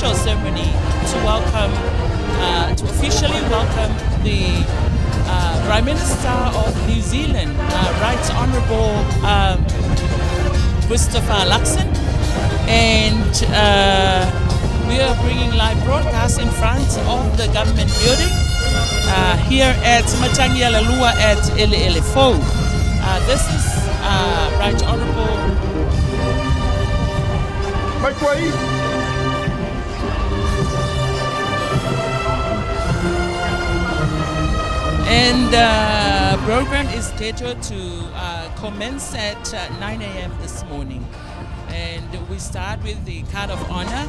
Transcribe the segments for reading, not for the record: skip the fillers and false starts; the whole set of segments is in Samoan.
official ceremony to welcome, to officially welcome the Prime Minister of New Zealand, Right Honourable Christopher Luxon. And we are bringing live broadcast in front of the government building here at Matagialalua at Eleele Fou. This is Right Honourable And the program is scheduled to commence at 9 a.m. this morning. And we start with the card of honor.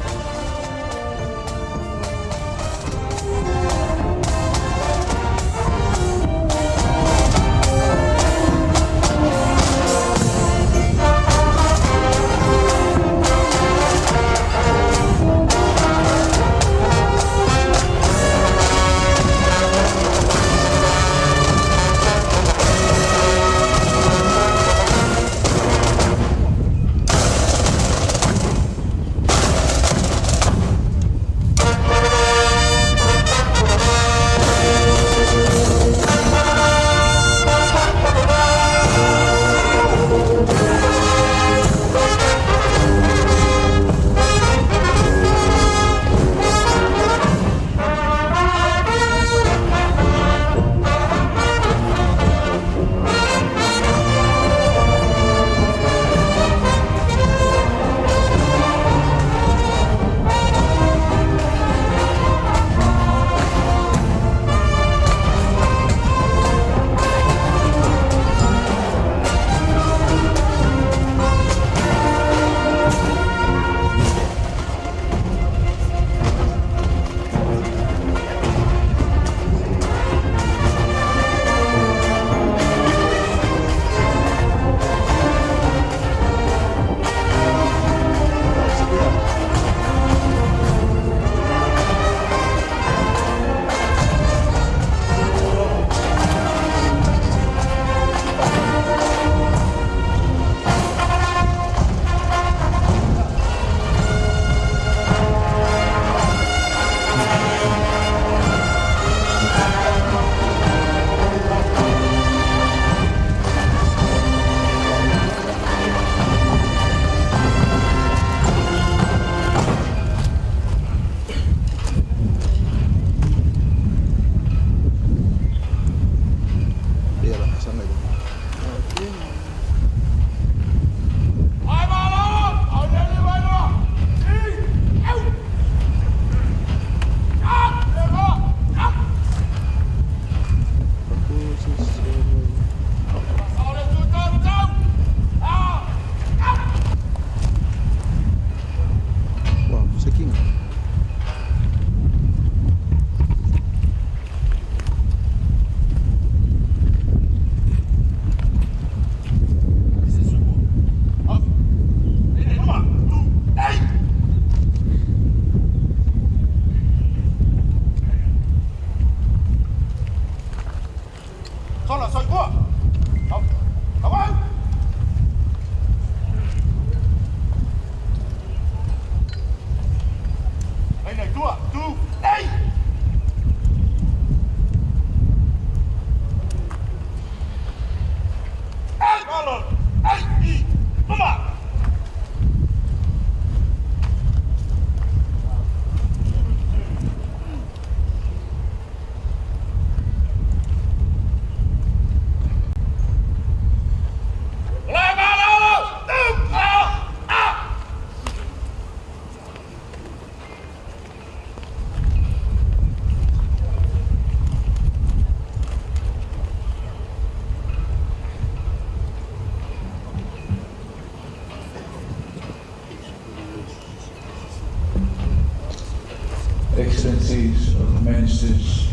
Excellencies of the Ministers,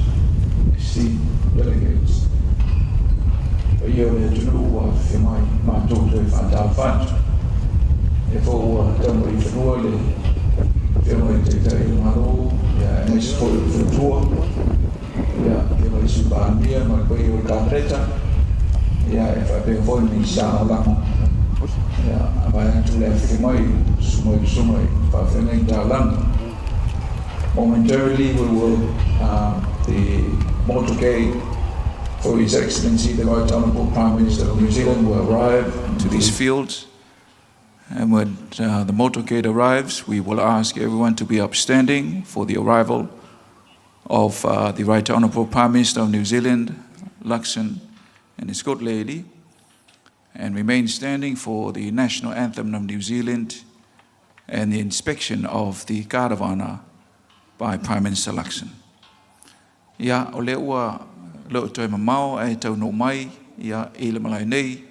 esteemed delegates, paia o le atunuu ua afifio mai matou toe faatalofa atu. E foi ua tau mai i fanua le Afioga i le Taitai o le Malo, aemaise foi o le Faletua, Afioga i le Sui Palemia ma le paia o le Kapeneta, e faapea foi le Minisita Lagolago. Vae atu le afifio mai o susuga i susuga i faafeagai taulaga. Momentarily, we will the motorcade for His Excellency the Right Honourable Prime Minister of New Zealand will arrive to these fields. And when the motorcade arrives, we will ask everyone to be upstanding for the arrival of the Right Honourable Prime Minister of New Zealand, Luxon, and his good lady, and remain standing for the national anthem of New Zealand and the inspection of the Guard of Honour by Prime Minister Luxon. Ia, o lea ua le o toe mamao ae taunuu mai ia i le malae nei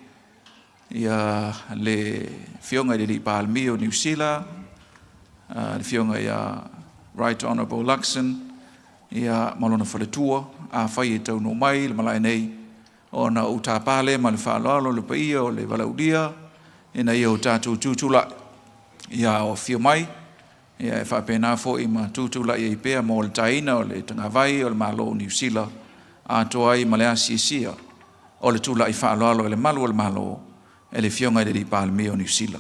ia le Afioga i le Alii Palemia o Niu Sila, le Afioga ia Right Honourable Luxon, ia ma lona faletua. Afai e taunuu mai i le malae nei, ona ou tapa lea ma le faaaloalo le paia o le valaaulia ina ia o tatou tutulai ia o afio mai ia e faapena foi ma tutulai ai pea mo le taina o le tagavai o le Malo o Niu Sila atoa ai ma le asiasia o le tula'i faaaloalo e le malu o le Malo e le Afioga i le Alii Palemia o Niu Sila.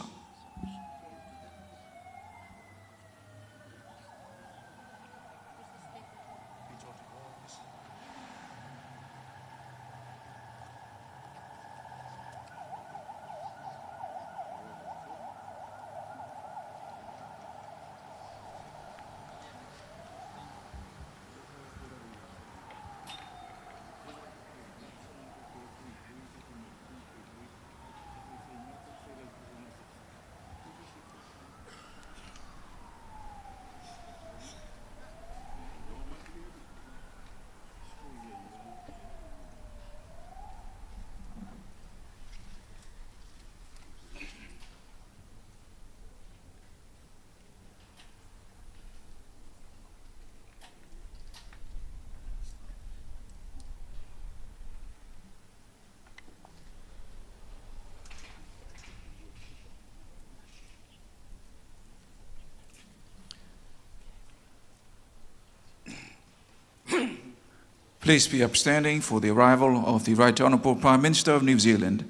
Please be upstanding for the arrival of the Right Honourable Prime Minister of New Zealand,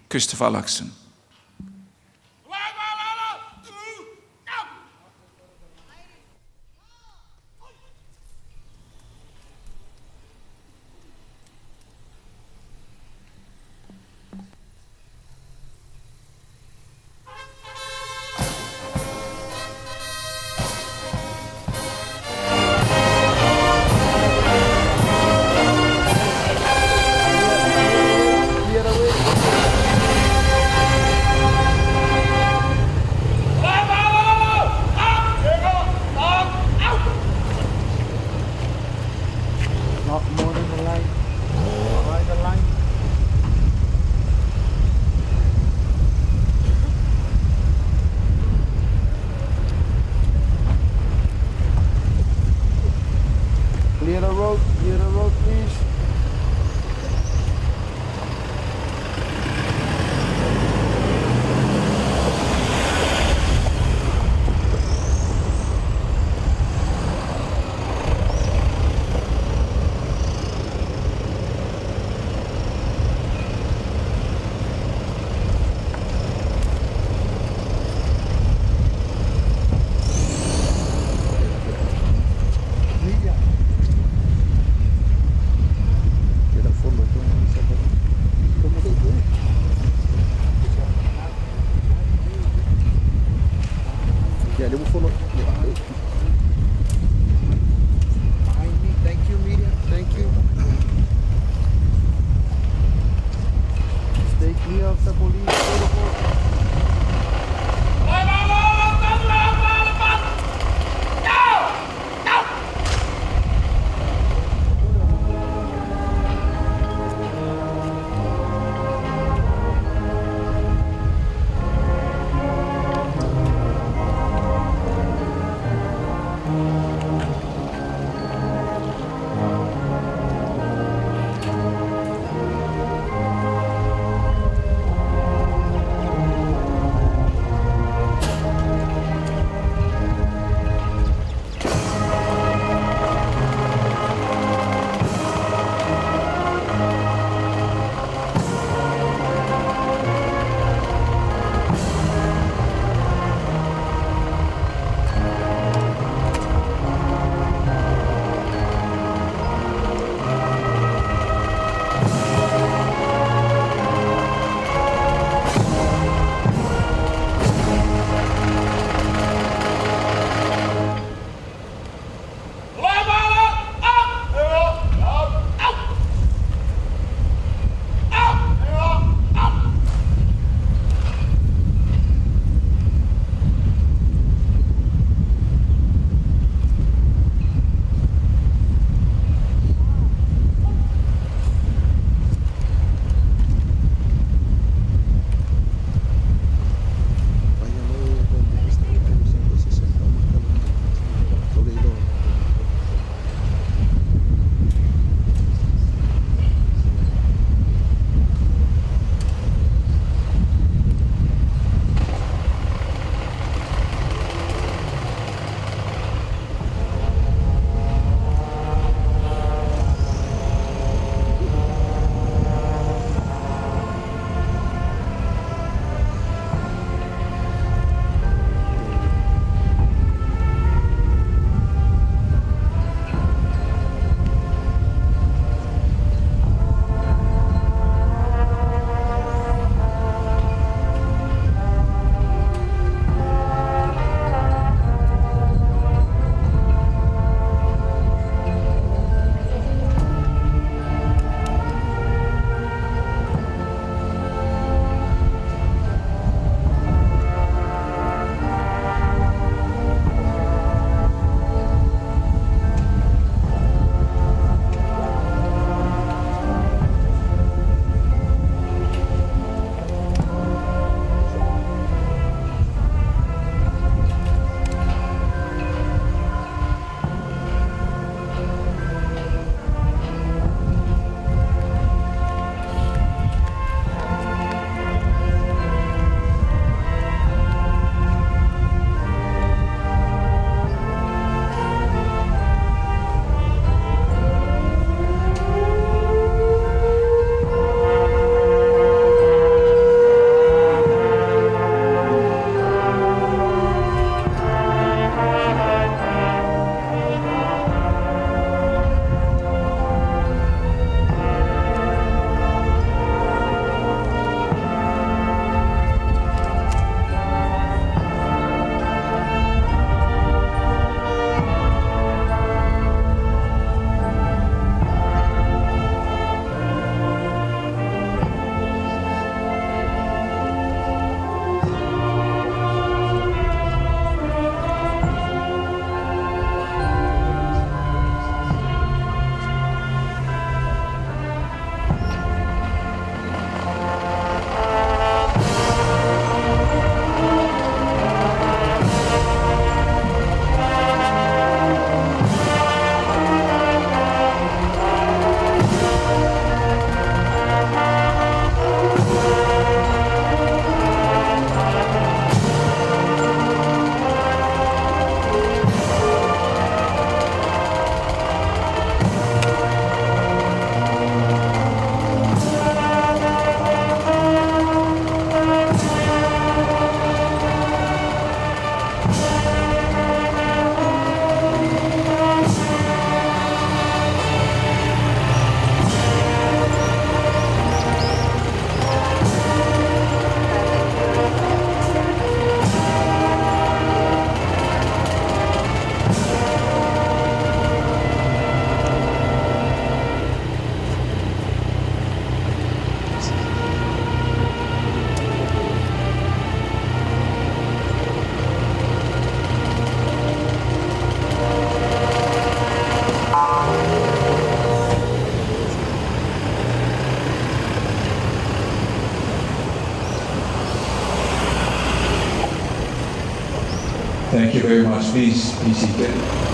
Christopher Luxon. Not more than the line. Behind the line. Clear the road, clear the road, please. Media. Thank you very much. Please be seated.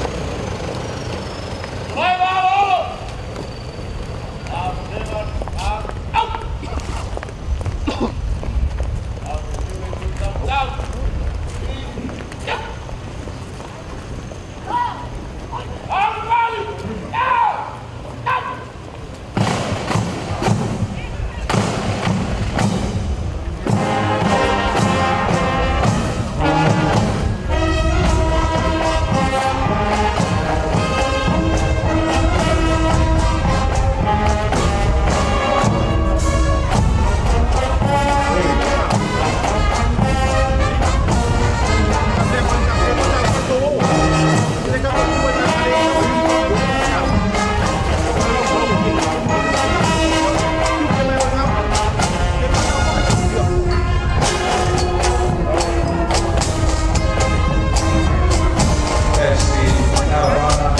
As the caravana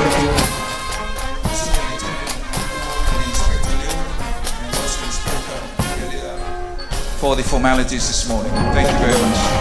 Thank you. For the formalities this morning. Thank you very much.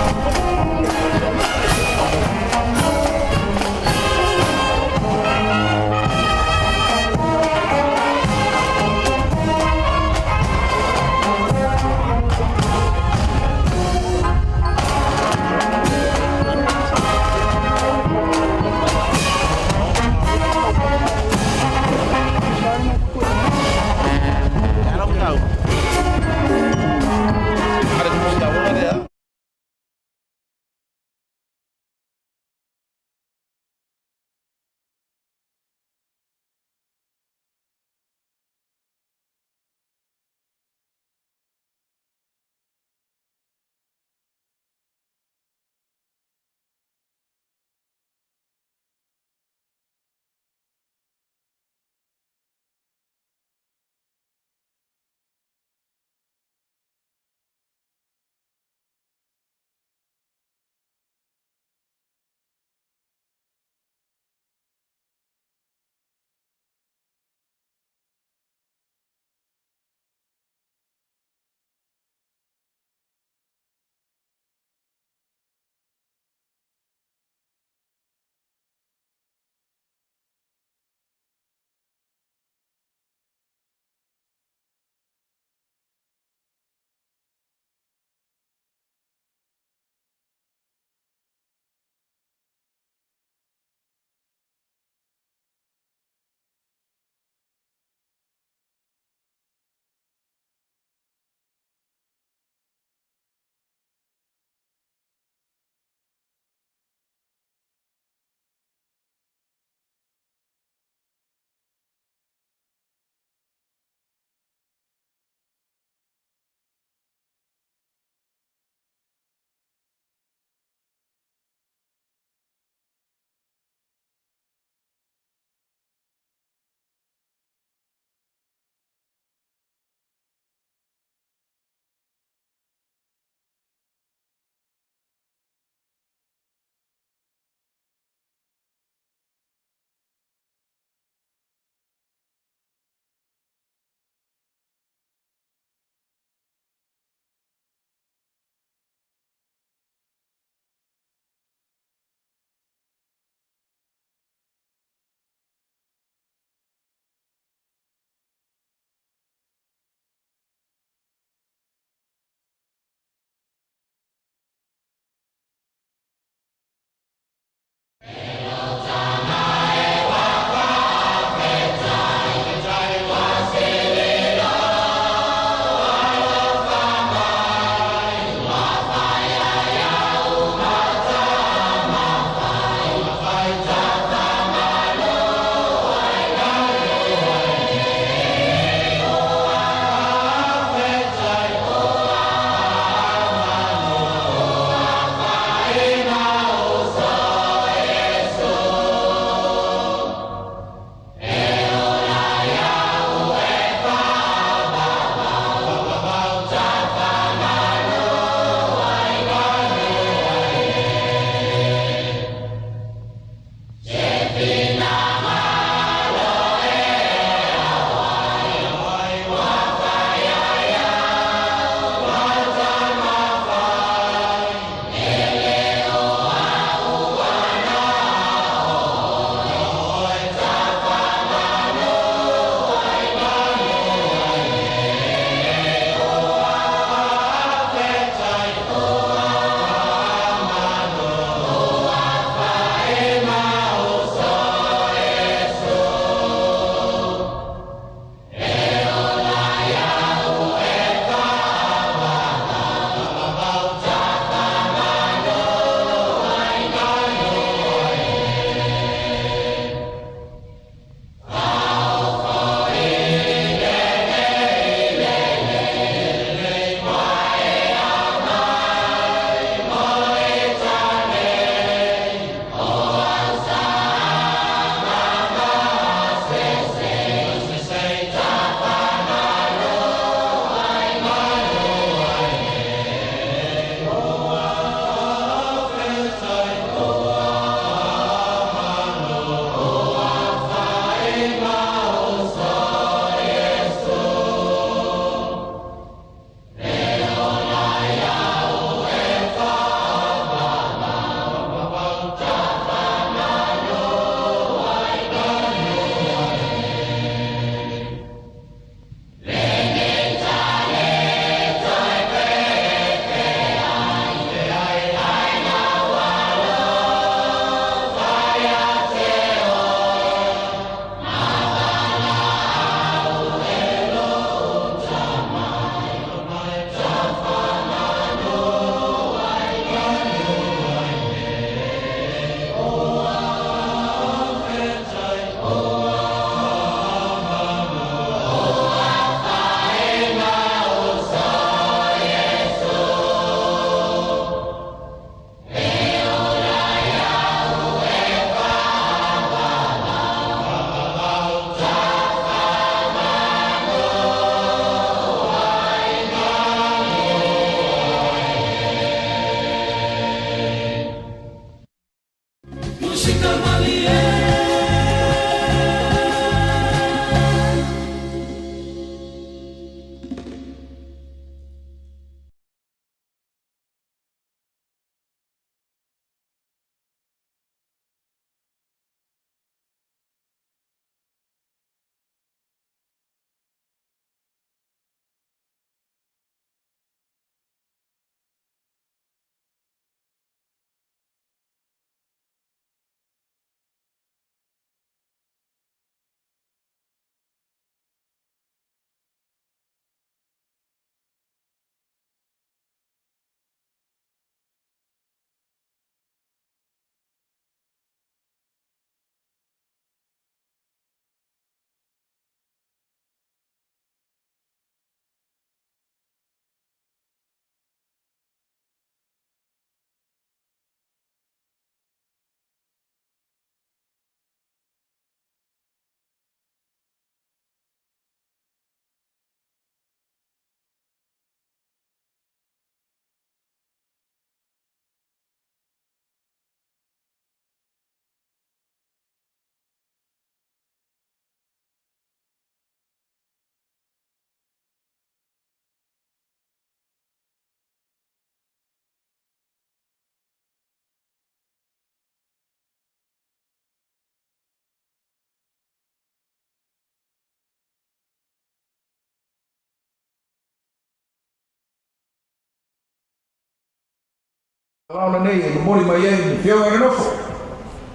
Lao lenei e momoli mai ai le Afioga i le Nofo,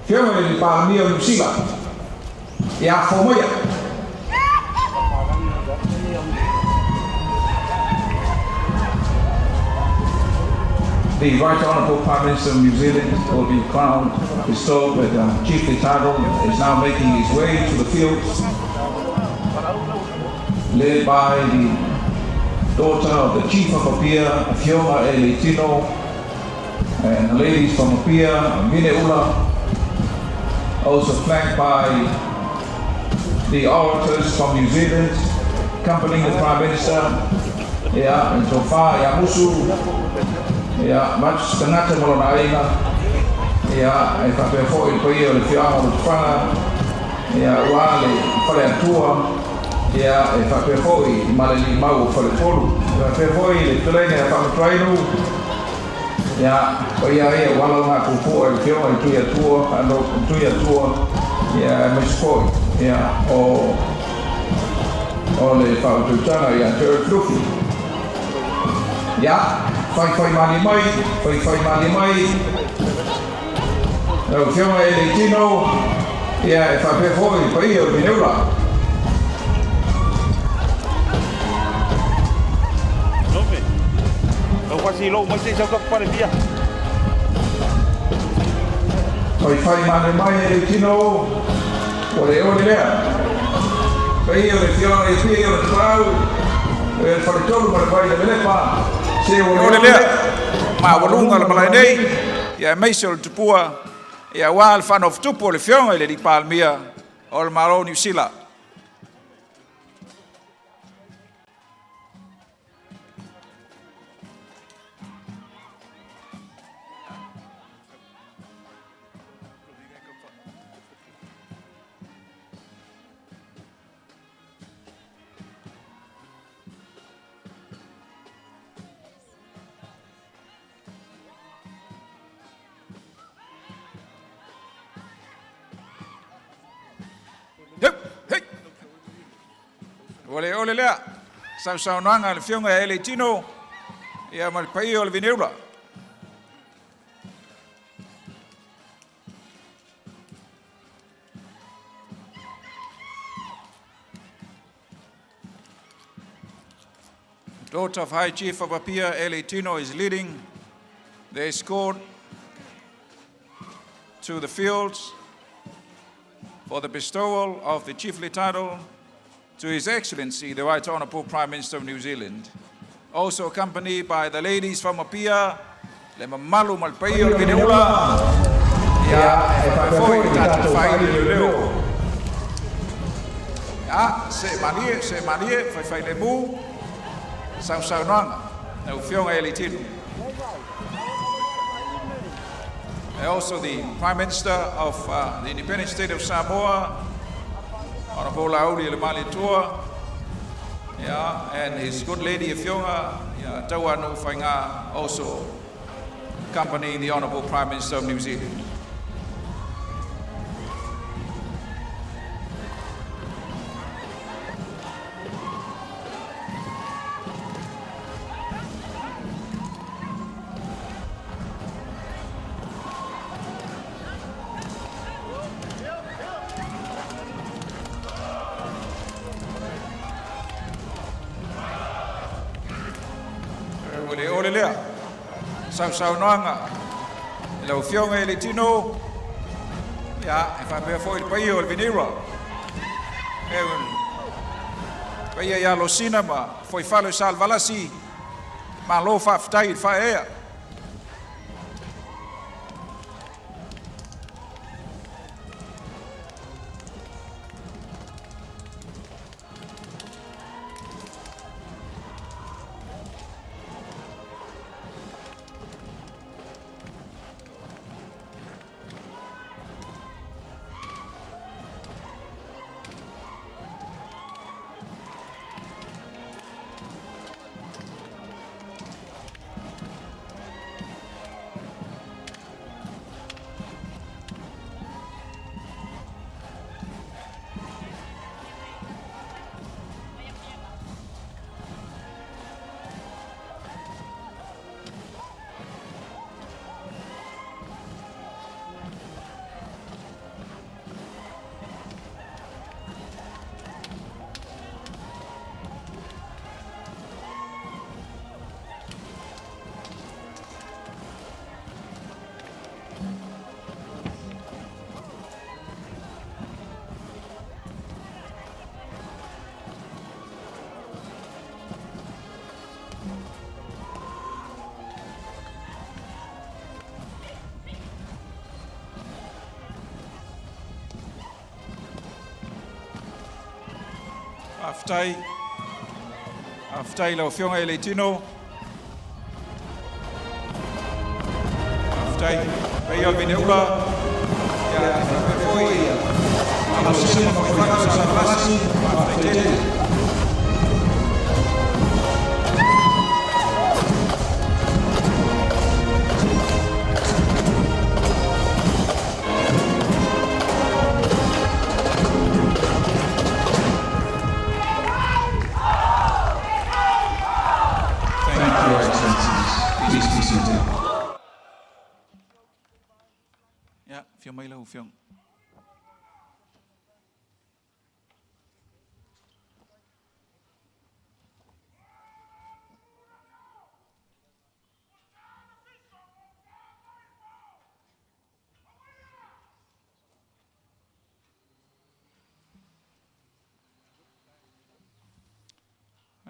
Afioga i le Palemia o Niu Sila, ia afo maia. The Right Honourable Prime Minister of New Zealand will be crowned, bestowed with a chiefly title, is now making his way to the fields, led by the daughter of the Chief of Apia, Afioga Ele Tino, and the ladies from Apia, Mineula, also flanked by the orators from New Zealand, accompanying the Prime Minister, ia, and Tofa, ia Musu, ia, Mats Tangata ma lona aiga, ia, e faapea foi le paia o le afioaga o Lotofaga, ia, aua le Faleatua, ia, e faapea foi i Malelimau o Faletolu, e faapea foi le fetalaiga ia Faamatuainu, ia, paia ia ua ala ona puupuu e le Afioga i le Tuiatua, ano Tuiatua, ia, aemaise foi, ia, o le faautautaga ia te oe Lufi. Ia, faifai malie mai, faifai malie mai. Lau Afioga e le Tino, ia, e faapea foi le paia o le Vineula. Nome. Tau fasi lou mai se sau pare fia. Faifai malie mai e le Tino, o le ole lea. Paia o le Afioga i Apia o le Tapaau, e le Faletolu ma le vai le Velepa, se o le Ole lea, maualuga le malae nei, ia aemaise o le tupua, ia aua le faanofotupu o le Afioga i le alii Palemia o le Malo o Niu Sila. Hei, hei. Ua le ole lea, sausaunoaga a le Afioga ia Ele Tino, ia ma le paia o le Vineula. Daughter of High Chief of Apia, Ele Tino, is leading the escort to the fields for the bestowal of the chiefly title to His Excellency, the Right Honourable Prime Minister of New Zealand. Also accompanied by the ladies from Apia, le mamalu ma le paia o le Vineula, ia, e faapea foi le tatou faaili leoleo. Ia, se malie, se malie, faifai le mu, sausaunoaga, lau Afioga Ele Tino. And also the Prime Minister of the Independent State of Samoa, Honorable Laaulialemalietoa, yeah, and his good lady Afioga, yeah, Tauanu Fainga, also accompanying the Honorable Prime Minister of New Zealand. Ua le ole lea, sausaunoaga i lau Afioga i le Tino, ia, e faapea foi le paia o le Vineura. E paia ia Losina ma Foifalo i Salevalasi, malo faafetai i le faaeaea. Faafetai. Faafetai i lau Afioga i Leitino. Faafetai. Paia o le Vineula. Ia, e faapea foi Alosina ma Foifaga o Savalasi. Faafetai tele. Thank you, Your Excellencies. Please be seated. Ia, afio mai lau Afioga.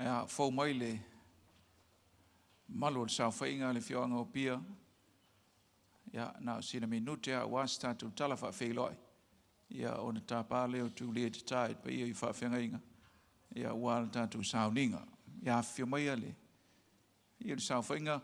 Ia, fou mai le malu o le saofaiga a le afioaga o Apia. Ia, na o sina minute lava aua se tatou tala faafeiloai. Ia, ona tapa lea o Tulia te ta i le paia i faafeagaiga, ia, aua le tatou sauniga. Ia, afifio maia le, ia le saofaiga.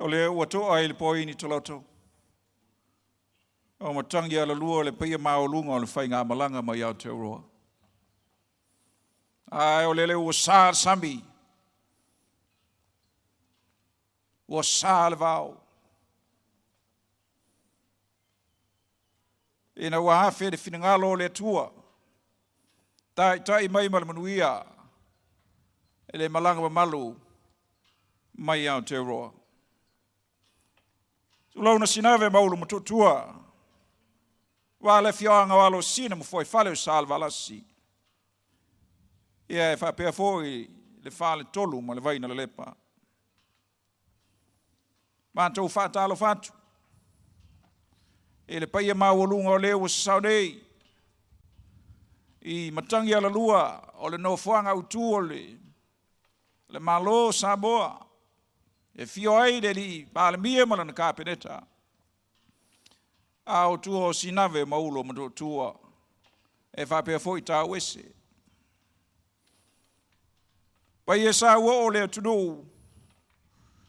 O lea ua to'a i le poini toloto, o matagi alalua le paia maualuga o le faigamalaga mai Aotearoa. Ae o lele ua sa le sami, ua sa le vao. Ina ua afe le finagalo o le Atua, taitai mai ma le manuia e le malaga mamalu mai Aotearoa. Tulauna Sinave ma Ulu Matuatua, ua le afioaga o Alosina ma Fuaifale o Salevalasi. Ia e faapea foi le Faletolu ma le Vainalelepa. Matou faatalofa atu i le paia maualuga o lea ua sasao nei i matagi alalua o le nofoaga autu o le Malo o Samoa e afio ai le Alii Palemia ma lana Kapeneta, a o tua o Sinave ma Ulo ma Motootua e faapea foi Tauese. Paia sauoo o le atunuu,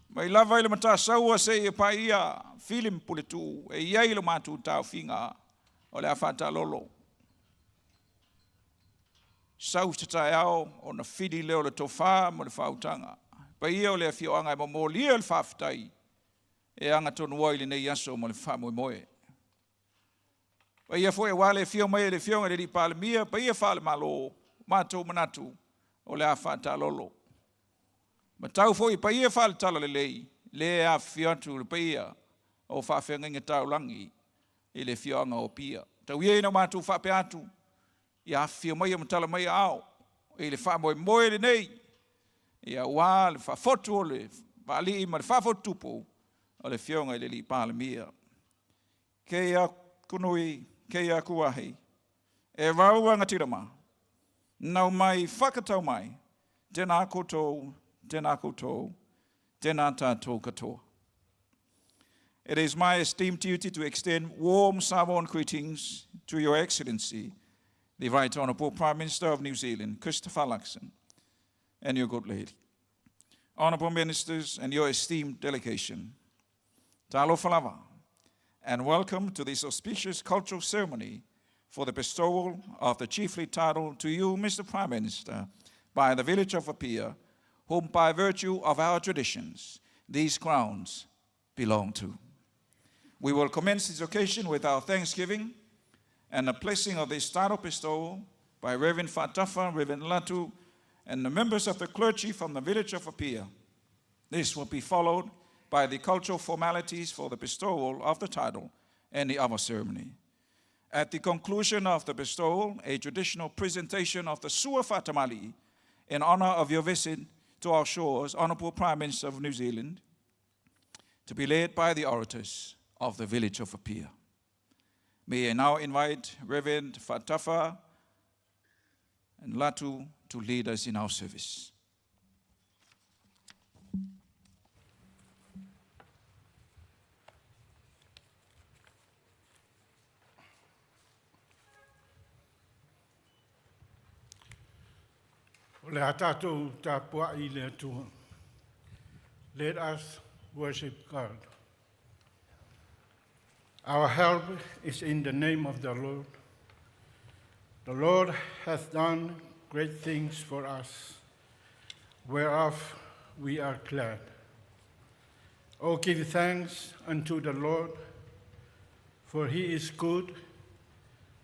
mai lava i le Matasaua seia paia Fili ma Puletuu, e i ai lo matou taofiga o le a faataalolo. Sau se taeao ona fili lea o le tofa ma le faautaga. Paia o le afioaga e momolia le faafetai e agatonu ai lenei aso ma le faamoemoe. Paia foi aua le afio mai e le Afioga i le Alii Palemia, paia faale-Malo, matou manatu o le a faataalolo. Matau foi i paia faale-Talalelei, le afifio atu le paia o faafeagaiga taulagi i le afioaga o Apia. Tau ia ina matou faapea atu, ia afifio maia ma tala mai aao i le faamoemoe lenei, ia aua le faafotu o le faalii ma le faafotutupu o le Afioga i le Alii Palemia. Keia kunui, keia kuahi, e rau rangatira ma, nau mai whakatau mai, tēnā koutou, tēnā koutou, tēnā tātou katoa. It is my esteemed duty to extend warm Samoan greetings to Your Excellency, the Right Honourable Prime Minister of New Zealand, Christopher Luxon, and your good lady. Honourable Ministers and your esteemed delegation, Talofa lava, and welcome to this auspicious cultural ceremony for the bestowal of the chiefly title to you, Mr. Prime Minister, by the village of Apia, whom by virtue of our traditions, these crowns belong to. We will commence this occasion with our thanksgiving and the blessing of this title bestowal by Reverend Fatafa, Reverend Latu, and the members of the clergy from the village of Apia. This will be followed by the cultural formalities for the bestowal of the title and the other ceremony. At the conclusion of the bestowal, a traditional presentation of the Sua Fatamali in honor of your visit to our shores, Honorable Prime Minister of New Zealand, to be led by the orators of the village of Apia. May I now invite Reverend Fatafa and Latu to lead us in our service. O le a tātou tapuai i le Atua. Let us worship God. Our help is in the name of the Lord. The Lord hath done great things for us, whereof we are glad. O give thanks unto the Lord, for he is good,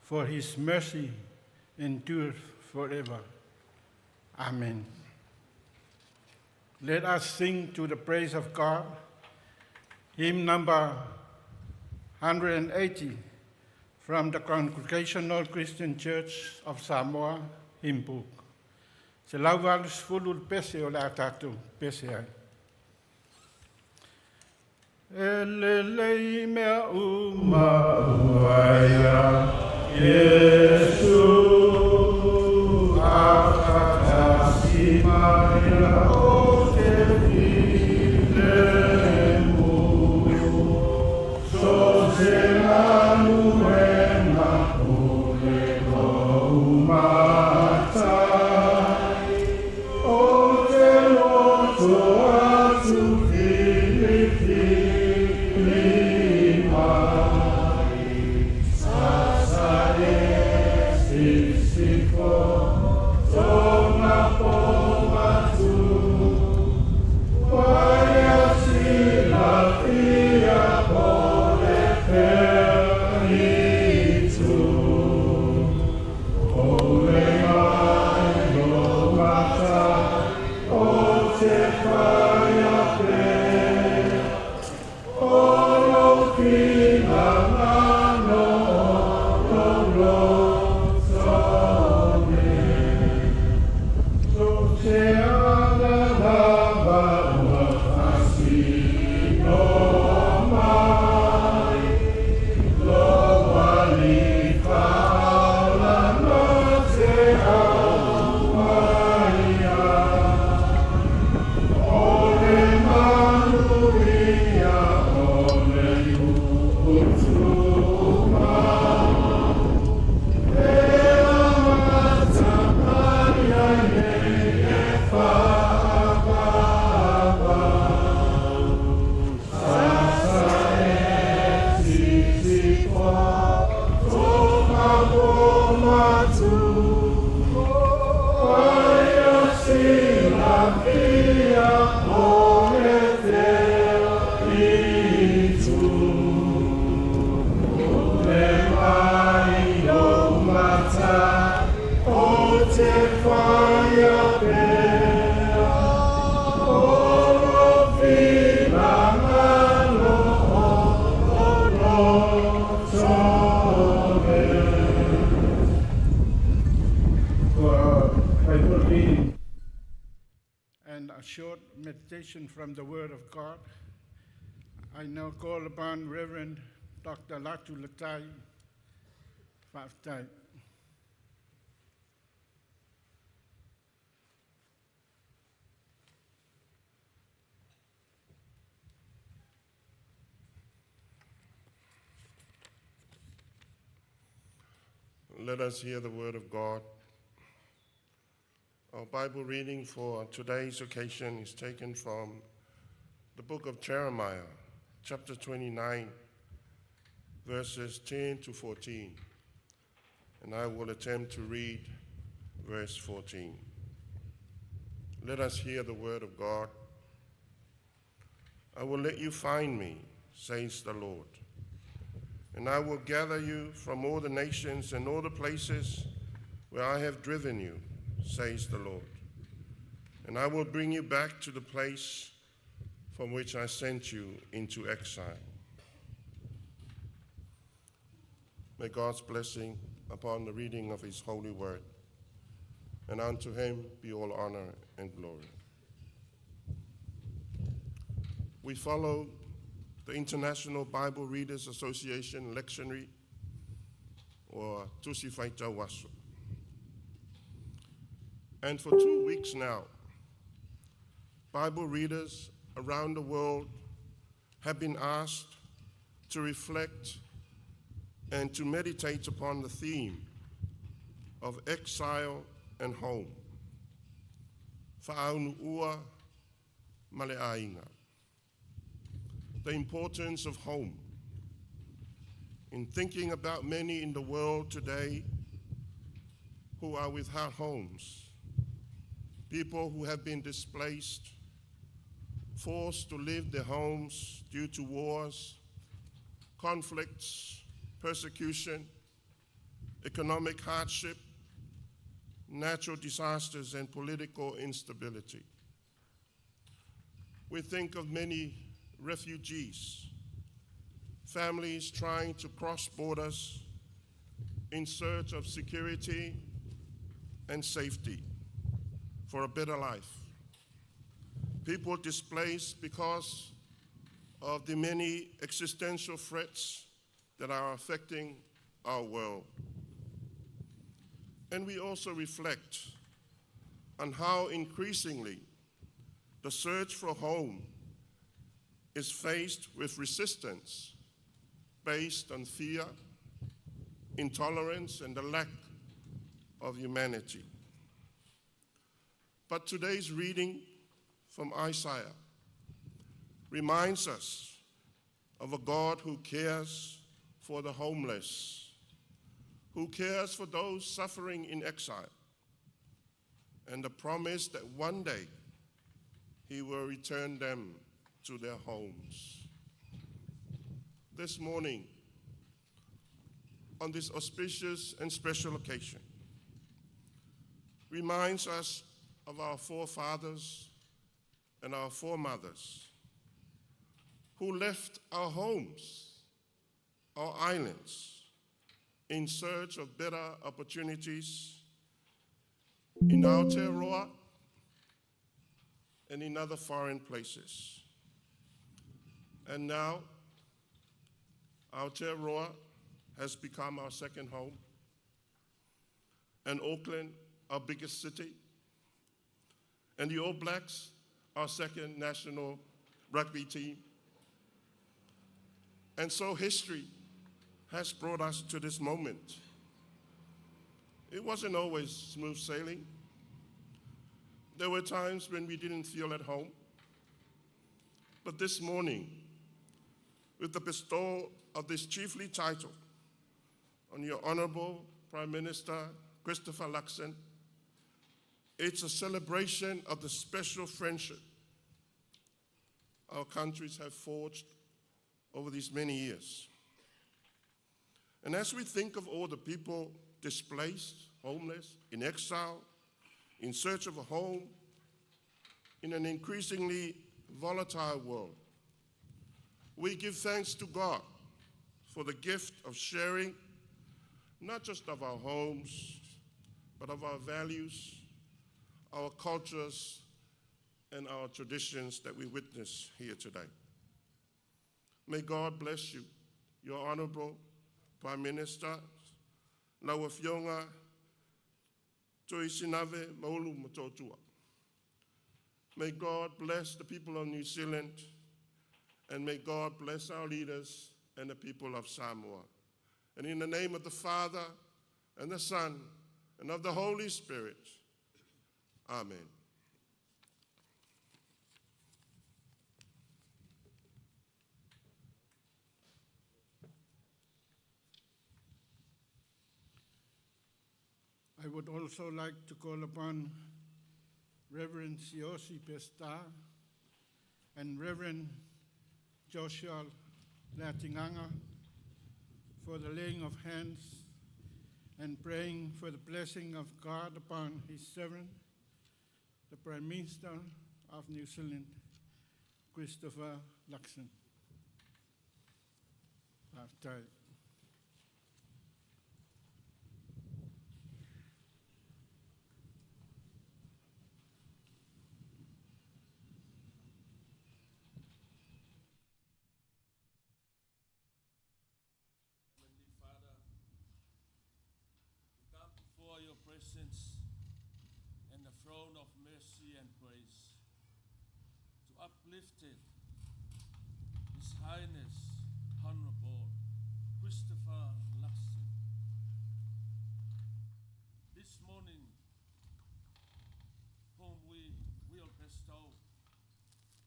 for his mercy endureth forever. Amen. Let us sing to the praise of God, hymn number 180 from the Congregational Christian Church of Samoa hymn book. 180 le pese o le a tātou pese ai. E lelei mea uma ua ia Iesu a whakatasi mai la o te filemu. So se galuega o le lou matai, o te loto atu filifili mai. Sasa e sisifo tonga po atu, Waia silafia po le fea itu. O le mai lo mata o te whaia pea, O lo finagalo o lo loto ne. So te ala lava ua faasino mai, Lo alii faaola na te aumaia. O le manuia o le nuu tumau, E amata mai ai nei e faavavau. Sasa e sisifo tonga po matu, Waia silafia po le fea itu. O le mai lo mata o te whaia pea, O lo finagalo o lo loto ne. For our Bible reading and a short meditation from the Word of God, I now call upon Reverend Dr. Latu Latai Faafetai. Let us hear the word of God. Our Bible reading for today's occasion is taken from the book of Jeremiah, chapter 29, verses 10 to 14. And I will attempt to read verse 14. Let us hear the word of God. I will let you find me, says the Lord, and I will gather you from all the nations and all the places where I have driven you, says the Lord. And I will bring you back to the place from which I sent you into exile. May God's blessing upon the reading of His holy word. And unto him be all honor and glory. We follow the International Bible Readers Association lectionary, or Tusi Faitau Aso. And for 2 weeks now, Bible readers around the world have been asked to reflect and to meditate upon the theme of exile and home. Fa'aunu'ua ma le aiga. The importance of home. In thinking about many in the world today who are without homes, people who have been displaced, forced to leave their homes due to wars, conflicts, persecution, economic hardship, natural disasters, and political instability. We think of many refugees, families trying to cross borders in search of security and safety for a better life. People displaced because of the many existential threats that are affecting our world. And we also reflect on how increasingly the search for home is faced with resistance based on fear, intolerance, and the lack of humanity. But today's reading from Isaiah reminds us of a God who cares for the homeless, who cares for those suffering in exile, and the promise that one day he will return them to their homes. This morning, on this auspicious and special occasion, reminds us of our forefathers and our foremothers who left our homes, our islands, in search of better opportunities in Aotearoa and in other foreign places. And now, Aotearoa has become our second home, and Auckland, our biggest city, and the All Blacks, our second national rugby team. And so history has brought us to this moment. It wasn't always smooth sailing. There were times when we didn't feel at home. But this morning, with the bestowal of this chiefly title on your Honorable Prime Minister Christopher Luxon, it's a celebration of the special friendship our countries have forged over these many years. And as we think of all the people displaced, homeless, in exile, in search of a home, in an increasingly volatile world, we give thanks to God for the gift of sharing not just of our homes, but of our values, our cultures, and our traditions that we witness here today. May God bless you, your Honorable Prime Minister, lau Afioga Tuisinave Maulu Motootua. May God bless the people of New Zealand, and may God bless our leaders and the people of Samoa. And in the name of the Father, and the Son, and of the Holy Spirit, Amen. I would also like to call upon Reverend Siosi Pesta and Reverend Joshua Latinganga for the laying of hands and praying for the blessing of God upon his servant, the Prime Minister of New Zealand, Christopher Luxon. After presence and the throne of mercy and grace to uplift it, His Highness Honorable Christopher Luxon. This morning, whom we will bestow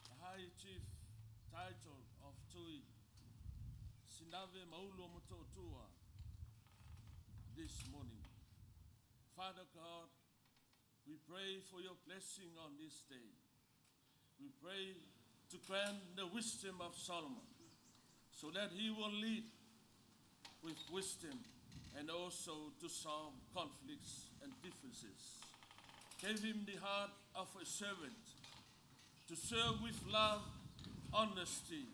the High Chief title of Tui Sinave Maulo Motootua this morning. Father God, we pray for your blessing on this day. We pray to grant the wisdom of Solomon so that he will lead with wisdom and also to solve conflicts and differences. Give him the heart of a servant to serve with love, honesty,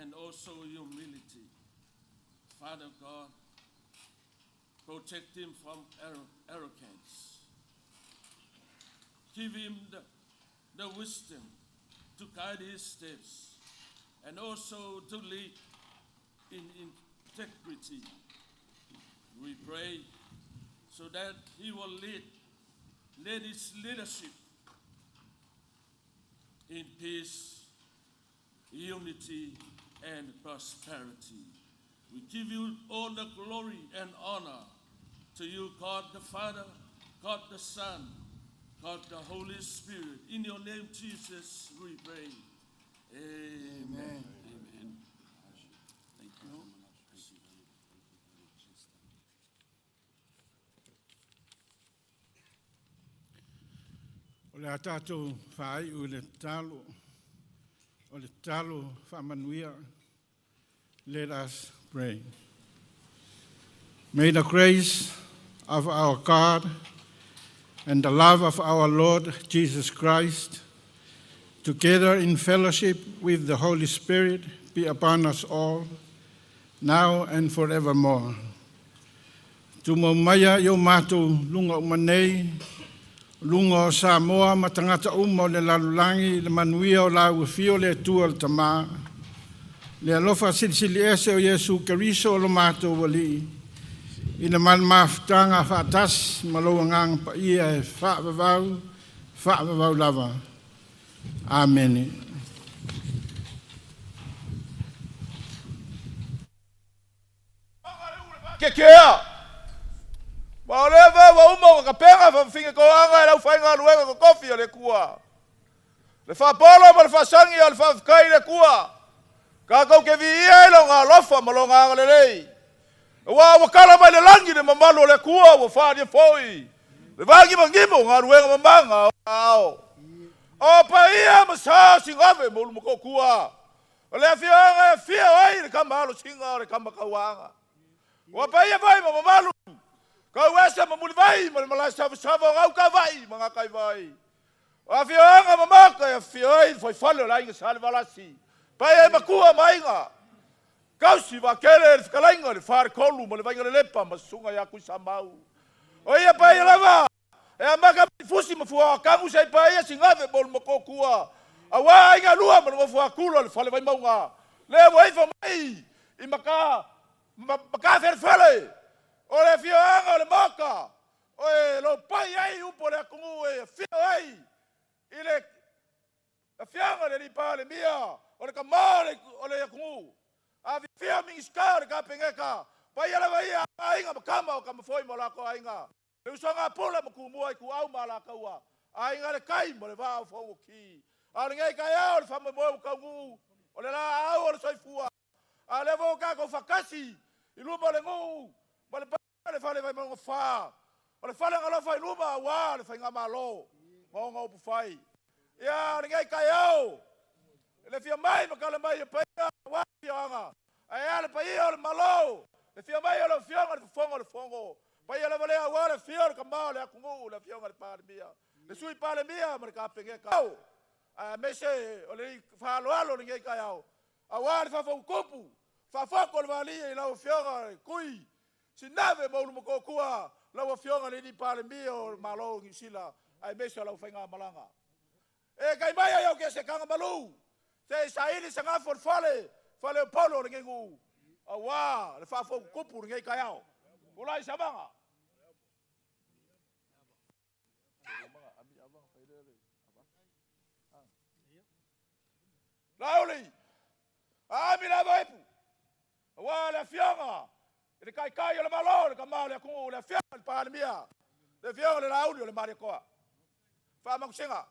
and also humility. Father God, protect him from arrogance. Give him the wisdom to guide his steps and also to lead in integrity. We pray so that he will lead his leadership in peace, unity, and prosperity. We give you all the glory and honor to you, God the Father, God the Son, God the Holy Spirit. In your name, Jesus, we pray. Amen. Amen. Thank you. O le a tātou whaai u le talo, o le talo whaamanuia. Let us pray. May the grace of our God and the love of our Lord Jesus Christ, together in fellowship with the Holy Spirit, be upon us all, now and forevermore. Tumau maia i o mātou luga uma nei, luga o Samoa ma tagata uma o le lalolagi le manuia o lau Afio le Atua le Tamā. Le alofa silisili ese o Iesu Keriso o lo mātou Alii. I le mafutaga faatasi ma lou Agaga Paia e faavavau, faavavau lava. Amene. Ke kea. Ma o lea fa ua uma ua kapega faafafiga toaga e le aufaigaluega totofi a le Atua. Le faapolo ma le faasagi o le faafetai i le Atua. Tatou te viia i Lona alofa ma Lona agalelei. Aua ua tala mai le lagi le mamalu o le Atua ua faaalia foi le vagivagima o galuega mamana o aao. O paia ma sa sigave mo Ulumotootua. O le afioaga e afio ai le tama alosina o le tama tauaga. Ua paia foi ma mamalu kau ese ma mulivai ma le malae savasava o gaukava'i ma gataivai. O afioaga ma maka e afio ai le faifale o le aiga Salevalasi. Paia e matua ma aiga. Kausi vaakele le fetalaiga le Faletolu ma le Vaigalelepa ma susuga ia Tuisamau. O ia paia lava e amata mai fusi ma fuaoakagu se i paia sigave mo le Motootua auā aiga lua ma le nofo a Tula le fale Vaimauga lea ua ifo mai i mata Matafelefele o le afioaga o le Maota e lopai ai upu o le atunuu e afio ai i le Afioga i le Alii Palemia, o le tama o le atunuu, afifio Minisita o le Kapeneta, paia lava ia a aiga ma tama o tama foi ma o latou aiga, le usoga a Pule ma Tumua, Ituau ma Alataua, Aiga i le Tai ma le Vaa o Fonoti. A o lenei taeao o le faamoemoe ua taunuu, o le laau o le soifua, a o lea foi ua tatou faatasi i luma o le nuu ma le paia o le Fale Vaimauga 4, o le fale galofa i luma aua le faigamalo ma ona upufai. Ia, o lenei taeao, i le fia mai ma tala mai e paia aua afioaga, ae a le paia o le Malo, le fia mai o le Afioga i le Fofoga o le Fono, paia lava lea aua le afio o le tama o le atunuu, le Afioga i le Palemia, le Sui Palemia ma le Kapeneta, aemaise o le faaaloalo o lenei taeao, aua le faafoutupu, faafoto o le valia i lau Afioga i le Tui Sinave ma Ulumotootua, lau Afioga i le Alii Palemia o le Malo o Niu Sila, aemaise o lau faigamalaga. E tai mai ai au ke se taga malu, se i saili se gafo o le fale, fale o polo o lenei nuu, auā le faafoutupu o lenei taeao. Tulai Savaga. Lauli, ami lava ipu. Aua le afioga i le Taitai o le Malo, le Tama o le atunuu, le afioga i le Palemia, le afioga i le Lauli o le Malietoa. Faamanusiga.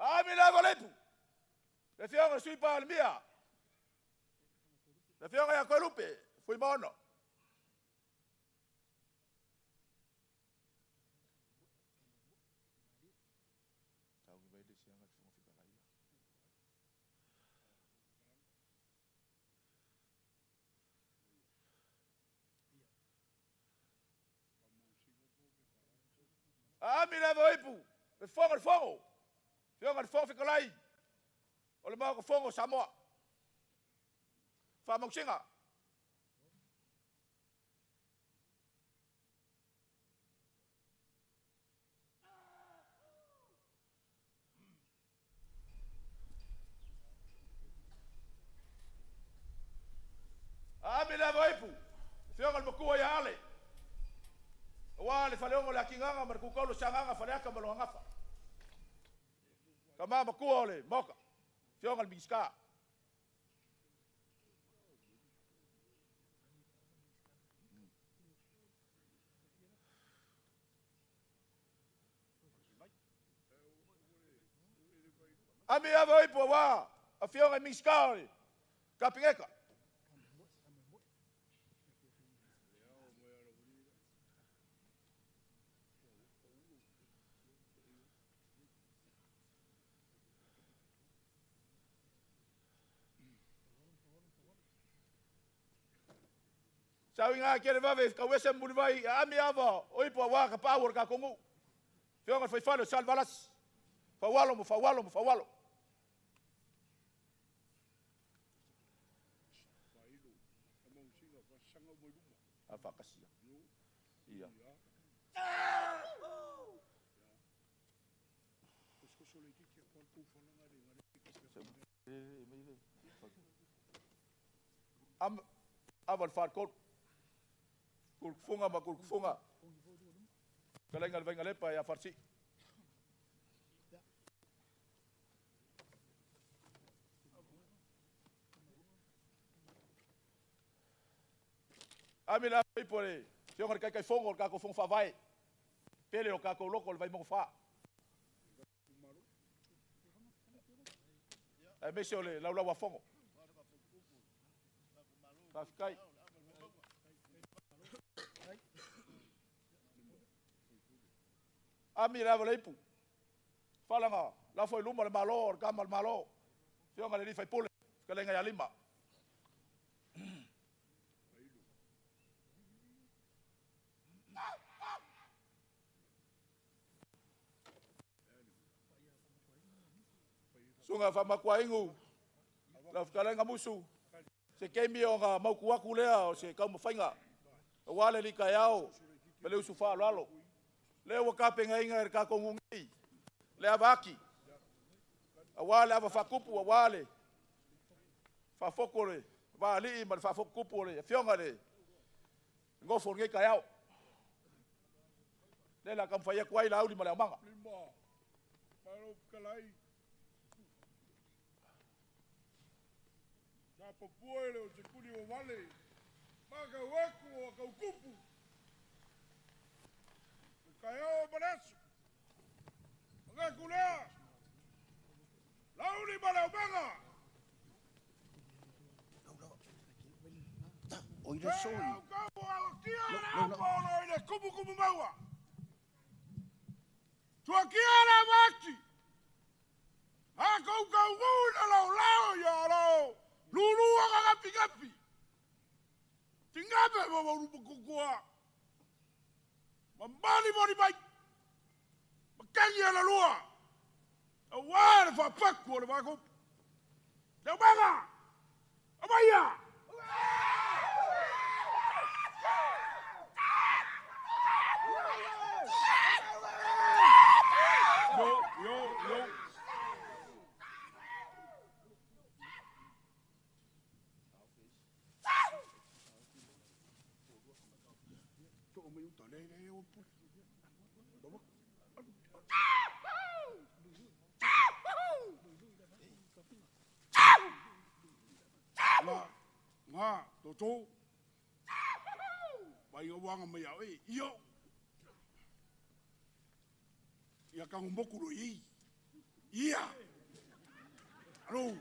Ami lava le ipu, le afioga i le Sui Palemia, le afioga ia Toelupe Fuimaono. Ami lava o ipu, le Fofoga o le Fono, afioga i le Fofoga Fetalai o le Maota Fono o Samoa. Faamausiga. Ami lava o ipu, afioga i le Matua ia Ale, aua le Faleono o le Atigaga ma le Tutaulu o Sagaga, Faleata ma lona Gafa. Tama matua o le Maota, afioga i le Minisita. Ami lava o ipu aua afioga i Minisita o le Kapeneta. Sau ina televave tauese mulivai ami ava o ipu aua tapaau o le tatou nuu. Afioga i le faifale o Salevalasi, Faualo ma Faualo ma Faualo. A faakasia. Ia. Ava le faletolu. Kulukufuga ma kulukufuga. Fetalaiga le Vainalepa ia Falasii. Ami le ava ipu o le afioga i le Taitaifono o le tatou Fono Faavae, pele o tatou loto o le Vaimauga 4. Aemaise o le laulau a fono. Faafetai. Ami le ava le ipu. Falaga lafo i luma le Malo o le tama o le Malo. Afioga i le sui usufono, fetalaiga ia Lima. Susuga Faamatuainu, lau fetalaiga Musu, se taimi ona mautu atu lea o se taumafaiga aua le alii taeao ma le usu faaaloalo. Lea ua tapenaina e le tatou nuu nei le ava ati, aua le ava faatupu, aua le faafotu o le vaalii ma le faafotutupu o le afioga i le nofo o lenei taeao. Lea o le a taumafai atu ai Laauli ma le aumaga. O i le soi. Tuakia la mati. A kau kau na lao lao ya lao. Lulu aga gapi gapi. Tingape ma mauru kukua. Mambali mori mai. Makangi ala lua. Aua le faapaku o le vakupu. Taumaga! Amaia! Nga, nga, toto. Vai o wanga mai au e, io. Ia kangu moku ro i. Ia. Alo.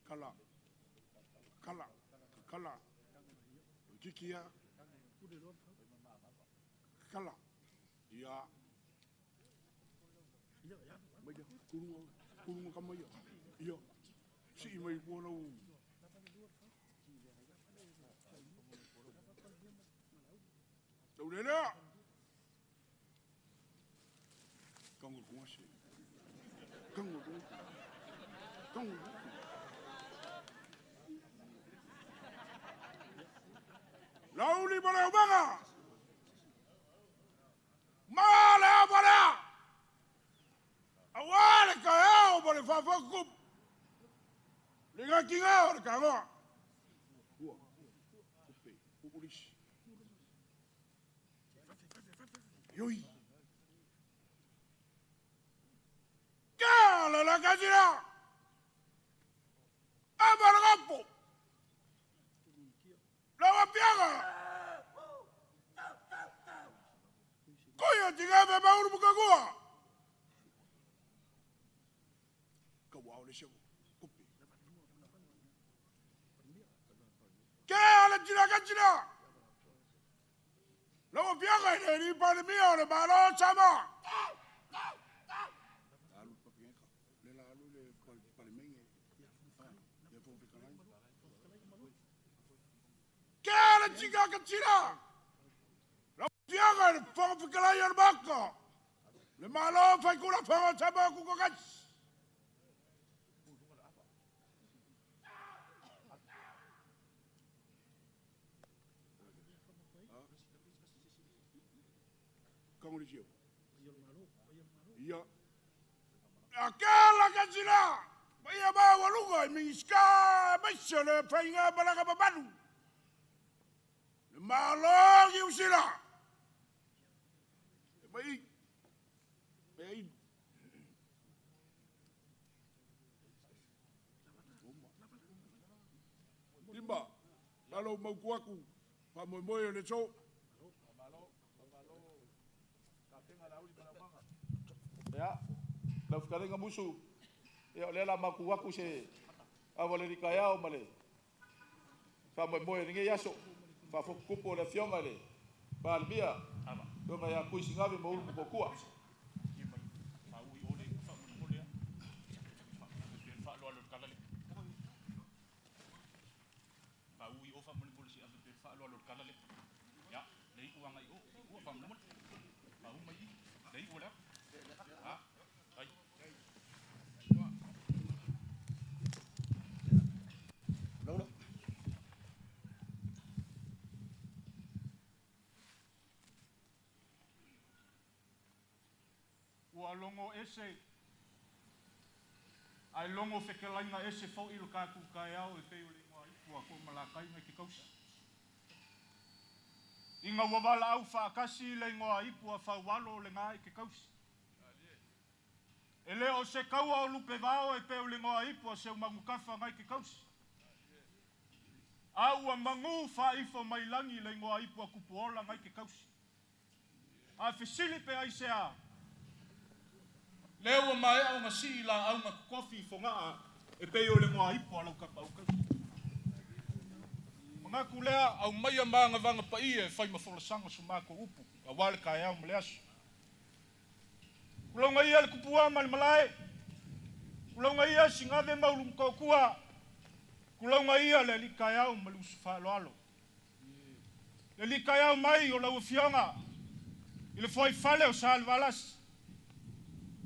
Kala. Kala. Kala. Kikia. Kala. Ia. Mai ia, kurunga, kurunga ka mai ia. Ia. Sii mai pua lau. Lau lelea. Kango kunga se. Kango kunga. Kango kunga. Lauli ma le umaga. Ma le a ma Aua le kaeao ma le faafokupu. Le gakiga o le kagoa. Ua, kupe, pupulisi. Yoi. Ka la la kasira. Amaragapo. Lawa piaga. Koia tiga me mauru mukakua. Ka wao le sego. Kupe. Ke ala tira ka tira. Lawa piaga i le ni palemia o le malo sama. Alu papieka. Le la alu le palemenge. Le fofekalai. Ke ala tira ka tira. Lawa piaga i le fofekalai o le maka. Le malo whaikura whango sama kukokasi. Kango le sio. Ia. Akela ka sila. Ia ma waluga i mingiska maise le whainga malanga mamalu. Le malo ki usila. E mai. Mai. Timba. Lalo maukuaku. Pa moe moe o le so. Ia, lau fetalaiga Musu, ia o lea la maku aku se ava le likaeao ma le faamoemoe o lenei aso. Faafotutupu o le afioga i le Palemia, afioga ia Kui Sigave ma Ulu Motootua. Ua logo ese ai logo fekelaiga ese foʻi lo tatou taeao e pei o le igoa ipu a koʻu malakaiga i ke kausi. Ina ua valaau faatasi le igoa ipu a faualo o legā i ke kausi. E lē o se kaua o lupe vao e pei o le igoa ipu a seumagutafa gai ke kausi. A ua magū faaifo mai lagi le igoa ipu a kupuola gai ke kausi. A fesili pe aiseā. Lea ua maea ona sii laauga totofi i Fogaa e pei o le igoa ipu a lau tapaau kausi. Manatu lea aumaia magavaga paia e fai ma folasaga so matou upu auā le taeao ma le aso. Tulauga ia le tupua ma le malae. Tulauga ia Sigave ma Ulumotootua. Tulauga ia le alii taeao ma le uso faaaloalo. Le alii taeao mai o lau afioga i le fuaifale o Salevalasi.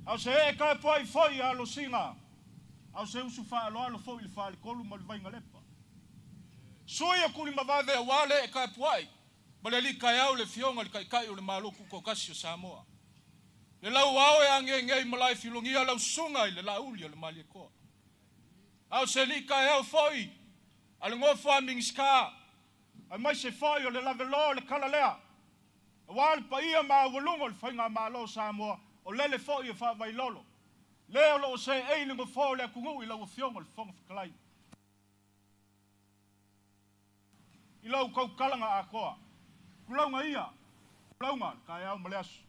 A o se ee tapuai foi ia Alosina, a o se usu faaaloalo foi i le Faletolu ma le Vainalepa. Sui o Tulimavave auā le ee tapuai ma le alii taeao le afioga i le Taitai o le Malo Tutoatasi o Samoa. Le lau ao e ageagea i malae filogia lau susuga i le Laauli o le Malietoa. A o se alii taeao foi a le nofo a Minisita, aemaise foi o le lavelo o le kala lea, aua le paia maualuga o le Faigamalo o Samoa, o lele foi e faavailolo, le o lo o seei i le nofoa o le atunuu i lau Afioga i le Fofoga Fetalai. I la outou talaga atoa, tulauga ia, tulauga le taeao ma le aso.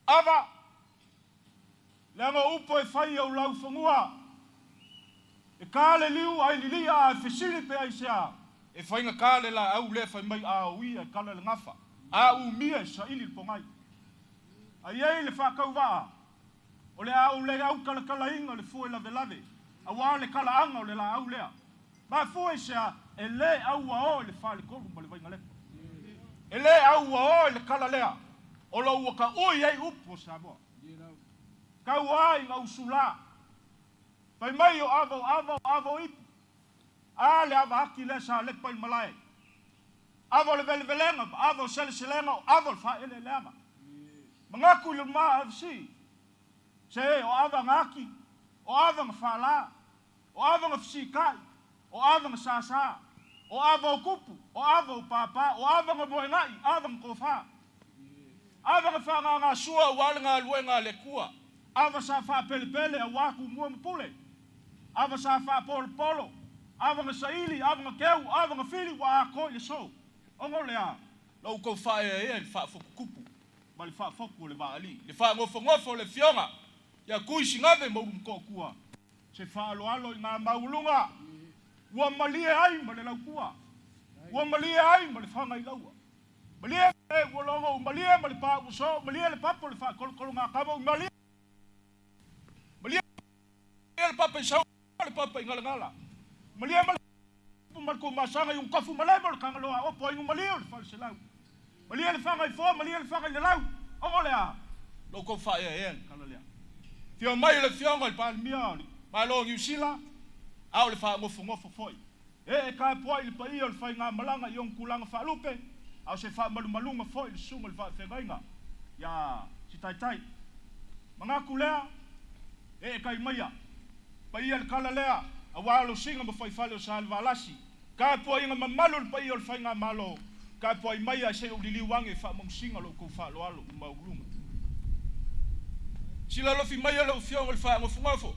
Ava, leaga o upu e fai i ou laufanua, e ta le liu ae lilia ae fesili pe aisea, e faigata le laau lea fai mai a uia e kala le gafa, a umia e saili le pogai. A i ai le faatauvaa, o le a ou le autalatalaina le fue lavelave, aua le talaaga o le laau lea. Mafua i se a? E le auaoa i le faletolu ma le vaigalepa. E le auaoa i le kala lea o lo o ua taui ai upu o Samoa. Tau a ina usula. Fai mai o ava o ava o ava o ipu. A le ava ati lea sa lepa i le malae. Ava o le velevelega ma ava o seleselega o ava o le faaeleeleaga. Manatu i le ma FC. Se o ava na ati, o ava na faala. O ava na fesikai, o ava na sasa, o ava o tupu, o ava o pāpā, o ava na moegaʻi, ava na tofa. Ava na faagasua aua le galuega a le Atua. Ava sa faapelepele aua tumua ma pule. Ava sa faapolopolo, ava na saili, ava na keu, ava na fili ua atoa i le aso. Ona o le a? La outou faaeaea i le faafotutupu ma le faafotu o le vaalii, le faanofonofo o le Afioga ia Tuisigave ma Ulumotootua. Se faaaloalo i ngā maualuga ua malie ai ma le lautua, ua malie ai ma le fagailaua. Malie e ua logo u malie ma le pā ua soo, malie le papa o le faakolokolo ngā kama u malie, malie le papa i sau le papa i galagala, malie ma le ma le tumasaga i ukafu malemo le kangaloa opo ai malie o le faleselau. Malie le fagaifoa, malie le fagailalau, ogo le a, lo kou faaeaea le kala lea. Fia mai le afioga i le Palemia o le Malo o Niu Sila, a o le faagofogofofoi. E e tapuai le paia o le faigamalaga i ona tulaga faalupe, a o se faamalumaluga foi i le susuga i le faafeagaiga ia si Taitai. Manatu lea, e e tai maia, paia le kala lea, aua lo singa ma faifale o Salevalasi, tapuaiga mamalu le paia o le faigamalo, tapuai maia se i ou liliu age e faamausiga lo outou faaaloalo i maualuluga. Sila alofi mai lau Afioga i le faagofogofo,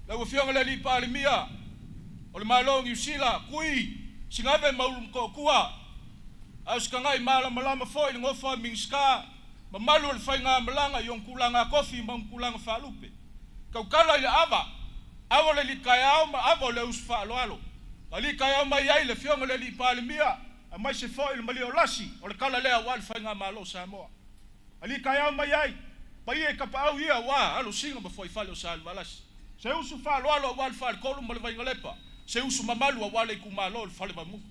lau Afioga i le alii Palemia o le Malo o Niu Sila, Kui Sigave ma Ulumotootua, a o se tagai malamalama foi i le nofo a Minisita, mamalu o le faigamalaga i ona tulaga tofi ma ona tulaga faalupe. Tautala i le ava, ava o le alii taeao ma ava o le uso faaaloalo. Na alii taeao mai ai le Afioga i le alii Palemia, aemaise foi le malie o lasi o le kala lea aua le faigamalo o Samoa. Alii taeao mai ai, paia i tapaau ia aua alosina ma fuaifale o Salevalasi. Se usu faaaloalo aua le faletolu ma le vaigalepa, se usu mamalu aua le itumalo o le Fale Vaimauga.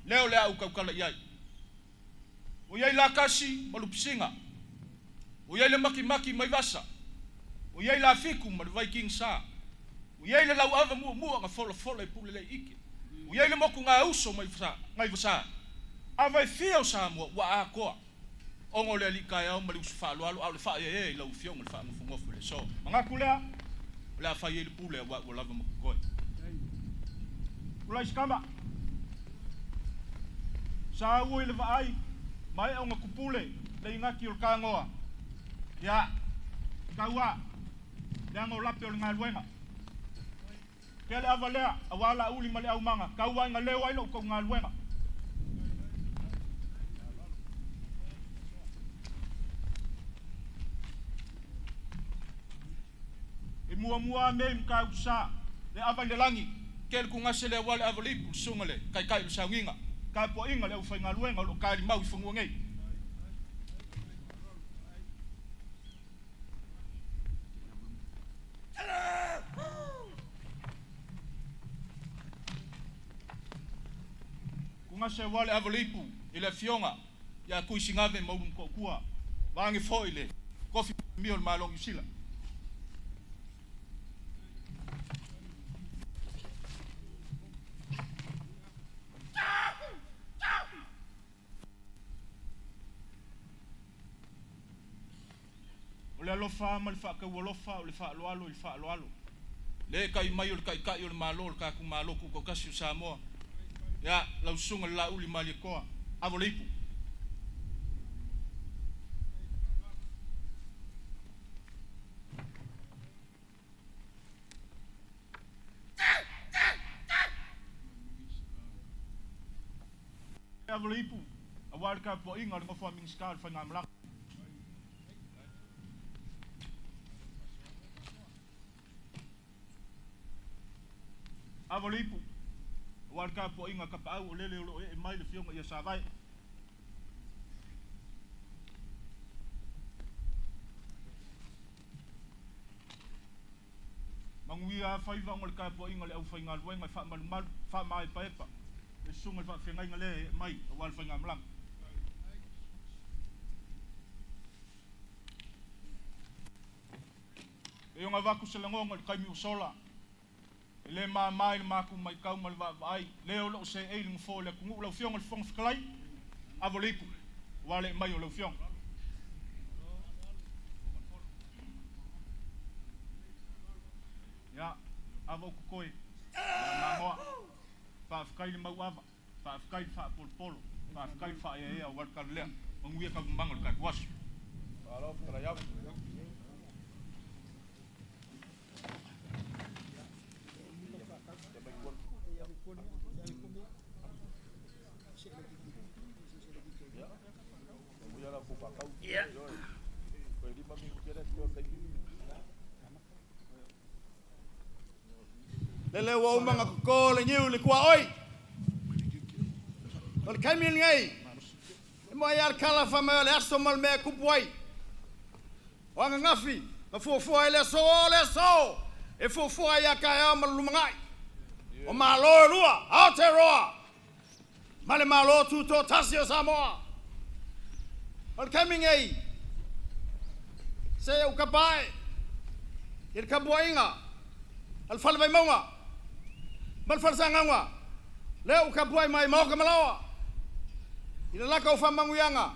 Lea o le a ou tautala i ai. Ua i ai Lakasi ma Lupisiga, ua i ai le Makimaki mai Vasa, ua i ai Lafiku ma le Vaikigisa, ua i ai le Lauava muamua na folafola i Puleleike, ua i ai le Motugauso mai Gaivasa. Ava e fia o Samoa ua atoa ona o le alii taeao ma le usu faaaloalo, a o le faaeaea i lau Afioga i le faagofogofu i le aso. Manatu lea, o le a fai ai le pule aua ua lava ma totoe. Tulai Sikama. Sa ua i le vaai, maea ona kupule le igati o le tagoa. Ia, tau a, leaga o lape o le galuega. Kea le ava lea, aua la uli ma le aumaga, tau ai na leo ai lo outou galuega. E muamua a mea i Matautu-sa, le ava i le lagi, ke le tugase le aua le ava o le ipu, le susuga le taitai o le saugiga, tapuaiga le aufaigaluega o lo o talimau i fanua nei. Tugase aua le ava o le ipu i le afioga ia Tuisigave Maulumotootua, vaeane foi le tofi mio o le Malo o Niu Sila. O le alofa ma le faataualofa, o le faaaloalo i le faaaloalo. Le e'eta'i mai o le Taita'i o le Malo o le tatou Malo Tutoatasi o Samoa, ia, lau Susuga i le Laauli Malietoa, avo le ipu. Avo le ipu aua le tapuaiga a le nofo a Minisita o le Faigamalaga. Avo le ipu aua le tapuaiga a Tapaau o lele o lo o ee mai le Afioga ia Savae. Manuia faiva ona o le tapuaiga a le aufaigaluega e faamalumalu, faamaepaepa le susuga i le faafeagaiga lea e ee mai aua le faigamalaga. E ona avatu se lagona i le taimi ua sola, e le mama i le matou matau ma le vaavaai, lea o lo o seei le nofoa o le atunuu. Lau Afioga i le Fofoga Fetalai, avo le ipu aua le ee mai o lau Afioga. Ia, ava o totoe, ia mamoa, faafetai le mauava, faafetai le faapolopolo, faafetai le faaeaea aua le tala lea. Manuia taualumaga o le tatou aso. Lele ua uma ona toto le niu i le tuaoi. O le taimi lenei, e moe ai lava le tala fai mai o le aso ma le mea e tupu ai. O ananafi na fuafua ai le aso, o le aso e fuafua ai ia taeao ma le lumanai. O Malo e lua, Aotearoa ma le Malo Tutoatasi o Samoa. O le taimi nei, se i ou tapa ae i le tapuaiga a le Fale Vaimauga ma le Fale Sagauga, lea ua tapuai mai i maota ma laoa i le lata o faamanuiaga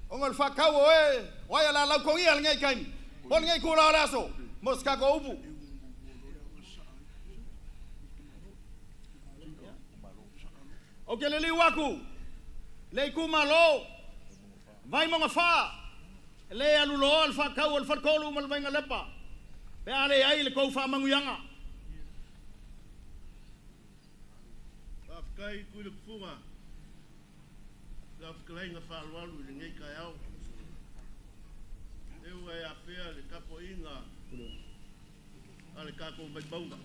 ona o le faatau o e o ai o le a lautogia lenei taimi po o lenei itula o le aso mo se tatou upu. Ou te liliu atu i le itumalo Vaimauga 4, e le alu loa le faatau o le Faletolu ma le Vainalepa pe a leai le tou faamanuiaga. Faafetai Tuiletufuga i lau fetalaiga faaaloalo i lenei taeao. E ua e afea le tapuaiga a le tatou Vaimauga,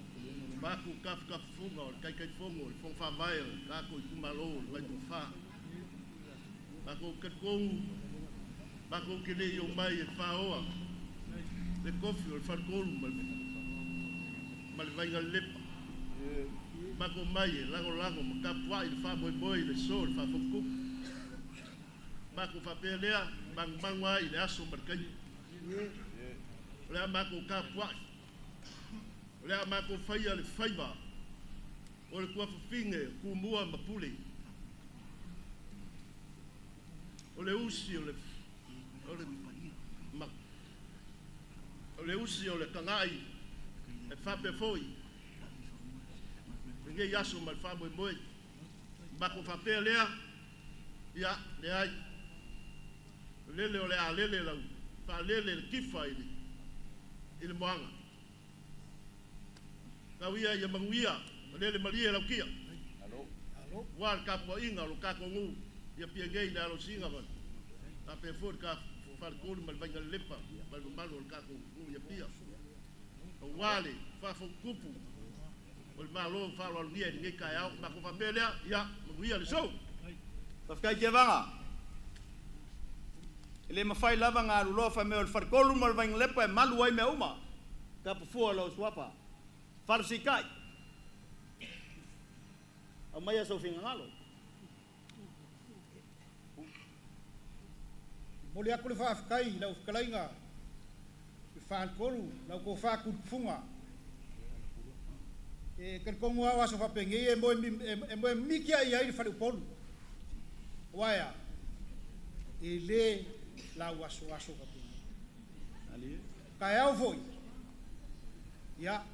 vaeatu tafatafafuga o le Taitaifono o le Fono Faavae o le tatou itumalo o le Vaimauga 4. Matou te talitonu matou te le i omai e faoa le tofi o le Faletolu ma le Vainalelepa. Matou omai e lagolago ma tapuai le faamoemoe i le so o le faafotutupu. Matou faapea lea, manumanu ai i le aso ma le taimi. O le a matou tapuai, o le a matou faia le faiva o le tuafafine o Tumua ma Pule, o le usi o le, o le, ma, o le usi o le Kana'i e faapea foi lenei aso ma le faamoemoe. Matou faapea lea, ia, leai. O lele o le a lele lau faalele le tifa i le, i le moana. Tau ia ia manuia, o lele malie lau tia. Ua le tapuaiga o lo tatou nuu i Apia nei i le alosiga ma faapea foi le ta Faletolu ma le Vainalelepa ma le mamalu o le tatou nuu i Apia. Aua le faafotutupu o le Malo faaaloalogia i lenei taeao. Matou faapea lea, ia manuia le sou. Faafetai Tevaga. E le mafai lava ona alu loa fai mai o le Faletolu ma le Vainalepa e malu ai mea uma. Tapafua lou suafa. Falesitai. Aumaia sou finagalo. Momoli atu le faafetai i lau fetalaiga i le Faletolu, lau tofa Tuiletufuga. E talitonu lava o aso faapenei e moe mimiti lava i ai le faleupolu. Aua e a? E le lauasoaso faapenei. Taeao foi, ia,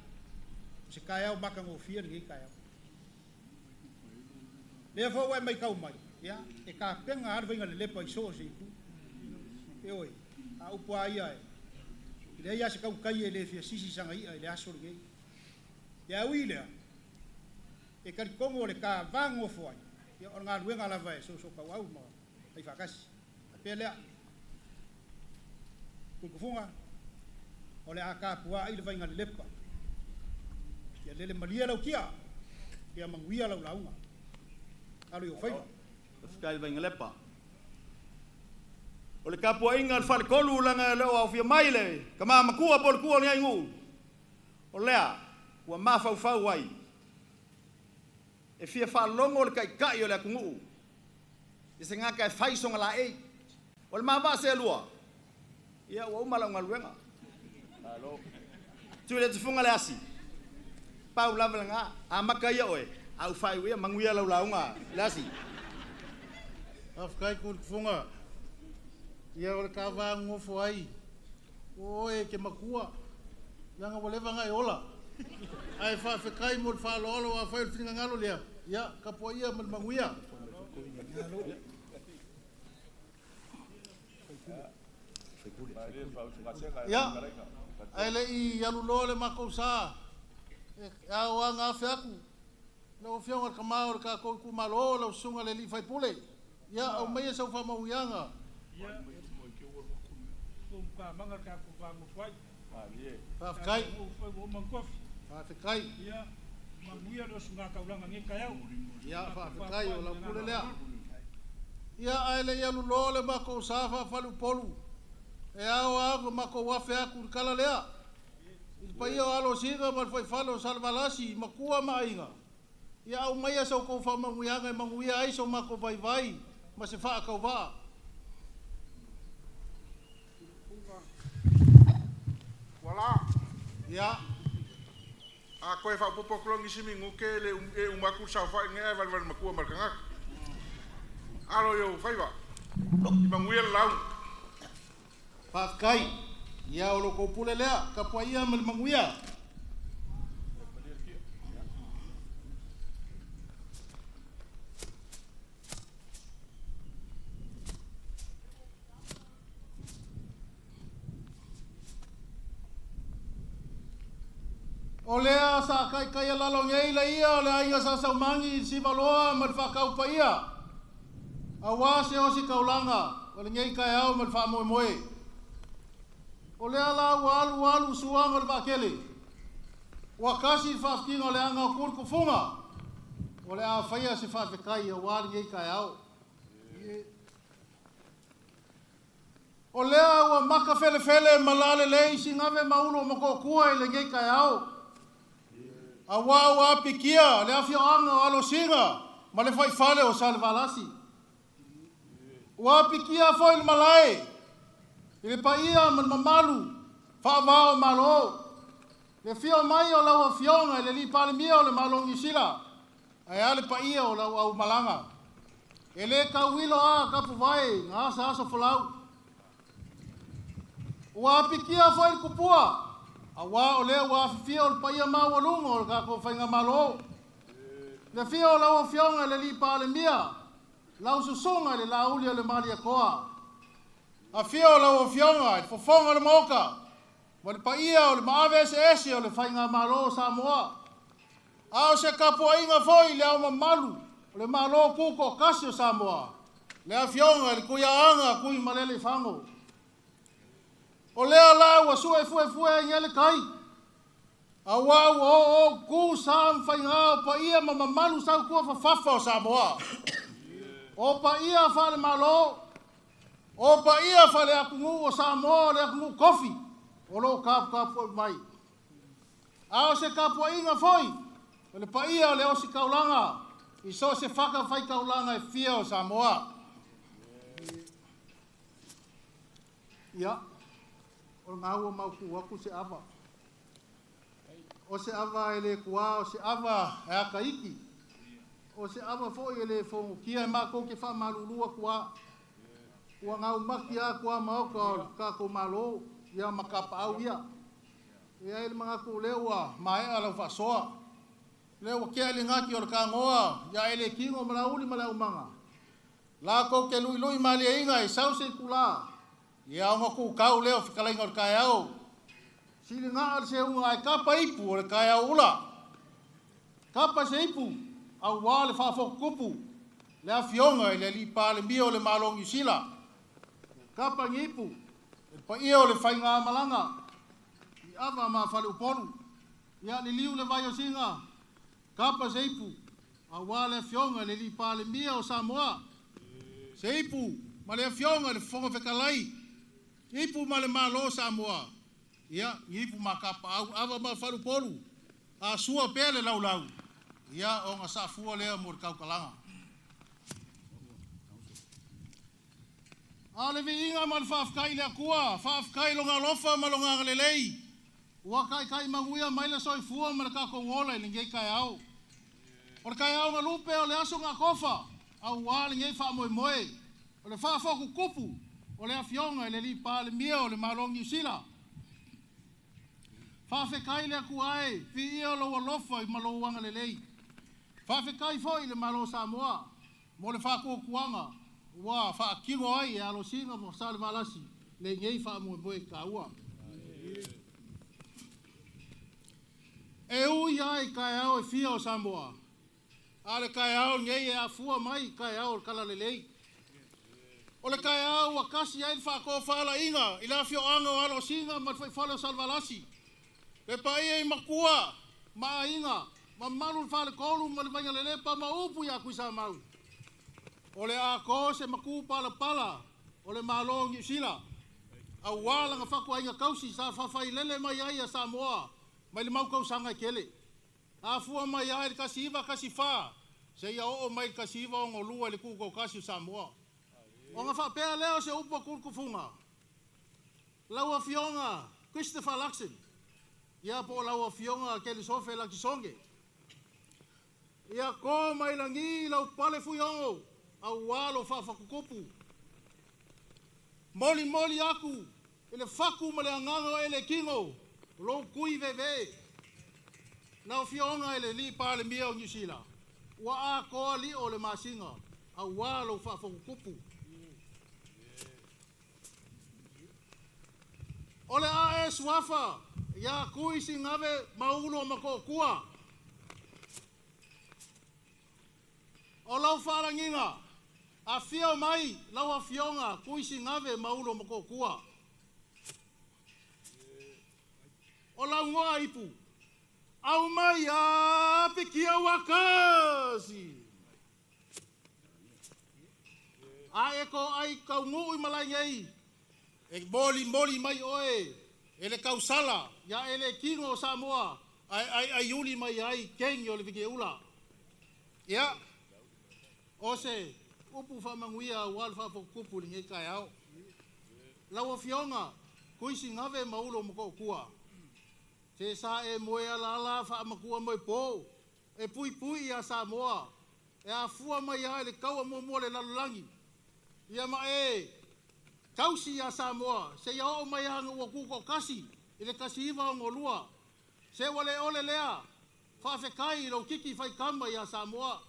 O se taeao matagofie lenei taeao. Lea foi ua e matau mai, ia, e tapena lava le faiga lelepa i so o se itu. Ioe, a o upu lava ia, e leai lava se tautai e le fia sisi sana i'a i le aso lenei. Ia ae ui i lea, e talitonu o le ta va nonofo ai, ia o le galuega lava e soosootauau ma faifaatasi. Faapea lea, Tuiletufuga, o le a tapuai le vaiga lelepa. Ia lele malie lau tia, ia manuia lau lauga. Alo i ou faiva. Faafetai le Vainalepa. O le tapuaiga a le Faletolu leaga e le o aofia mai le tama matua po o le tua o lenei nuu, o lea ua mafaufau ai e fia faalogo le Taitai o le atunuu i se gata e fai sona laei. O le ma vaa seelua, ia ua uma lau galuega. Tuiletufuga Leasi, pau lava lena, amata ia oe, ae ou faaiu ia, manuia lau lauga Leasi. Faafetai Tuiletufuga. Ia o le ta va nonofo ai, o oe e te matua, leaga ua leva ona e ola. Ae faafetai mo le faaaloalo, afai o le finagalo lea, ia tapuaia ma le manuia. Ia, ae le i aluloa le matou sa, e ao lava ona afe atu lau Afioga i le Tama o le tatou itumalo, lau Susuga i le sui usufono, ia aumaia sau faamanuiaga. Faafetai. Faafetai. Ia, faafetai o lau pule lea. Ia, ae le i aluloa le matou sa faa-faleupolu, e ao lava ona matou afe atu i le tala lea, i le paia o Alosina ma le fuaifale o Salevalasi, Matua ma Aiga, ia aumaia sa outou faamanuiaga e manuia ai so matou vaivai ma se faatauvaa. Ia. A toe faaopoopo atu loa nisi minute e le e uma atu le saofai lenei ae valevale matua ma le tagata. Alo i ou faiva. Ia manuia le lauga. Faafetai. Ia o lo outou pule lea, tapuaia ma le manuia. O lea sa taitaialalo nei le ia o le aiga Sa Saumagi i le Sivaloa ma le Faataupaia, aua se ositaulaga o lenei taeao ma le faamoemoe. O lea la ua alu alu suaga o le vaatele, ua tasi le faafitiga o le aga o Tuiletufuga, o le a faia se faafetai aua lenei taeao. O lea ua maka felefele ma lalelei Sigave ma Ulu o Motootua i lenei taeao, aua ua apikia le afioaga o Alosina ma le faifale o Salevalasi. Ua apikia foi le malae i le paia ma le mamalu faava o Malo, le afio mai o lau Afioga i le Alii Palemia o le Malo o Niu Sila, ae a le paia o lau aumalaga. E le tauilo a tapuvae na asaaso folau. Ua apikia foi le tupua, aua o lea ua afifio le paia maualuga o le tatou Faigamalo. Le afio o lau Afioga i le Alii Palemia, lau Susuga i le Laauli o le Malietoa. Afio lau Afioga i le Fofoga o le Maota ma le paia o le maave eseese o le Faigamalo o Samoa. A o se tapuaiga foi i le Ao Mamalu o le Malo Tutoatasi o Samoa, le Afioga i le Tuiaana Tuimalealiifano. O lea la ua suefuefue ai nei le tai, aua ua ooootutu sa ma faiga o paia ma mamalu sautuafafafa o Samoa. O paia faale-Malo, o paia faale-atunuu o Samoa o le atunuu tofi o lo o taputapuai mai. A o se tapuaiga foi o le paia o le ositaulaga i so o se fatafaitaulaga e fia o Samoa. Ia, o lena ua mautu atu se ava. O se ava e le tuā, o se ava e ata iki, o se ava foi e le fogotia e matou te faamalulu atu lava. Ua gaumati lava tuamaota o le tatou Malo, ia ma tapaau ia. E i ai le manatu o lea ua maea lau faasoa, o lea ua tea i le gati o le tagoa ia e le tino ma le auli ma le aumaga, latou te luilui malieina e sau se itula, ia ona tutau lea o fetalaiga o le taeao. Siligaa le seuga ae tapa ipu o le taeao ula. Tapa se ipu auā le faafotutupu le Afioga i le Alii Palemia o le Malo o Niu Sila. Tapa ni ipu i le paia o le faigamalaga i Ava ma Faleupolu. Ia liliu le vai o Siga, tapa se ipu auā le Afioga i le Alii Palemia o Samoa. Se ipu ma le Afioga i le Fofoga Fetalai, ipu ma le Malo o Samoa. Ia, ni ipu ma kapaau, Ava ma Faleupolu, a sua pea le laulau, ia ona saafua lea mo le tautalaga. A o le viiga ma le faafetai i le Atua, faafetai i Lona alofa ma Lona agalelei, ua taitai manuia mai le soifua ma le tatou ola i lenei taeao. O le taeao na lupe o le aso na tofa, auā lenei faamoemoe, o le faafotutupu o le Afioga i le Alii Palemia o le Malo o Niu Sila. Faafetai i le Atua e, viia lou alofa ma lou agalelei. Faafetai foi i le Malo o Samoa mo le faatuatuaga ua faatino ai e Alosina ma Salevalasi lenei faamoemoe taua. E ui lava i taeao e fia o Samoa, a o le taeao lenei e afua mai i taeao o le Talalelei. O le taeao ua tasi ai le faatofalaiga i le afioaga o Alosina ma le fuaifale o Salevalasi, le paia i matua ma aiga, mamalu le faletolu ma le Vaigalelepa ma upu ia Tuisamau. O le a to se matupalapala o le Malo o Niu Sila, auā lana fatuaiga tausi sa faafailele mai ai ia Samoa mai le mau tausaga e tele. Afua mai lava i le 1914 seia oo mai i le 1962 i le Tutoatasi o Samoa. Ona faapea lea o se upu a Tulutufuga, lau Afioga Christopher Luxon, ia po o lau Afioga Kelisofe Lakisonge, ia to mai lagi lau pale fuiogo auā lou faafatutupu. Molimoli aku i le faku ma le agaga o Elekino, lou tui veve. Lau Afioga i le Alii Palemia o Niu Sila, ua atoa lio o le masina auā lou faafotutupu. O le a e suafa ia Tui Sigave Maulu o Matootua. O lau faalagiga, afio mai lau Afioga Tui Sigave Maulu o Matootua. O lau goa ipu, aumai a pikia ua kasi. A e ko ai kaunuu i malae nei, e molimoli mai oe e le tausala ia e le kino o Samoa ae aiaiuli mai ai keni o le vigeula. Ia, o se upu faamanuia aua le faafotutupu i lenei taeao. Lau Afioga Tuisigave Maulo Motootua, se sa e moe alaala faamatua moe po, e puipui ia Samoa, e afua mai lava i le taua muamua o le lalolagi, ia ma e tausi ia Samoa seia oo mai lava ina ua tutoatasi i le 1962. Se ua le ole lea, faafetai i lou kiki faitama ia Samoa.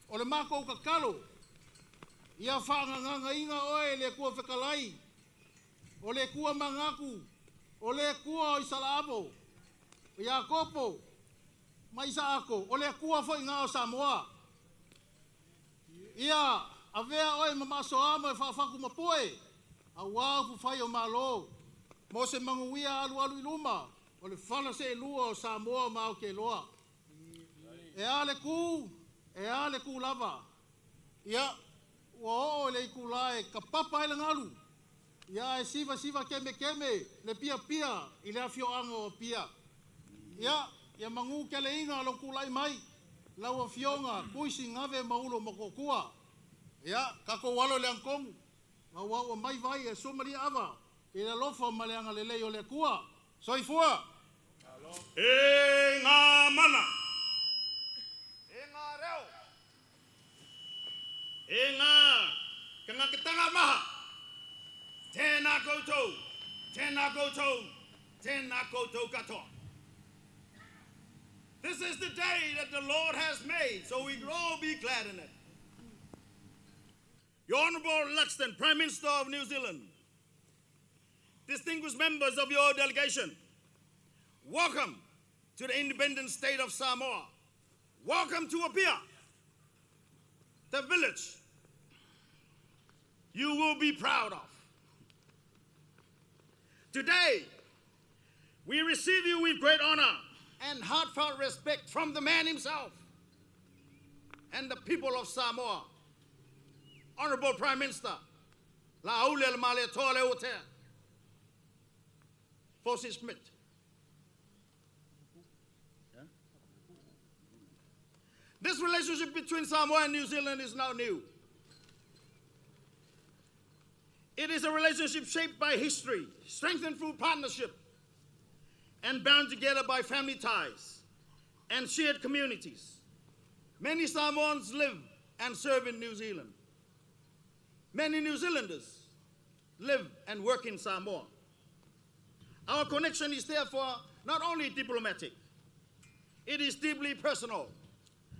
O le matou tatalo, ia faagagagaina oe e le Atua Fetalai, o le Atua manatu, o le Atua o Isalaamo, o Iakopo ma Isaako, o le Atua foi na o Samoa. Ia avea oe ma maasoa ma e faafatu mapue, auā upufai o Malo, mo se manuia alualu i luma o le fala seelua o Samoa ma Aotearoa. E a le tu, e a le tu lava. Ia, ua oo i le itulā e kapapa ai le galu, ia ae sivasiva kemekeme le piapia i le afioaga o Apia. Ia, ia manū keleiga lou tulai mai, lau Afioga Tuisigave Maulo Motootua. Ia, tatou alo i le agatonu, auā ua mai vai e sua ava i le alofa ma le agalelei o le Atua. Soifua! E ngā mana, e ngā reo, e ngā kangakatanga maha, tēnā koutou, tēnā koutou. Tēnā koutou katoa. This is the day that the Lord has made, so we can all be glad in it. Your Honorable Luxton, Prime Minister of New Zealand, distinguished members of your delegation, welcome to the independent state of Samoa. Welcome to Apia, the village you will be proud of. Today, we receive you with great honor and heartfelt respect from the man himself and the people of Samoa. Honorable Prime Minister, Laaulialemalietoa Fosi Smith. This relationship between Samoa and New Zealand is not new. It is a relationship shaped by history, strengthened through partnership, and bound together by family ties and shared communities. Many Samoans live and serve in New Zealand. Many New Zealanders live and work in Samoa. Our connection is therefore not only diplomatic, it is deeply personal.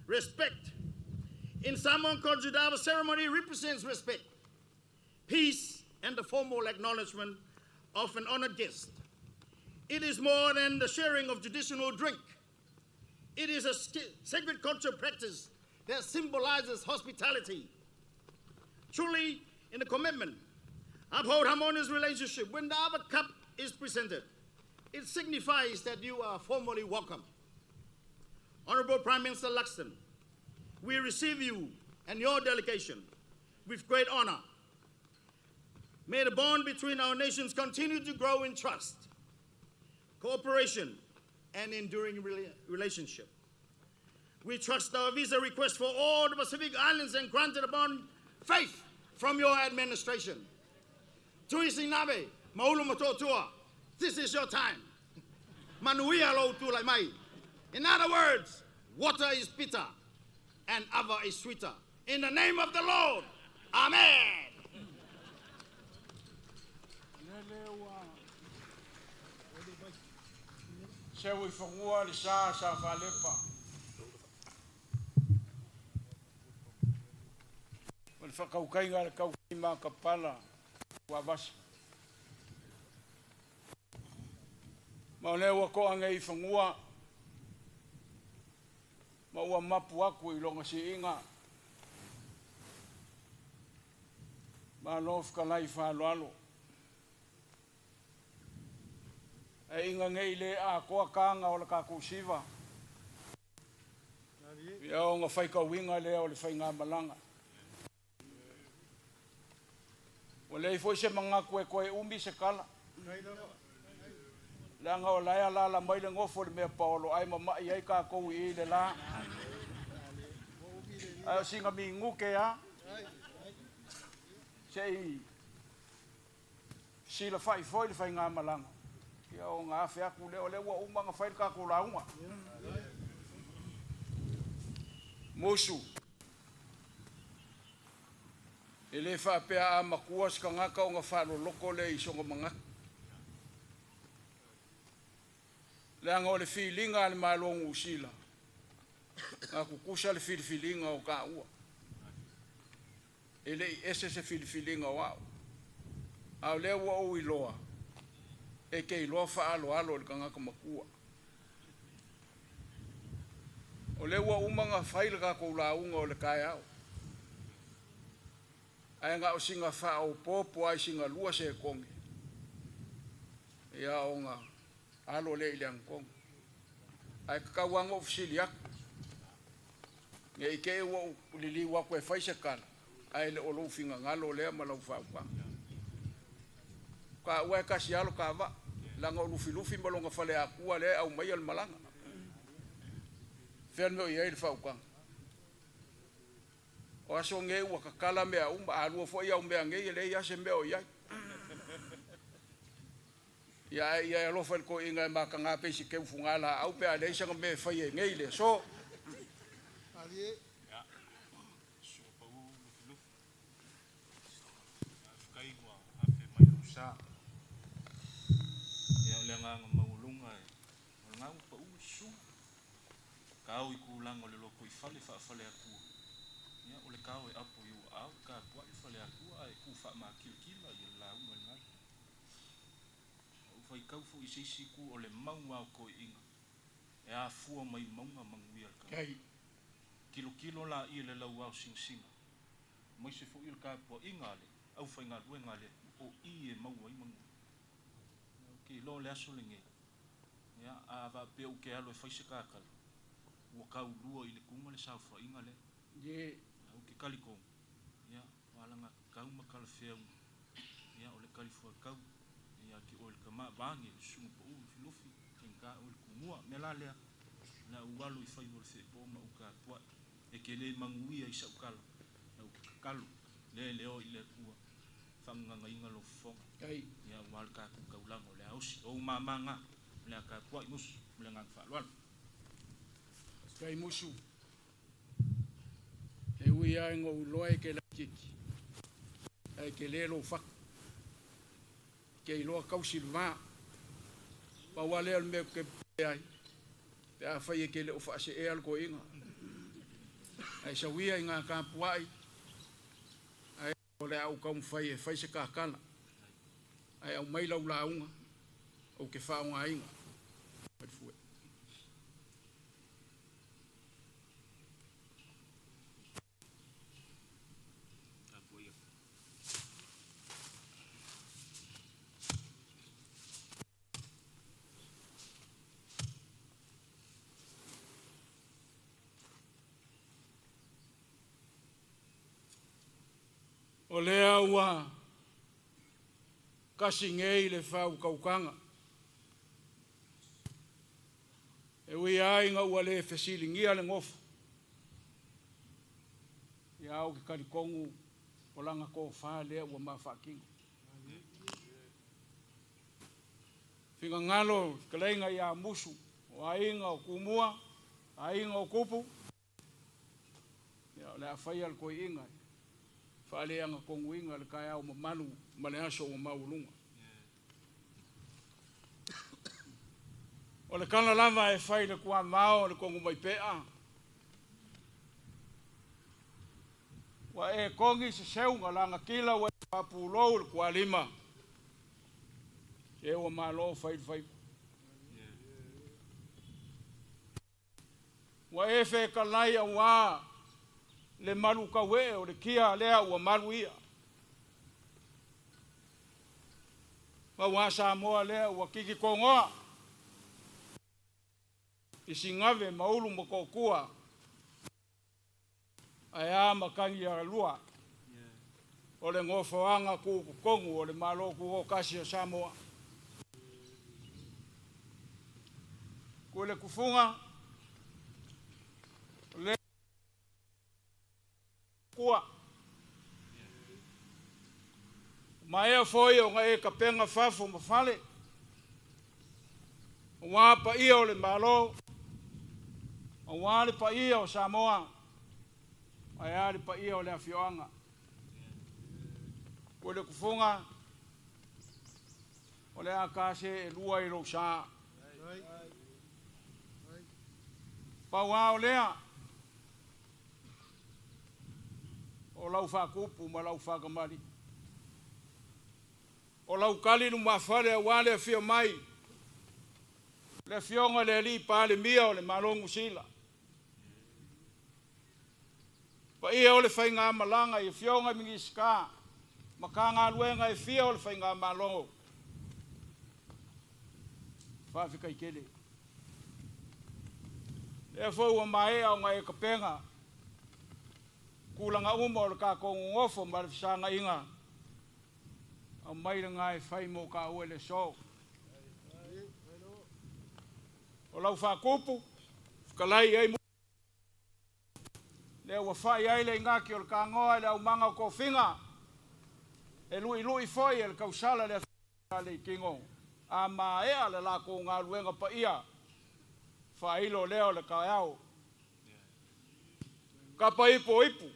Respect. In Samoan culture, the ceremony represents respect, peace, and the formal acknowledgement of an honored guest. It is more than the sharing of traditional drink. It is a sacred culture practice that symbolizes hospitality. Truly, in the commitment, uphold harmonious relationship. When the other cup is presented, it signifies that you are formally welcome. Honorable Prime Minister Luxton, we receive you and your delegation with great honor. May the bond between our nations continue to grow in trust, cooperation, and enduring relationship. We trust our visa request for all the Pacific Islands and granted upon faith from your administration. Tui Sinabe, Maulu Matotua, this is your time. Manuia lo tulai mai. In other words, water is bitter and ava is sweeter. In the name of the Lord, Amen. Seu i fagua le sa sa faalepa. O le whakaukaiga le kaukai ma ka pala ua vasa. Ma o lea ua ko'a nei i fagua ma ua mapu aku i loga si'iga. Malo fetalai fa'aloalo. Ae iga nei le atoa taga o le tatou siva. Ia ona faitauiga lea o le faigamalaga. Ua leai foi se manatu e toe umi se tala. Leaga o la e alaala mai le nofo i le mea paolo ae mama'i ai tatou i i le la. Ae o sina minute a se i silafa'i foi le faigamalaga ia ona afe atu lea o lea ua uma ona fai le tatou lauga. Musu. E lē faapea a matua se tagata ona faaloloto lea i sona manatu. Leaga o le filiga a le Malo Nusila, na tutusa le filifiliga o taua. E le'i ese se filifiliga o a'u. A o lea ua ou iloa, e te iloa faaaloalo i le tagata matua. O lea ua uma ona fai le tatou lauga o le taeao. Ae na o sina faaopoopo ai sina lua sekone, ia ona alo lea i le agatonu. Ae tatau lava ona ou fesili atu, ne i te i ua ou liliu atu e fai se tala, ae le o lou finagalo lea ma lau faautaga. Taua e tasi lava lo ta vaa, leaga o Lufilufi ma lona faleatua lea e aumaia le malaga. Fea le mea o i ai le faautaga? O aso nei ua tatala mea uma, a lua foi au mea nei e leai lava se mea o i ai. Ia ae ia e alofa i le toeaina e mataga pei se teu fugalaau pe a leai sana mea e faia i nei le aso. Ia, susuga pau Lufilufi. Faafetai ua afe mai lou sa. Ia, o le agaga maualuga e o lena ua pau le susuga. Kao i tulaga o le lotoifale faa-Faleatua, ia o le kao e apo i ou aao e tapuai le Faleatua ae tu faamakilatila ia le lauga i lena itu. Ua ou faitau foi i se isi itu o le mau lava o toeaiina e afua mai mauga manuia le tagata. Tilotilo laia i le lauao sinasina, aemaise foi o le tapuaiga a le aufaigaluega a le Atua, o i e maua ai manuia. Ou te iloa o le aso lenei, ia, a faapea ou te alu e fai se tatalo, ua taulua i le tuga le saofaiga lea. Ou te talitonu, ia, o alagatatau ma talafeauga, ia, o le talifuaitau ia te oe le tama, vaeane le Susuga Pau Lufilufi, faigata oe le Tumua. O le mea la lea, o le a ou alo i faiva o le feepo ma ou tapuai. E te le manuia i sau tala, ae ou te tatalo, lea e le o i le Atua, faagaganaina lou fofoga, ia aua le tatou taulaga o le a osi. O ou mama na, o le a tapuai musu, ma le agaga faaaloalo. Faafetai Musu. E ui lava ina ou iloa e te laitiiti, ae tele lou fatu. E te iloa tausi le va. Pau lava lea o le mea ou te popole ai, pe afai e te le o faaseea le toeaina. Ae sau ia ina tapuai, ae o le a ou taumafai e fai se tatala. Ae aumai lau lauga ou te faaaogaina. Malie. O lea ua tasi nei le faautautaga, e ui lava ina ua le fesiligia le nofo, ia ou te talitonu o lana tofa lea ua ma faatino. Finagalo le fetalaiga ia Musu, o aiga o Tumua, aiga o Tupu, ia o le a faia le toeaina e faaleagatonuina le taeao mamalu ma le aso ua maualuga. O le tala lava e fai i le tuavao o le Tonumaipea, ua e togi se seuga lagatila ua e faapulou i le tualima, se ua malo fai le faiva. Ua e fetalai auā le malu tauee o le tia lea ua malu ia. Auā Samoa lea ua titi togoa i Sigave ma Ulu ma Tootua ae a Matagialua o le nofoaga tutotonu o le Malo Tutoatasi o Samoa. Tuiletufuga, o le Atua. Maea foi ona e tapena fafo ma fale, aua paia o le Malo, aua le paia o Samoa, ae a le paia o le afioaga. Tuiletufuga, o le a ta seelua i lou sa. Pau lava o lea, o lau faatupu ma lau faatamalii. O lau tali lumafale aua le afio mai le Afioga i le Alii Palemia o le Malo o Niu Sila. Paia o le faigamalaga i Afioga i Minisita, Matagaluega e fia o le Faigamalo. Faafetai tele. Lea foi ua maea ona e tapena tulaga uma o le tatou nonofo ma le fesagaiga, aumai lena e fai mo taua i le aso. O lau faatupu, fetalai ai lea ua fai ai le igaki o le tanoa i le aumaga o tofiga, e luilui foi e le tausala le afioga le itino, a maea le latou galuega paia, faailo lea o le taeao. Kapa ipu o ipu,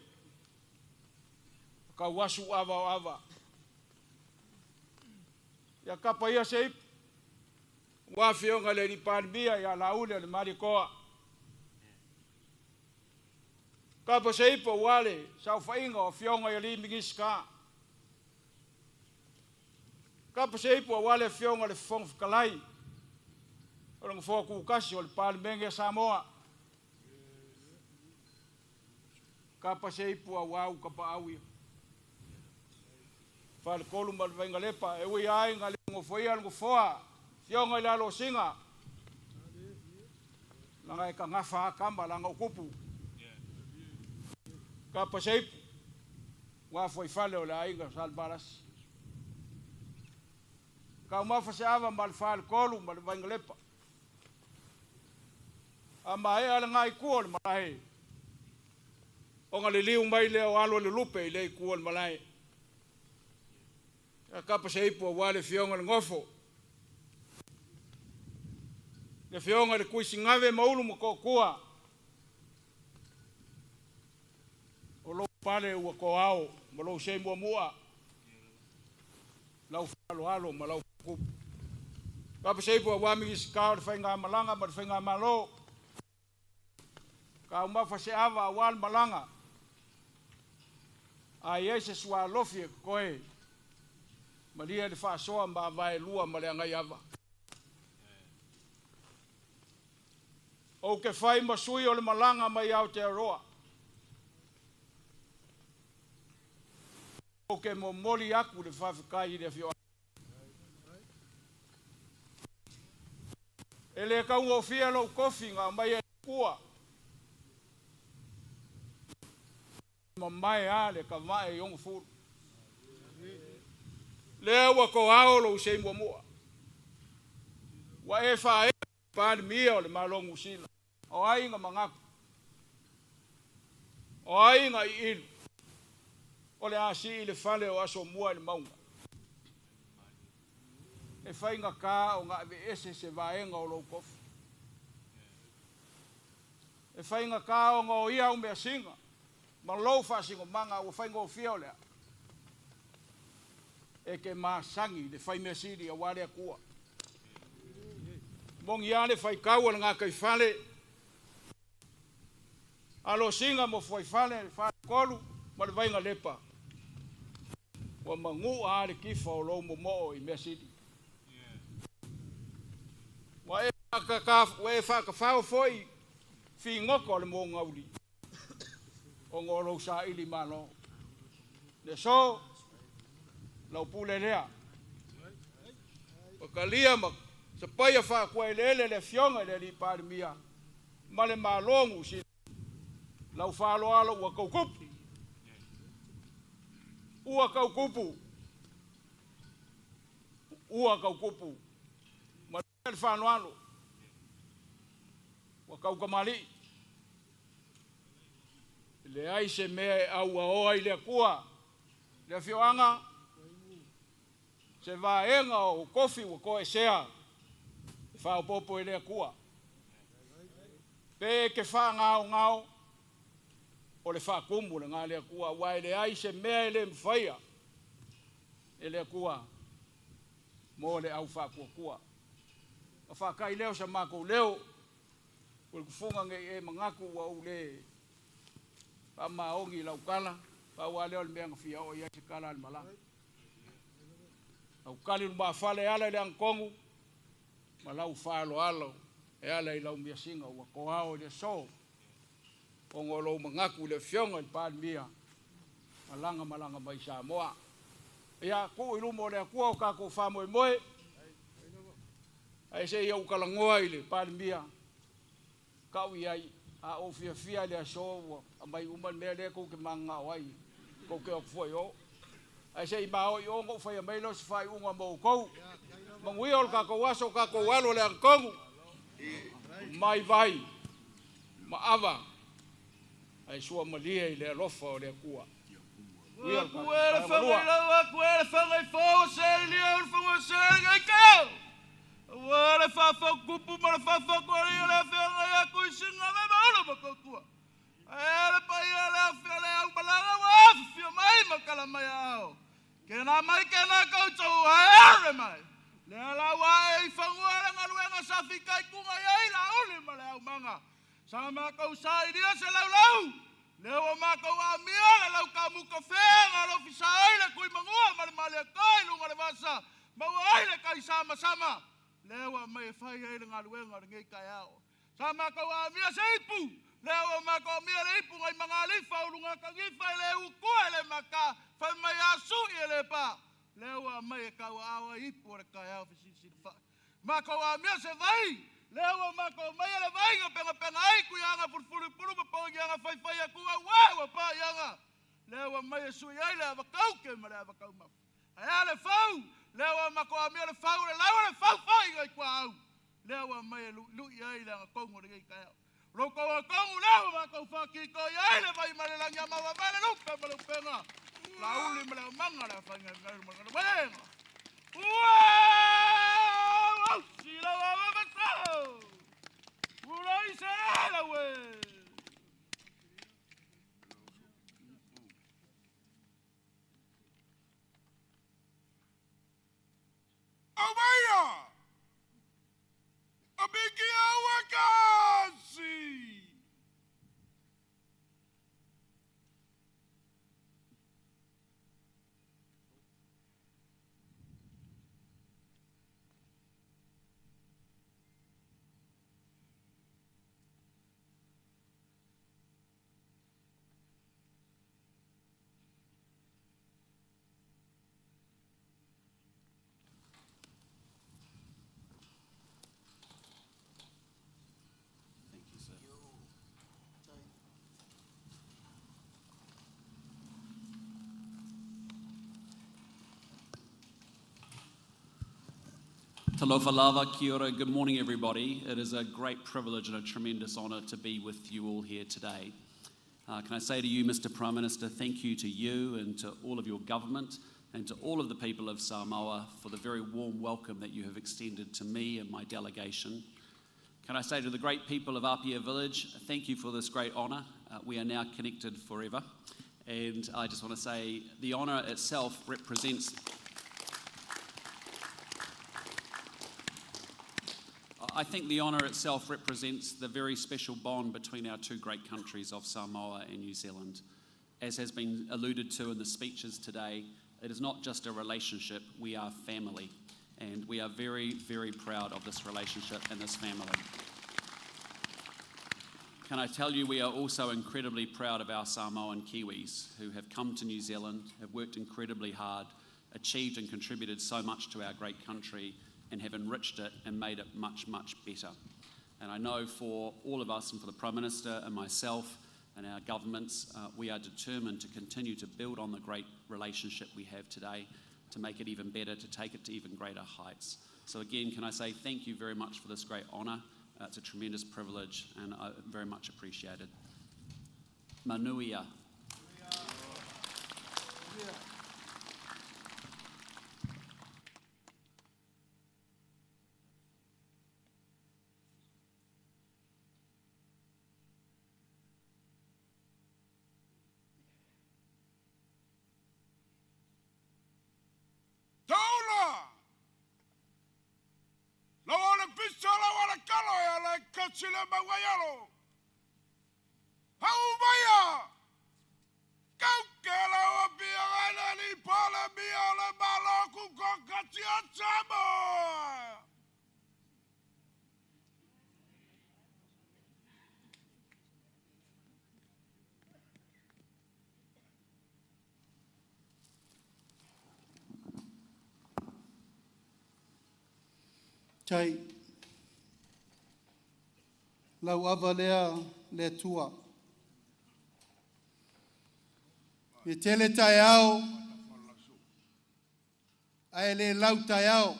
tauasu ava o ava. Ia kapa ia se ipu. Ua Afioga i le Alii Palemia ia Laauli o le Malietoa. Kapa se ipu aua le saofaiga o Afioga i Alii Minisita. Kapa se ipu aua le Afioga i le Fofoga Fetalai o le Nofoa Tutasi o le Palemene a Samoa. Kapa se ipu aua ou tapaau ia. Faletolu ma le Vainalepa, e ui lava ina le nofoia le nofoa, Afioga i le Alosina, leaga e tagafa lava tama leaga o tupu. Kapa se ipu, aua fuaifale o le aiga Salevalasi. Taumafa se ava ma le Faletolu ma le Vainalepa. A maea lena itu o le malae, ona liliu mai lea o alo o le lupe i lea itu o le malae. Ia kapa se ipu aua le afioga i le Nofo, le afioga i le Tuisigave ma Ulu Motootua, o lou pale ua toao ma lou sei muamua, lau faaaloalo ma lau faatupu. Kapa se ipu aua Minisita o le Faigamalaga ma le Faigamalo, taumafa se ava aua le malaga, a i ai se sualofi e totoe, malie le faasoa ma vaelua ma le agaiava. Ou te fai ma sui o le malaga mai Aotearoa. Ou te momoli atu le faafetai i le afioaga. E le taugofie lou tofi na aumai e le Atua. E mamae lava le tavae i ona fulu. Lea ua toao lou sei muamua. Ua e faaee le Palemia o le Malo o Niu Sila. O ai na manatu? O ai na iilu? O le a sii le fale o Asomua i le mauga. E faigata ona aveese se vaega o lou tofi. E faigata ona o ia au measina ma lou faasinomaga ua faigofie o le a. E te masani i le fai mea sili aua le Atua. Moni lava le faitau a le gataifale, Alosina ma Fuaifale, le Faletolu ma le Vainalepa, ua manua lava le tifa o lou momoo i mea sili. Ua e faatafao foi figota o le mogauli ona o lou saili malo. Le aso, lau pule lea. Ua talia ma sapaia faakuaeleele le Afioga i le Alii Palemia ma le Malo Niu Sila. Lau faaaloalo ua tautupu. Ua tautupu. Ua tautupu. Manuia le faaaloalo. Ua taukamalii. E leai se mea e auaoa i le Atua, le afioaga, se vaega o tofi ua toesea e faaopoopo e le Atua. Pe e te faagaogao, o le faatumu lena a le Atua, aua e leai se mea e le mafaia e le Atua mo le au faatuatua. Ona faatai lea o sa matou leo, o le tufuga ne i e manatu ua ou le faamaoni i lau tala, pau lava lea o le mea na fia oo i ai se tala a le malaga. Lau tali lumafale e ala i le agatonu ma lau faaaloalo e ala i lau measina ua toao i le aso ona o lou manatu i le Afioga i le Palemia malaga malaga mai Samoa. Ia, tuu i luma o le Atua o tatou faamoemoe, ae se i ou talanoa i le Palemia, tau i ai, a ou fiafia i le aso ua aumai uma le mea lea tou te mananao ai, tou te o atu fua i o. Ae se i ma o i o ona ou faia mai lea o se faaiuga mo outou. Manuia o le tatou aso, o tatou alo i le agatonu, mai vai ma ava, ae suamalie i le alofa o le Atua. Manuia le tatou vaega lua. Aua le faafotupu ma le faafotualii o le afioga ia Tuisiga me Maulu Motootua. Ae a le paia o le afio le au malaga ua afifio mai ma tala mai aao. Kena mai kena koutou ae ave mai. Lea la ua ae i fanua le galuega. sa fitaituga i ai Laauli ma le aumaga. Sa matou sailia se laulau, lea ua matou aamia le lautamu tafea na alofisa ai le Tuimanua ma le Malietoa i luga o le vasa, maua ai le tai samasama, lea ua aumai e fai ai le galuega o lenei taeao. Sa matou aamia se ipu, lea ua matou aamia le ipu nai Magalifa ulugatanifa e le utua e le mata, fai mai a sui e le pa, lea ua aumai e tauaao ai ipu o le taeao fesilisili fai. Matou aamia se vai, lea ua matou aumaia le vai na penapena ai Tuiaga fulufulu ma pogiaga faifai atu aua ua paiaga, lea ua aumai e sui ai le avataute ma le avataumafa. Ae a le fau, lea ua matou aamia le fau o le lau o le faufai nai tuaau, lea ua aumai e luilui ai le agatonu o lenei taeao. Lo outou atonu lea ua matou faatitoi ai le vai mai le lagi a maua mai le lupe ma le upega, Laauli ma le aumaga le afaigaluega ma le galuega. Ua ausi lau avavasao, ulai se laue. Aumaia! Apiki aua kasi! Thank you, sir. Talofa lava, kia ora. Good morning, everybody. It is a great privilege and a tremendous honour to be with you all here today. Can I say to you, Mr. Prime Minister, thank you to you and to all of your government and to all of the people of Samoa for the very warm welcome that you have extended to me and my delegation. Can I say to the great people of Apia Village, thank you for this great honour. We are now connected forever. And I just want to say the honour itself represents I think the honour itself represents the very special bond between our two great countries of Samoa and New Zealand. As has been alluded to in the speeches today, it is not just a relationship, we are family. And we are very, very proud of this relationship and this family. Can I tell you, we are also incredibly proud of our Samoan Kiwis who have come to New Zealand, have worked incredibly hard, achieved and contributed so much to our great country, and have enriched it and made it much, much better. And I know for all of us and for the Prime Minister and myself and our governments, we are determined to continue to build on the great relationship we have today, to make it even better, to take it to even greater heights. So again, can I say thank you very much for this great honour. It's a tremendous privilege and I very much appreciated. Manuia. Taula! Lau o le pisa lau o le kalo e ala e kasi le mauaialo. Hau maia! Kauke lau o pia gaina ni pale mia o le malo kuko kasi o Samoa! Tai, lau ava lea le Atua. E tele taeao, ae le lau taeao.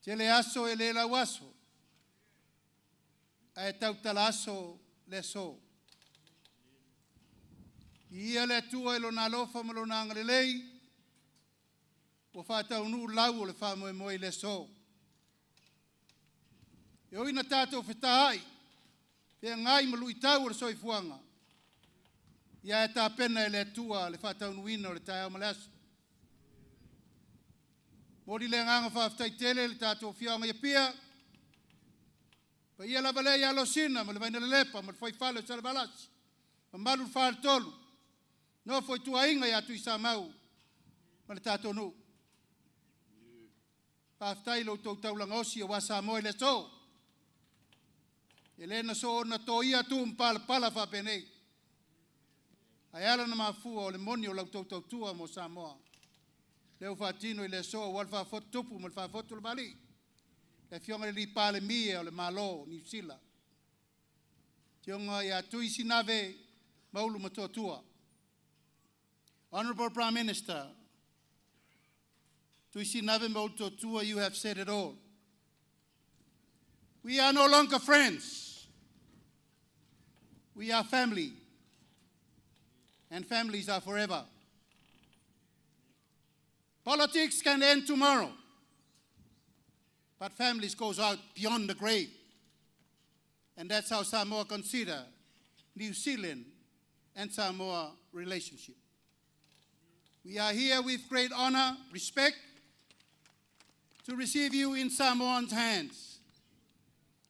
Tele aso e le lau aso, ae tautala aso le aso. Ia le Atua i lona alofa ma lona agalelei, ua faataunuu lau o le faamoemoe i le aso. E ui ina tatou fetaai, feagai ma luitau o le soifuaga, ia e tapena e le Atua le faataunuuina o le taeao ma le aso. Moli le agaga faafetai tele le tatou afioaga i Apia. Paia lava lea ia Losina ma le Vainalelepa ma le Fuaifale o Salevalasi, mamalu i le Faletolu, nofo i tuaiga ia Tuisamau ma le tatou nuu. Faafetai i lo outou taulaga osi aua Samoa i le aso. E le na soona toia atu ma palapala faapenei, ae ala ona mafua o le moni o la outou tautua mo Samoa. Lea ua faatino i le aso aua le faafotu tupu ma le faafotu le vali, le Afioga i le Palemia o le Malo o Niu Sila, Afioga ia Tui Sinave Maulu Matoatua. Honorable Prime Minister, Tui Sinave Maulu Matoatua, you have said it all. We are no longer friends. We are family. And families are forever. Politics can end tomorrow, but families goes out beyond the grave. And that's how Samoa consider New Zealand and Samoa relationship. We are here with great honor, respect, to receive you in Samoan's hands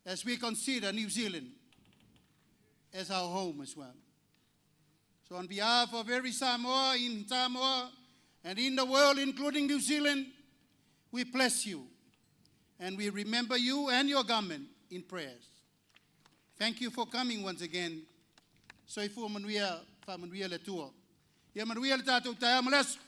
as we consider New Zealand as our home as well. So on behalf of every Samoa in Samoa and in the world, including New Zealand, we bless you and we remember you and your government in prayers. Thank you for coming once again. Soifua manuia, faamanuia le Atua. Ia manuia le tatou taeao ma le aso.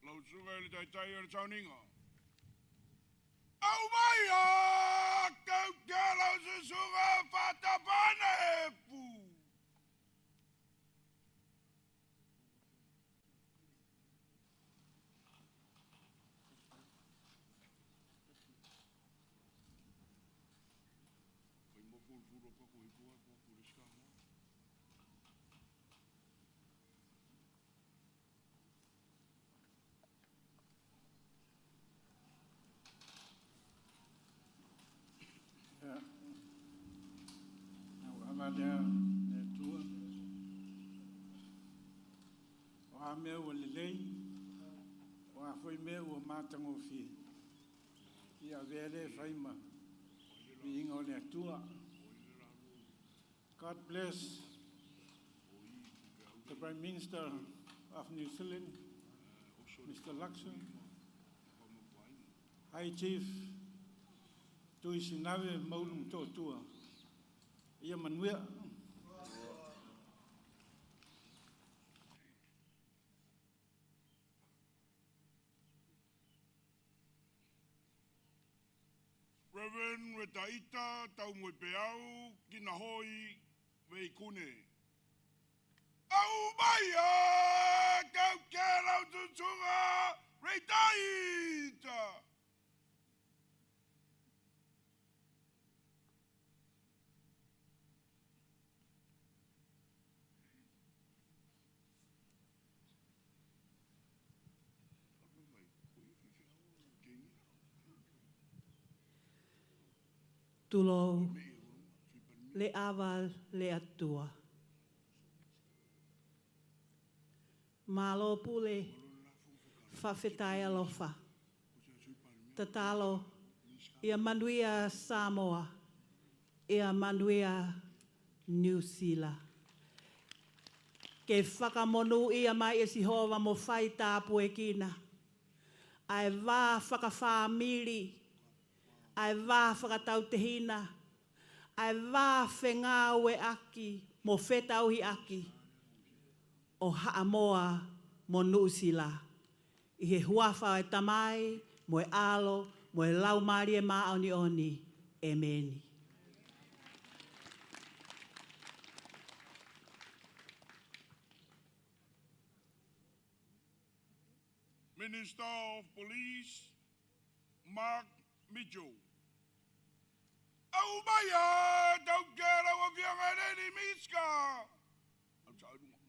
Lau susuga i le Taitai o le Sauniga. Au mai a kau lau susuga whatapana e pu. Ua lea le Atua. O a mea ua lelei, o a foi mea ua matagofie, ia avea lea e fai ma viiga o le Atua. God bless the Prime Minister of New Zealand, Mr. Luxon, High Chief Tui Sinave Maulu Matoatua. Ia manuia. Reverend Retaita Taumoepeau Kinahoi Veikune. Au mai a kau ke lau susuga Retaita. Tulou le ava le atua. Malo pule faafetai alofa. Tatalo ia manuia Samoa, ia manuia Niu Sila. Ke whakamonu ia mai e Sihova mo whai tāpu e kina. Ae wā whakawhāmiri, ae wā whakatau te hina, ae wā whengaue aki, mo whetauhi aki, o Haamoa mo Nuusila. I he huawha e tamai, mo e alo, mo e laumari e maa oni oni, e meni. Minister of Police, Mark Mitchell. Au mai a tau ke lau afioga i le ni Miska. Au sa lunga.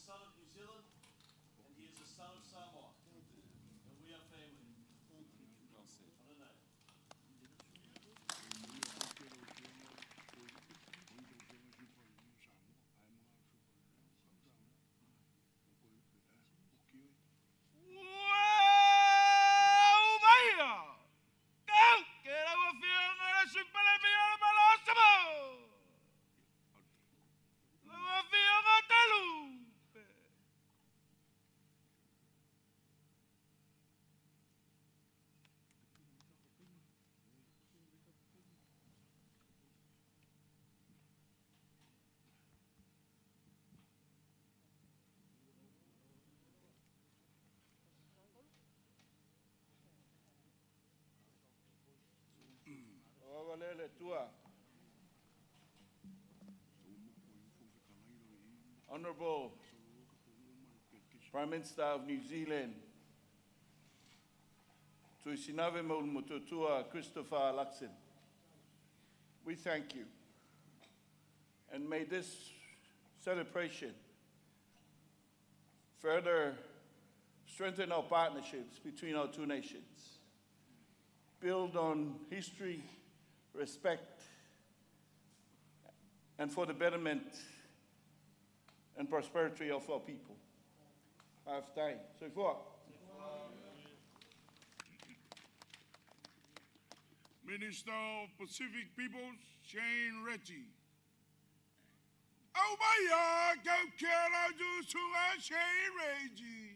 son of New Zealand, and he is a son of Samoa. And we are family. Well said. Honorable Prime Minister of New Zealand, Tui Sinave Maulu Motootua Christopher Luxon, we thank you. And may this celebration further strengthen our partnerships between our two nations, build on history, respect, and for the betterment and prosperity of our people. Fa'afetai. Soifua. Minister of Pacific Peoples, Shane Reti. Aumaya, kau kia lau tu sunga Shane Reti.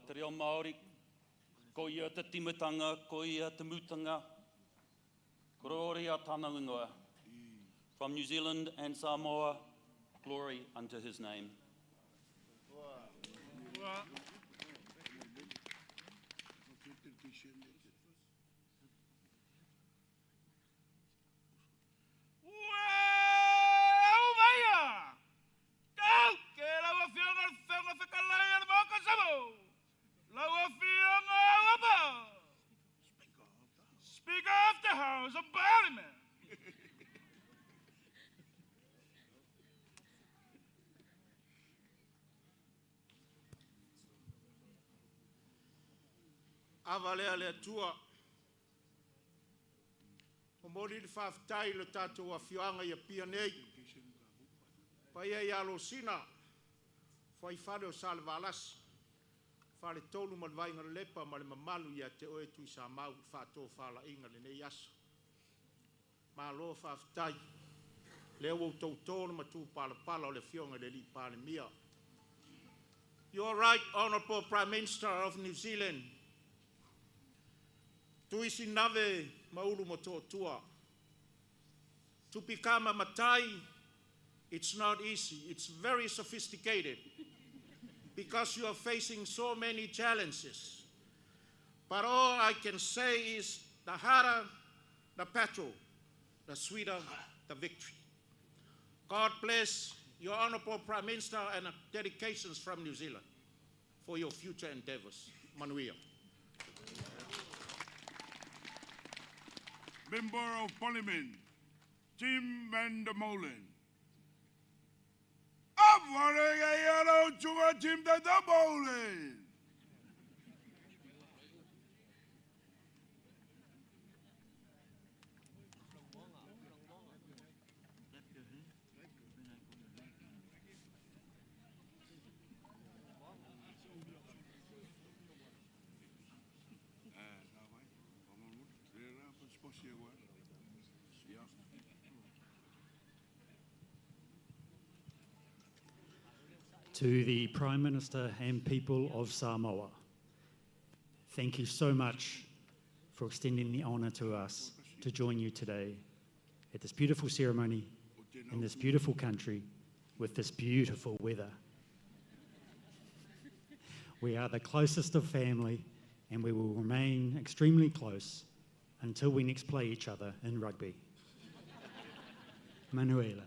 Te reo Māori, ko ia te timatanga, ko ia te mutanga, kororia tāna ingoa. From New Zealand and Samoa, glory unto his name. Speaker of the House of Parliament. Ava lea le Atua. O moli le faafetai le tatou afioaga i Apia nei. Paia ia Losina, fuaifale o Salevalasi, faletolu ma le Vaiga Lelepa ma le mamalu ia te oe Tuisamau i faatofalaiga lenei aso. Malo faafetai. Lea ua outou to le matupalapala o le afioga i le alii Palemia. You are right, Honourable Prime Minister of New Zealand, Tui Sinave Maulu Motootua. To become a Matai, it's not easy. It's very sophisticated because you are facing so many challenges. But all I can say is the harder the battle, the sweeter the victory. God bless your Honorable Prime Minister and dedications from New Zealand for your future endeavors. Manuia. Member of Parliament, Tim van der Molen. Tim van der Molen. To the Prime Minister and people of Samoa, thank you so much for extending the honour to us to join you today at this beautiful ceremony in this beautiful country with this beautiful weather. We are the closest of family and we will remain extremely close until we next play each other in rugby. Manuela.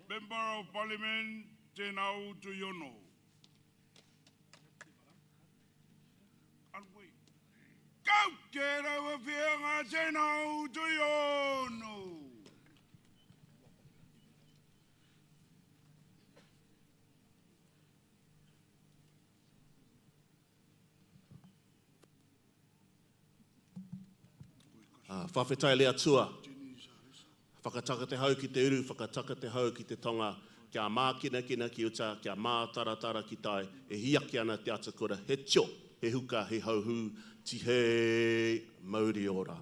Member of Parliament, Tenau Tuiono. Kau ke rau whianga Tenau Tuiono. Whawhetai le atua. Whakataka te hau ki te uru, whakataka te hau ki te tonga, kia mākinakina ki uta, kia mātaratara ki tai, e hiaki ana te atakura, he tio, he huka, he hauhū, tihei, mauri ora.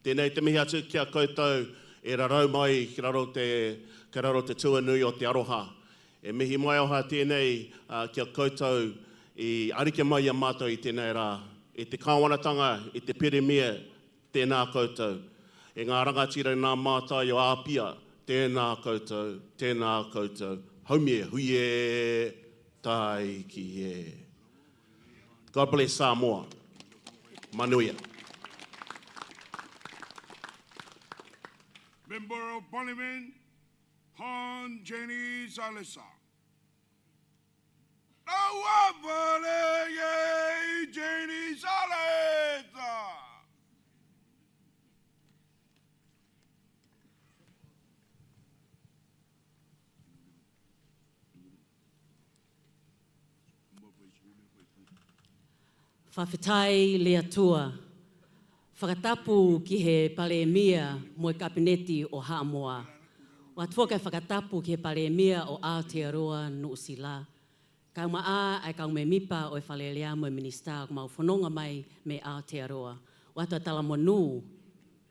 Tēnei te mihi atu ki a koutou e rarau mai ki raro te, ki raro te tuanui o te aroha. E mihi mai oha tēnei ki a koutou i ariki mai i a mātou i tēnei rā. E te Kāwanatanga, e te Pirimia, tēnā koutou. E ngā rangatira nā mātai o Āpia, tēnā koutou, tēnā koutou. Haumi e hui e, tāiki e. God bless Samoa. Manuia. Member of Parliament, Hon Jenny Salesa. Jenny Salesa. Whawhetai le atua. Whakatapu ki he palemia mo e kapineti o Hamoa. O atua kai whakatapu ki he palemia o Aotearoa no Usila. Kau ma a ai kau me mipa o e whalelea mo e minista o mau whanonga mai me Aotearoa. O atua tala monu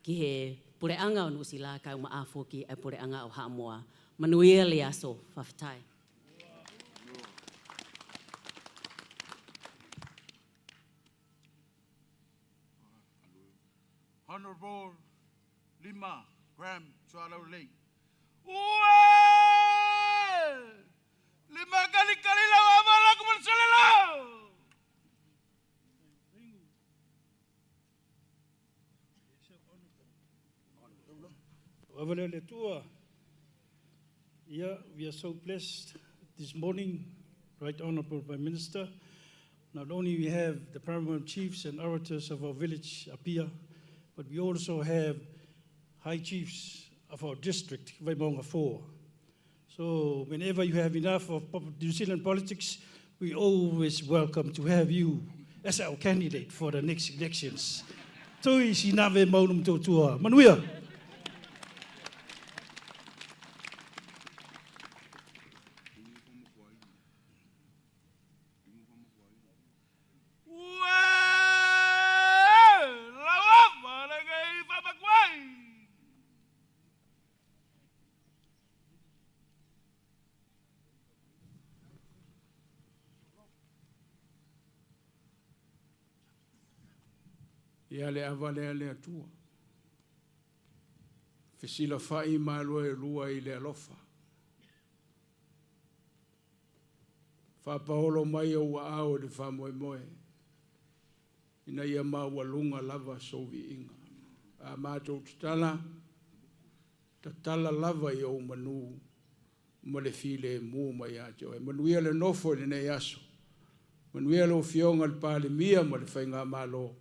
ki he pureanga o Nusila kau ma a foki ai pureanga o Hamoa. Manuia le aso, whawhetai. Honorable Lima Graham Tualaulelei. Ue! Lima kali kali lau amala ku lau. Yeah, we are so blessed this morning, Right Honorable Prime Minister. Not only we have the paramount chiefs and orators of our village, Apia, but we also have high chiefs of our district, Vaimauga 4. So whenever you have enough of New Zealand politics, we always welcome to have you as our candidate for the next elections. Tui sinave maunum tautua. Manuia! Ia le ava lea le atua. Fesilafai malo e lua i le alofa. Whāpaholo mai o ua ao le whāmoemoe. Ina ia maualuga lava sou viiga. A matou tatala, tatala lava i ou manū ma le filemu mai ia te oe. Manuia le nofo i lenei aso. Manuia lau Afioga i le Palemia ma le Faigamalo.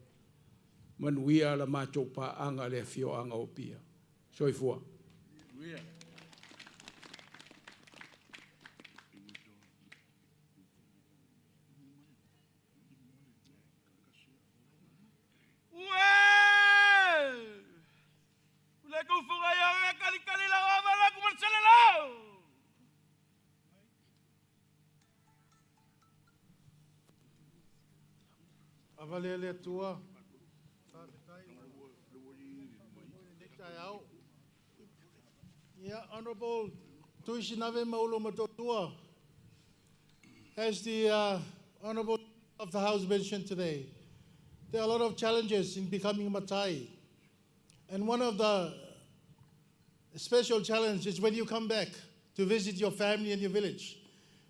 Manuia la matou paaga le afioaga o Apia. Soifua. Ava lea le Atua. Faafetai lenei taeao. Yeah, Honorable Tuisinave Maulo Matotua, as the Honorable of the House mentioned today, there are a lot of challenges in becoming Matai. And one of the special challenges is when you come back. to visit your family and your village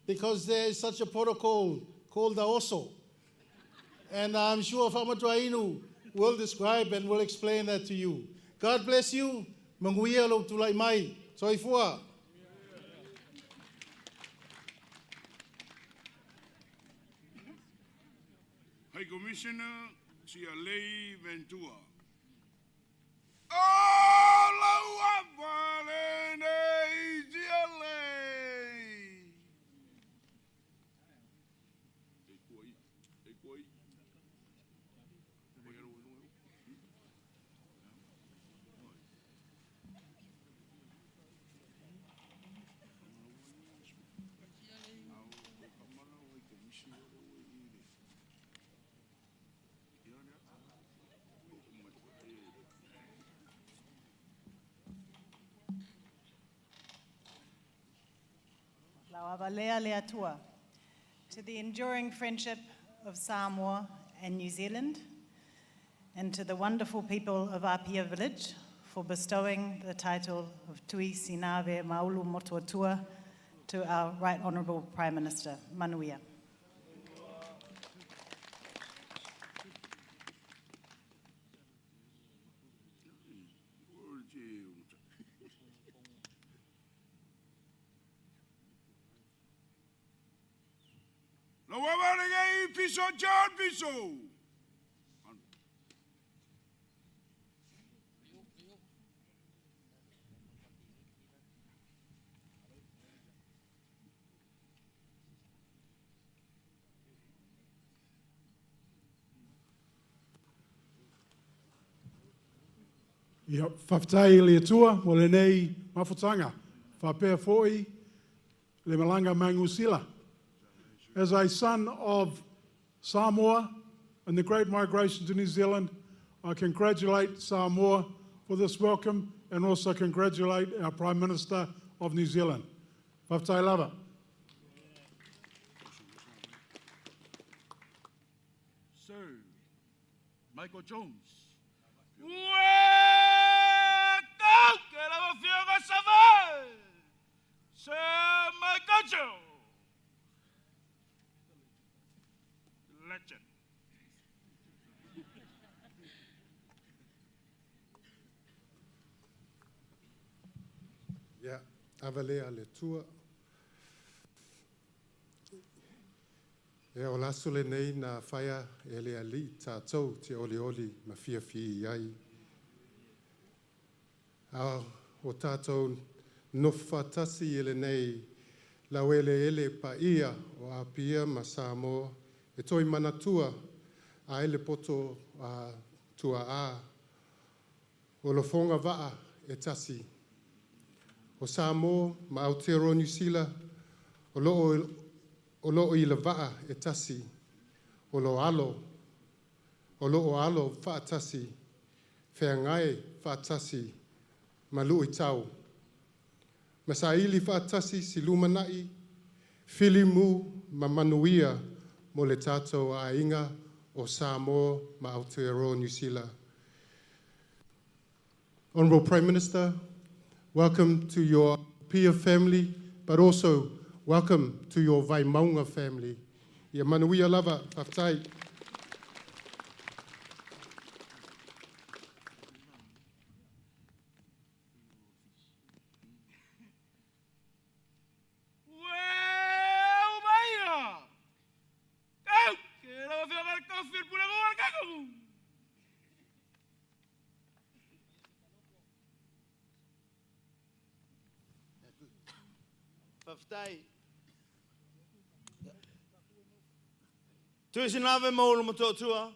because there is such a protocol called the oso. And I'm sure Fa'amatua Inu will describe and will explain that to you. God bless you. Manuia lou tulai mai. Soifua. High Commissioner Sialei Ventura. Oh, lau avale nei Sialei. E kua i, e kua i. Lauavalea le Atua, to the enduring friendship of Samoa and New Zealand, and to the wonderful people of Apia Village for bestowing the title of Tui Sinave Maulu Motuatua to our Right Honourable Prime Minister, Manuia. Lau avale nei Piso John Piso. Ia, faafetai i le Atua mo lenei mafutanga. Faapea foi le malaga mai Niu Sila. As a son of Samoa and the Great Migration to New Zealand, I congratulate Samoa for this welcome and also congratulate our Prime Minister of New Zealand. Faafetai lava. Sir Michael Jones. Ua tau ke lau afioga Savaii. Sir Michael Jones. Legend. Ia, avalea le Atua. Ia, o le aso lenei na faia e le Alii tatou te olioli ma fiafia i ai. A o tatou nofo faatasi i lenei laueleele paia o Apia ma Samoa e toe manatua ai le poto a tuaa o lafoga vaa e tasi. O Samoa ma Aotearoa Niu Sila o loo i le vaa e tasi, o loo alo faatasi, feagai faatasi ma luitau. Ma saili faatasi se lumanai, filemu ma manuia mo le tatou aiga o Samoa ma Aotearoa Niu Sila. Honorable Prime Minister, welcome to your Apia family, but also welcome to your Vaimauga family. Ia manuia lava, faafetai. Ua umaia. Tau ke lau afioga le kofi le pulega o le kakamu. Faafetai. Tuisinave Maulu Motootua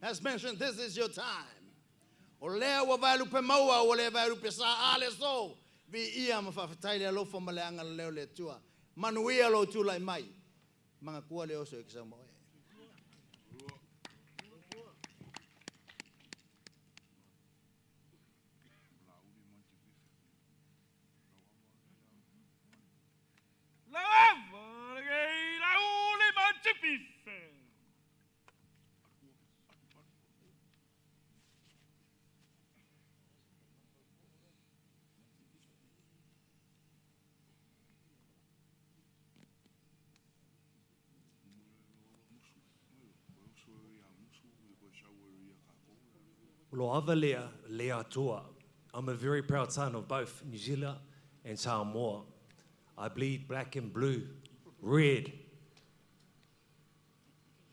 has mentioned this is your time. O lea ua vaelupe maua ua le vaelupe sa a le aso. Viia ma faafetai le alofa ma le agalelei o le Atua. Manuia lou tulai mai. Magatua le oso e ke sau e. Lau ava le lau le ma tipi fe. Loavalea Leatua. I'm a very proud son of both New Zealand and Samoa. I bleed black and blue, red.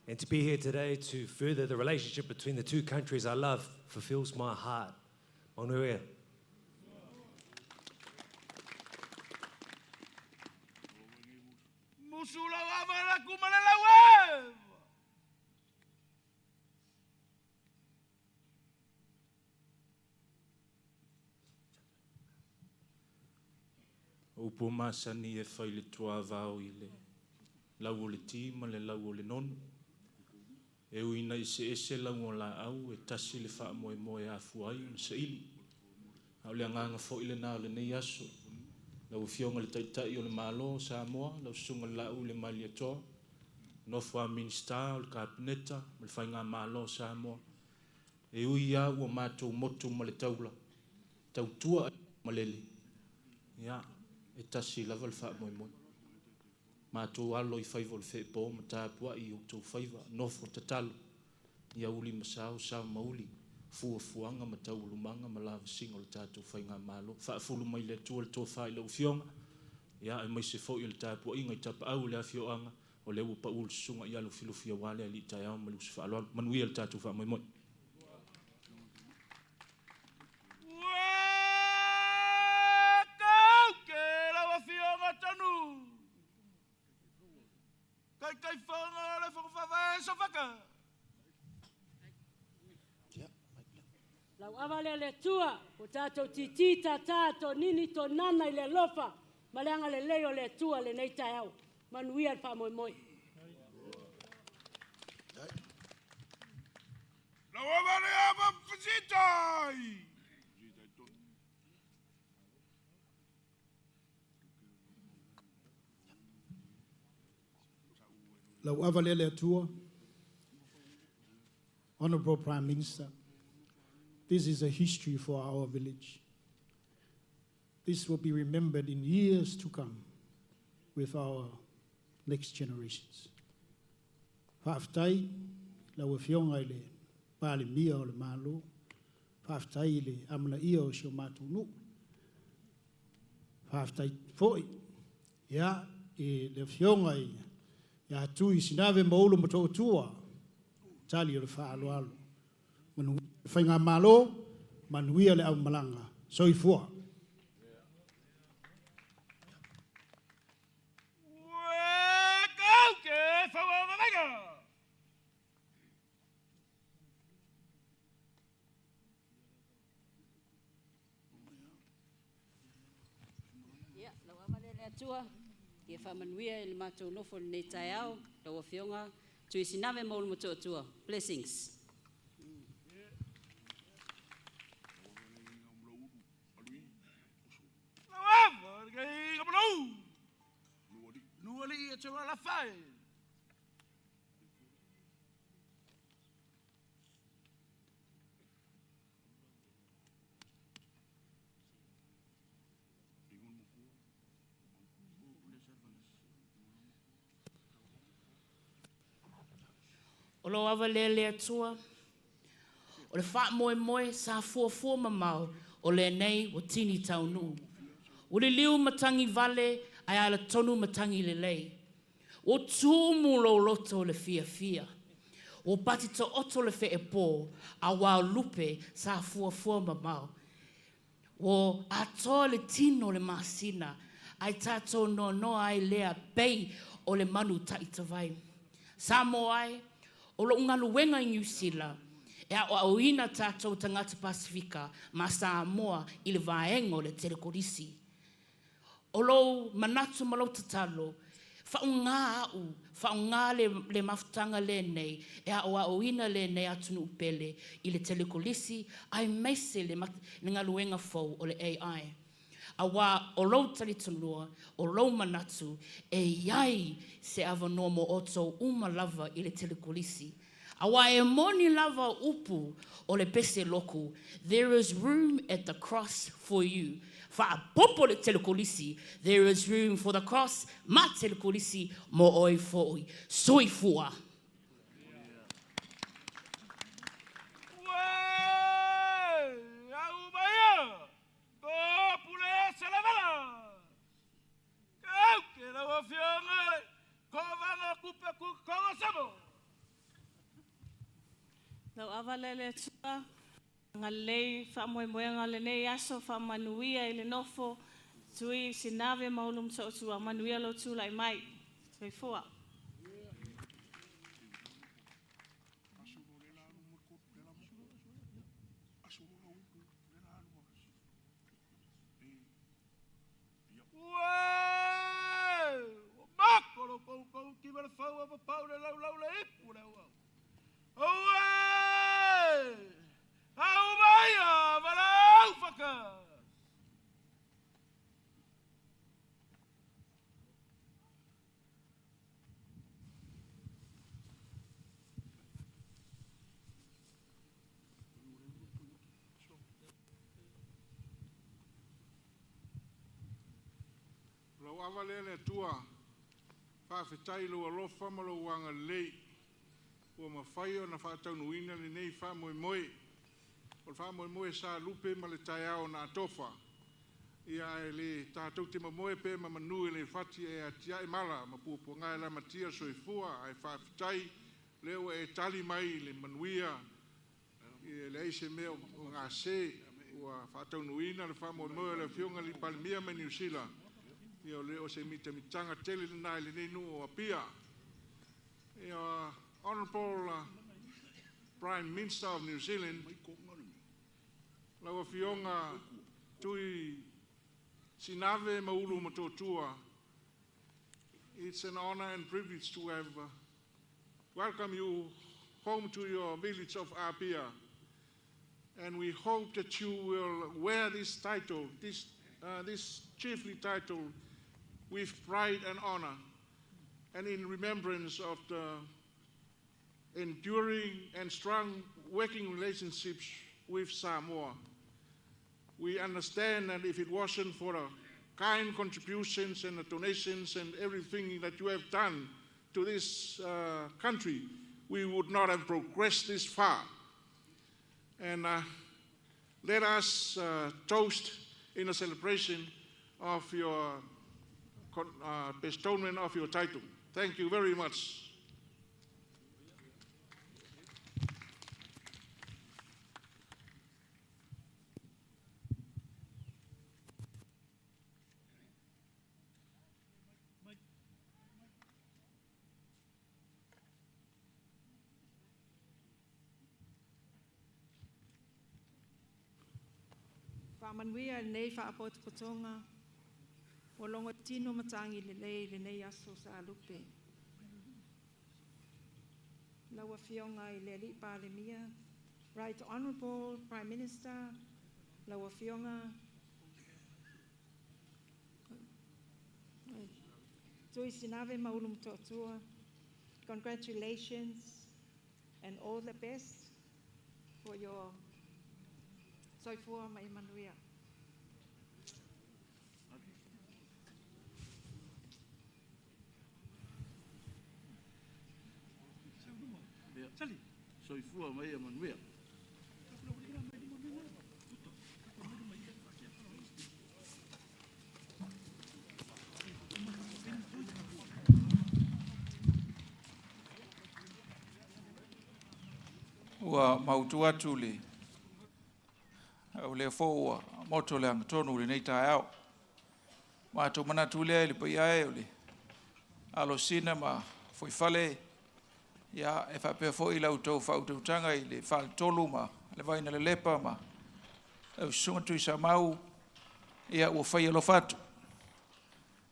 And to be here today to further the relationship between the two countries I love fulfills my heart. Manuia. Musu lau ava la ku ma le lau e. O upu masani e fai le tuavao i le lau o le ti ma le lau o le nonu. E ui ina eseese lauga o laau, e tasi le faamoemoe e afua ai ona saili. A o le agaga foi lena o lenei aso. Lau Afioga i le Taitai o le Malo o Samoa, lau Susuga i le Laauli Malietoa, nofo a Minisita o le Kapeneta ma le Faigamalo o Samoa, e ui lava ua matou motu ma le taula, tautua malele, ia, e tasi lava le faamoemoe. Matou alo i faiva o le feepo ma tapuai i outou faiva, nofo tatalo, ia uli ma sao, sao ma uli, fuafuaga ma taualumaga ma lavasiga o le tatou faigamalo. Faafulu mai le Atua le tofa i lau Afioga, ia, aemaise foi o le tapuaiga i tapaau o le afioaga, o lea ua pau le susuga ia Lufilufi aua le alii taeao ma le uso faaaloalo. Manuia le tatou faamoemoe. Ua tau ke lau afioga tonu. Taitaifono o le Fono Faavae Sofaka. Lau ava lea le Atua, ua tatou titi tātā tōnini tōnana i le alofa ma le agalelei o le Atua lenei taeao. Manuia le faamoemoe. Lau ava lea ava fasitai. Lau ava lea le Atua, Honorable Prime Minister, this is a history for our village. This will be remembered in years to come with our next generations. Faafetai lau afioga i le Palemia o le Malo, faafetai i le amanaia o si o matou nuu, faafetai foi ia, i le afioga i ia Tui Sinave ma Ulu Motootua, tali o le faaaloalo. Manuia le faigamalo, manuia le aumalaga. Soifua. Ua tau ke whauanganaga. Ia, lau ava lea le Atua, ia faamanuia i le matou nofo i lenei taeao, lau Afioga Tui Sinave ma Ulu Motootua. Blessings. Lau ava ke ngamalu. Nuali e te wala whai. O lou ava lea le Atua, o le faamoemoe sa fuafua mamao o lenei ua tini taunuu. Ua liliu matagi vale ae ala tonu matagi lelei. Ua tumu lou loto i le fiafia. Ua pati taoto le feepo auā o lupe sa fuafua mamao. Ua atoa le tino o le masina ae tatou noanoa ai lea pei o le manu taitavai. Samoa e, o lo'u galuega i Niu Sila e aoaoina tatou tagata Pasefika ma Samoa i le vaega o le telekolisi. O lou manatu ma lou tatalo, faaaoga a'u, faaaoga le, le mafutaga lenei e aoaoina lenei atunuu pele i le telekolisi aemaise le, le galuega fou o le AI. Auā o lou talitonua, o lou manatu, e i ai se avanoa mo outou uma lava i le telekolisi. Auā e moni lava upu o le pese loku, There is room at the cross for you. Faapopo le telekolisi, There is room for the cross ma telekolisi mo oe foʻi. Soifua. Ua pe ku konga sabo. Lau ava le le Atua, agalelei faamoemoega o lenei aso, faamanuia i le nofo, Tui Sinave ma Ulu Motootua, manuia lou tulai mai. Soifua. Uē, ua mako lo koukou tiva le fau a papau le laulau le ipu le auau. Uē, au maia valaau whaka. Lau ava lea le Atua, faafetai i lou alofa ma lou agalelei ua mafai ona faataunuuina lenei faamoemoe. O le faamoemoe sa lupe ma le taeao na atofa. Ia ae le tatou te momoe pea ma manu e le fati e atiae mala ma puapuaga e lamatia soifua, ae faafetai lea ua e tali mai i le manuia, e leai se mea o gase ua faataunuuina le faamoemoe o le Afioga i le Palemia mai Niu Sila. Ia o le o se mitamitaga tele lena i lenei nuu o Apia. Ia, Honorable Prime Minister of New Zealand, lau Afioga Tui Sinave Maulu Motootua, it's an honor and privilege to have welcome you home to your village of Apia. And we hope that you will wear this title, this chiefly title, with pride and honor, and in remembrance of the enduring and strong working relationships with Samoa. We understand that if it wasn't for the kind contributions and the donations and everything that you have done to this country, we would not have progressed this far. And let us toast in a celebration of your bestowment of your title. Thank you very much. Faamanuia lenei faapotopotoga, ua logo tino matagi lelei i lenei aso sa lupe. Lau Afioga i le Alii Palemia, Right Honorable Prime Minister, lau Afioga Tui Sinave Maulu Motootua, congratulations and all the best for your soifua ma ia manuia. Soifua ma ia manuia. Ua mautu atu le au lea fou ua moto le agatonu i lenei taeao. Matou manatu lea i le paia e o le alosina ma fuifale, ia e faapea foi la outou faautautaga i le faletolu ma le vaina lelepa ma lau susuga Tuisamau, ia ua fai alofa atu.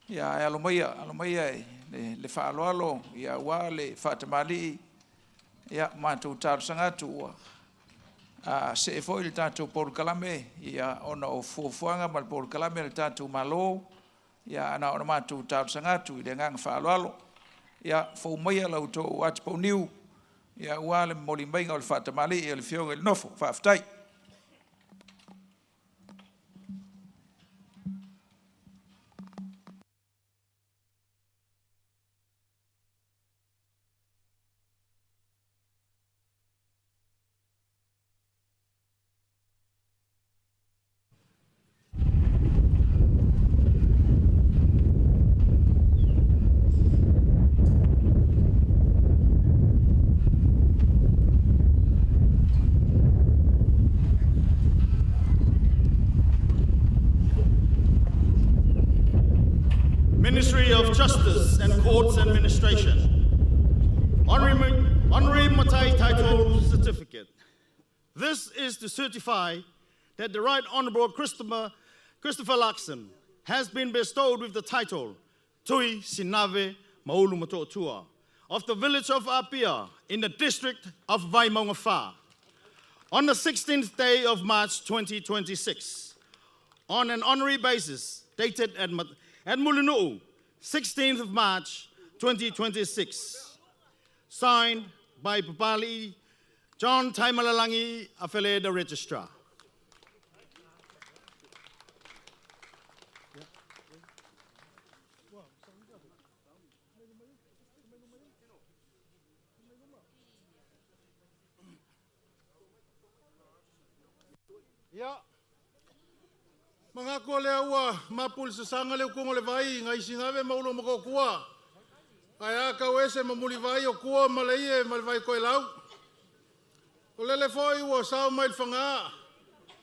Ia ae alo maia le faaaloalo, ia aua le faatamalii, ia matou talosaga atu ua see foi le tatou polokalame, ia ona o fuafuaga ma le polokalame a le tatou Malo, ia na ona matou talosaga atu i le agaga faaaloalo. Ia fou maia la outou atipouniu, ia aua le momoli maiga o le faatamalii a le Afioga i le Nofo. Faafetai. Ministry of Justice and Courts Administration. Honorary, Honorary Matai Title Certificate. This is to certify that the Right Honorable Christopher, Christopher Luxon has been bestowed with the title Tui Sinave Maulu Motootua of the village of Apia in the district of Vaimaugafa on the 16th day of March 2026 on an honorary basis dated at, at Mulinu'u, 16th of March 2026. Signed by Papali John Taimalalangi Afele, the registrar. Ia, Magaku o lea ua mapu i le sasaga le ukuga o le vai i Gaisigave ma Ulumakokua. Ae a kau ese ma mulivai o kua ma le ie ma le vai koelau. O lele foi ua sao mai le faga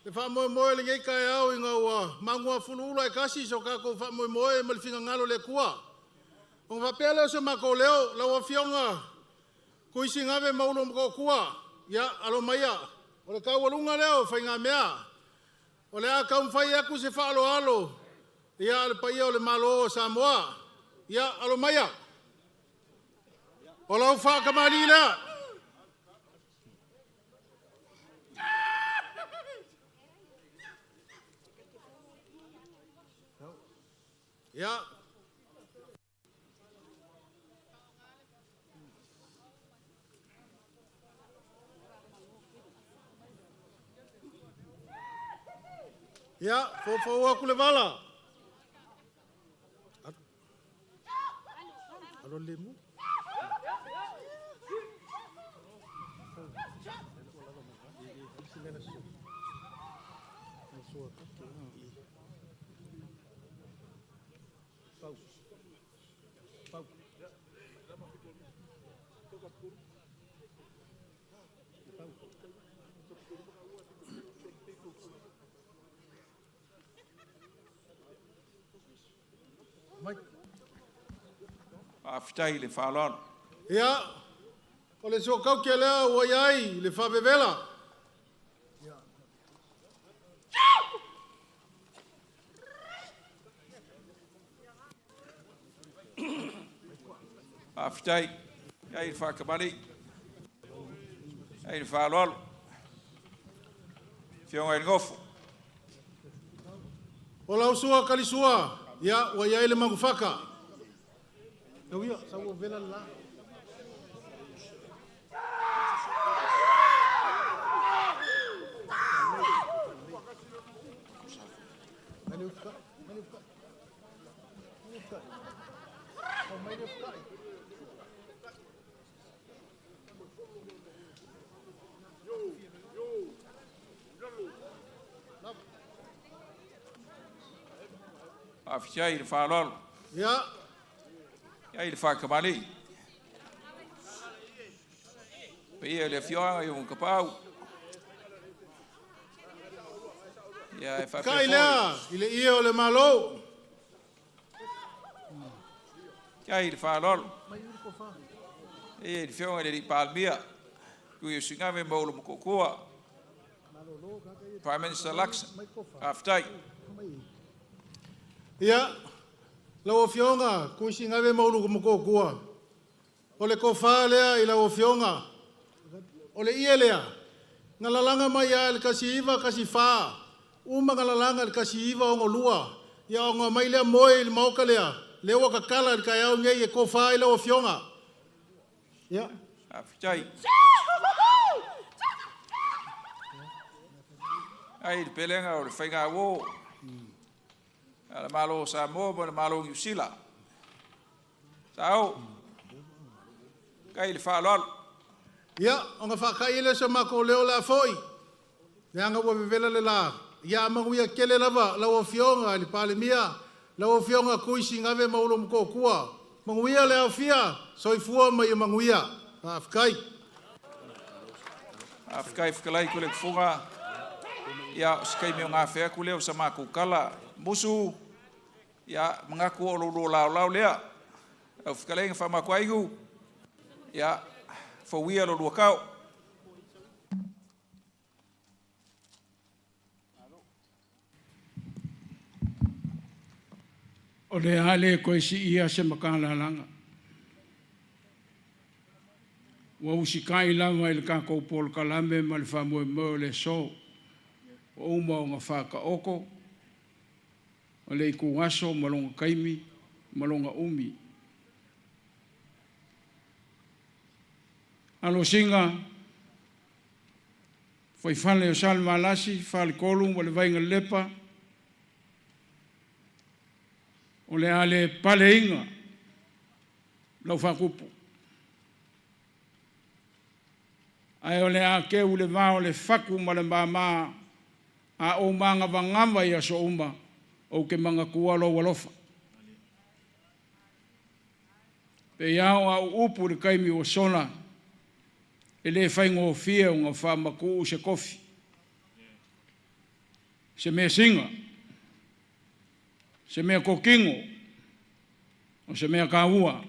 le faamoemoe lenei taeao ina ua manuafuluula e tasi so tatou faamoemoe ma le finagalo o le Atua. Ona faapea lea o se matou leo, lau Afioga Tuisigave ma Ulumakokua, ia alo maia, o le taualuga lea o faigamea. O le a taumafai atu se faaaloalo ia le paia o le Malo o Samoa. Ia alo maia. O lau faatamalii lea. Ia. Ia, foufou atu le vala. Alo le mu. Faafetai i le faaaloalo. Ia, o le soakauke lea ua i ai le faavevela. Faafetai. Ia i le faatamalii. Ia i le faaaloalo. Afioga i le Nofo. O lau sua kalisua, ia, ua i ai le magufaka. Tau ia, sau ua vela le la. Faafetai i le faaaloalo. Ia. Ia i le faatamalii. Paia i le afioaga i o Kapau. Ia e faapea Kai lea i le ia o le Malo. Ia i le faaaloalo. Ia i le afioga i le alii Palemia. Tui o Sigave ma Olo Motootua. Prime Minister Luxon. Faafetai. Ia, lau Afioga Tuisigave ma Ulumakokua, o le tofa lea i lau Afioga, o le ie lea, na lalaga mai ia le 1914, uma na lalaga le 1962, ia ona mai lea moe i le maota lea, lea ua tatala i le taeao nei e tofa ai lau Afioga. Ia. Faafetai. Ai le pelega o le faiga uō. A le Malo o Samoa ma le Malo o Niu Sila. Sao. Kai le faaaloalo. Ia, ona faakai lea o se matou leo le a foi. Leaga ua vevela le la. Ia manuia tele lava lau Afioga i le Palemia, lau Afioga Tuisigave ma Ulumakokua. Manuia le aofia, soifua ma ia manuia. Faafetai. Faafetai fetalai tole kufuga. Ia, o se taimi o gafea atu lea o sa matou tala. Musu, Ia, manatu o lo lua laolao lea. Lau fetalaiga Faamatuaigu, ia, fauia lo lua tao. O le a le toe siia se matalalaga. Ua usikai lava i le tatou polokalame ma le faamoemoe o le aso. Ua uma ona faataoto o le ituaso ma lona taimi ma lona umi. Alosina faifale o Salevalasi, Faletolu ma le Vainalepa, o le a le paleina lau faatupu, ae o le a teu i le va o le fatu ma le mama a ou manavanava i aso uma, ou te manatua lou alofa. Pe ia o au upu i le taimi ua sola, e le faigofie ona faamatuu se tofi, se measina, se mea totino, o se mea taua,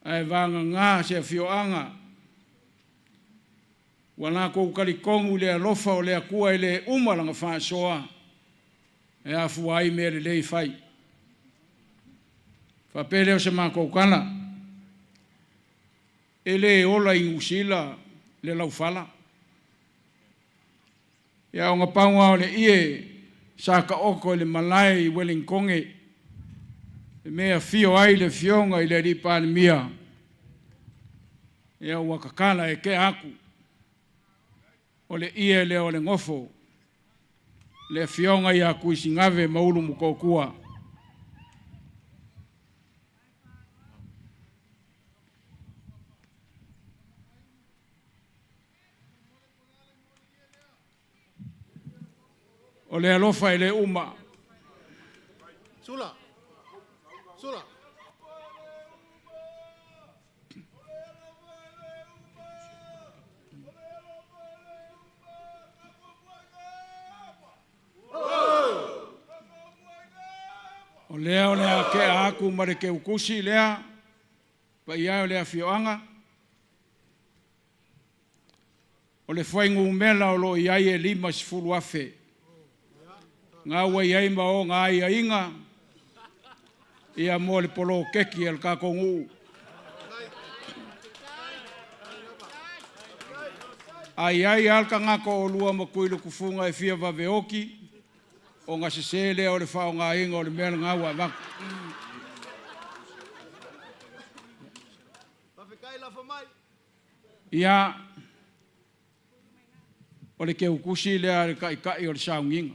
ae vagana se afioaga ua latou talitonu i le alofa o le Atua e le uma lana faasoa e afua ai mea lelei fai. Faapea lea o se matou tala, e le ola i Niu Sila le laufala. Ia ona pau lava o le ie sa taoto i le malae i Welingtone, le mea e afio ai le afioga i le alii Palemia, ia ua tatala e tea atu o le ie lea o le nofo, le afioga ia Tuisigave ma Ulumotootua. O le alofa e le uma. Sula. Sula. O lea o le a tea aku ma le teutusi lea, paia e o le afioaga, o le fuainumera o lo o i ai e 50,000. Na ua i ai ma ona aiaiga ia mo le poloketi a le tatou nuu. A i ai lava le tagata o oulua ma Tuilutufuga e fia vave oti, ona sese lea o le faaaogaina o le mea lena ua avatu. Ia, o le teutusi lea a le taitai o le sauniga,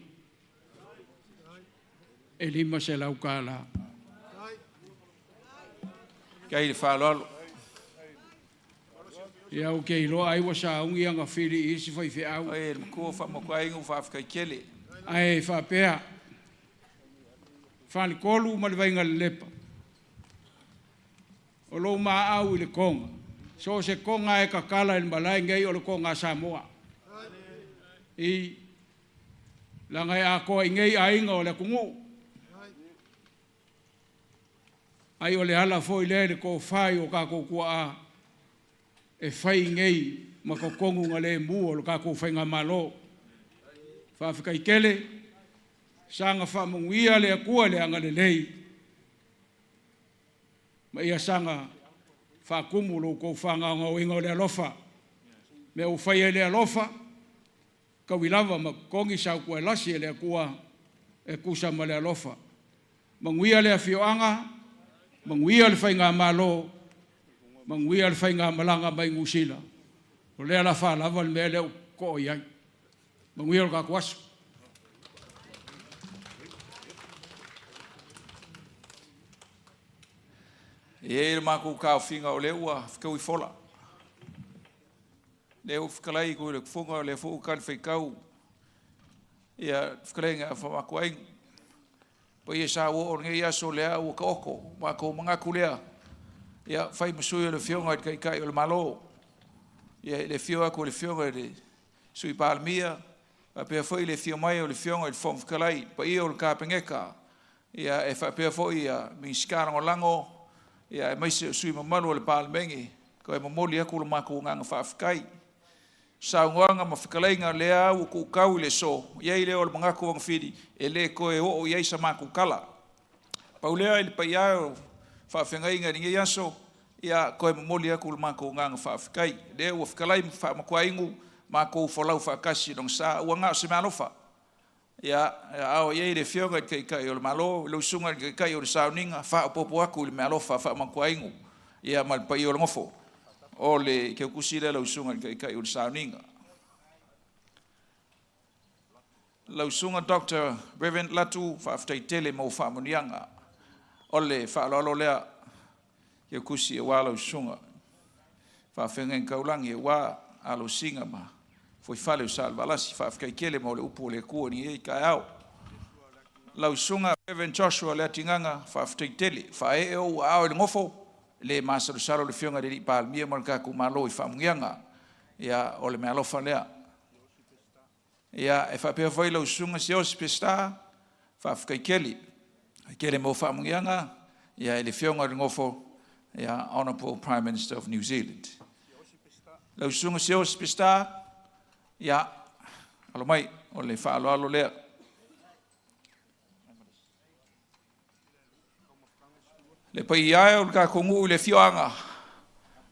e $500. Kai le faaaloalo. Ia, ou te iloa ai ua sauni ana fili i isi faifeau. Ai le matua faamakuaiga ua faafetai tele. Ae faapea, Faletolu ma le Vainalelepa, o lou maau i le toga, so o se toga e tatala i le malae nei o le toga a Samoa. I leaga e atoa i nei aiga o le atunuu. Ai o le ala foi lea i le tofa i o tatou tuaa e fai nei ma totonuga lemu o le tatou faigamalo. Faafetai tele, saga faamanuia le Atua i le agalelei, ma ia saga faatumu lo outou faagaogaoina o le alofa. Mea ua faia i le alofa, taui lava ma totogi sautuaelasi e le Atua e tusa ma le alofa. Manuia le afioaga, manuia le faigamalo, manuia le faigamalaga mai Niu Sila. O lea la faalava le mea lea ua too i ai. Manuia le tatou aso. E i ai le matou taofiga o lea ua fetaui fola. Lea ua fetalai i le kufuga o lea foi ua talifuaitau ia fetalaiga a Faamakuaiga. Paia sa ua oo i lenei aso lea ua taoto, matou manatu lea, ia fai ma sui o le Afioga i le Taitai o le Malo. Ia i le afio atu o le Afioga i le Sui Palemia, faapea foi le afio mai o le Afioga i le Fofoga Fetalai, paia o le Kapeneta, Ia, e faapea foi ia Minisita Lagolago, ia aemaise o sui usufono mamalu o le Palemene, toe momoli atu lo matou agaga faafetai. Saunoaga ma fetalaiga lea ua tuutau i le aso, i ai lea o le manatu agafili, e le toe oo i ai sa matou tala. Pau lea i le paia e o faafeagaiga i lenei aso, ia toe momoli atu le matou agaga faafetai. Lea ua fetalai ma faamatuainu, matou folau faatasi i lona sa, ua na o se meaalofa. Ia, a o i ai le Afioga i le Taitai o le Malo, lau Susuga i le Taitai o le Sauniga, faaopoopo atu i le meaalofa faamatuainu, ia ma le paia o le nofo. O le teutusi lea lau Susuga i le Taitai o le Sauniga. Lau Susuga Dr. Reverend Latu, faafetai tele mo faamanuiaga. O le faaaloalo lea teutusi aua lau Susuga. Faafeagaiga taulagi aua alosiga ma fuaifale o Salevalasi. Faafetai tele mo le upu o le Atua i lenei taeao. Lau Susuga Reverend Joshua Leatigaga, faafetai tele. Faaee ou aao i le nofo, le masalosalo le Afioga i le Palemia ma le tatou Malo i faamanuiaga. Ia, o le meaalofa lea. Ia, e faapea foi lau Susuga Siaosi Peseta, faafetai tele. Tele mo faamanuiaga, ia i le Afioga i le nofo, ia, Honorable Prime Minister of New Zealand. Lau Susuga Siaosi Peseta, ia, alo mai, o le faaaloalo lea. Le paia e o le tatou nuu i le afioaga,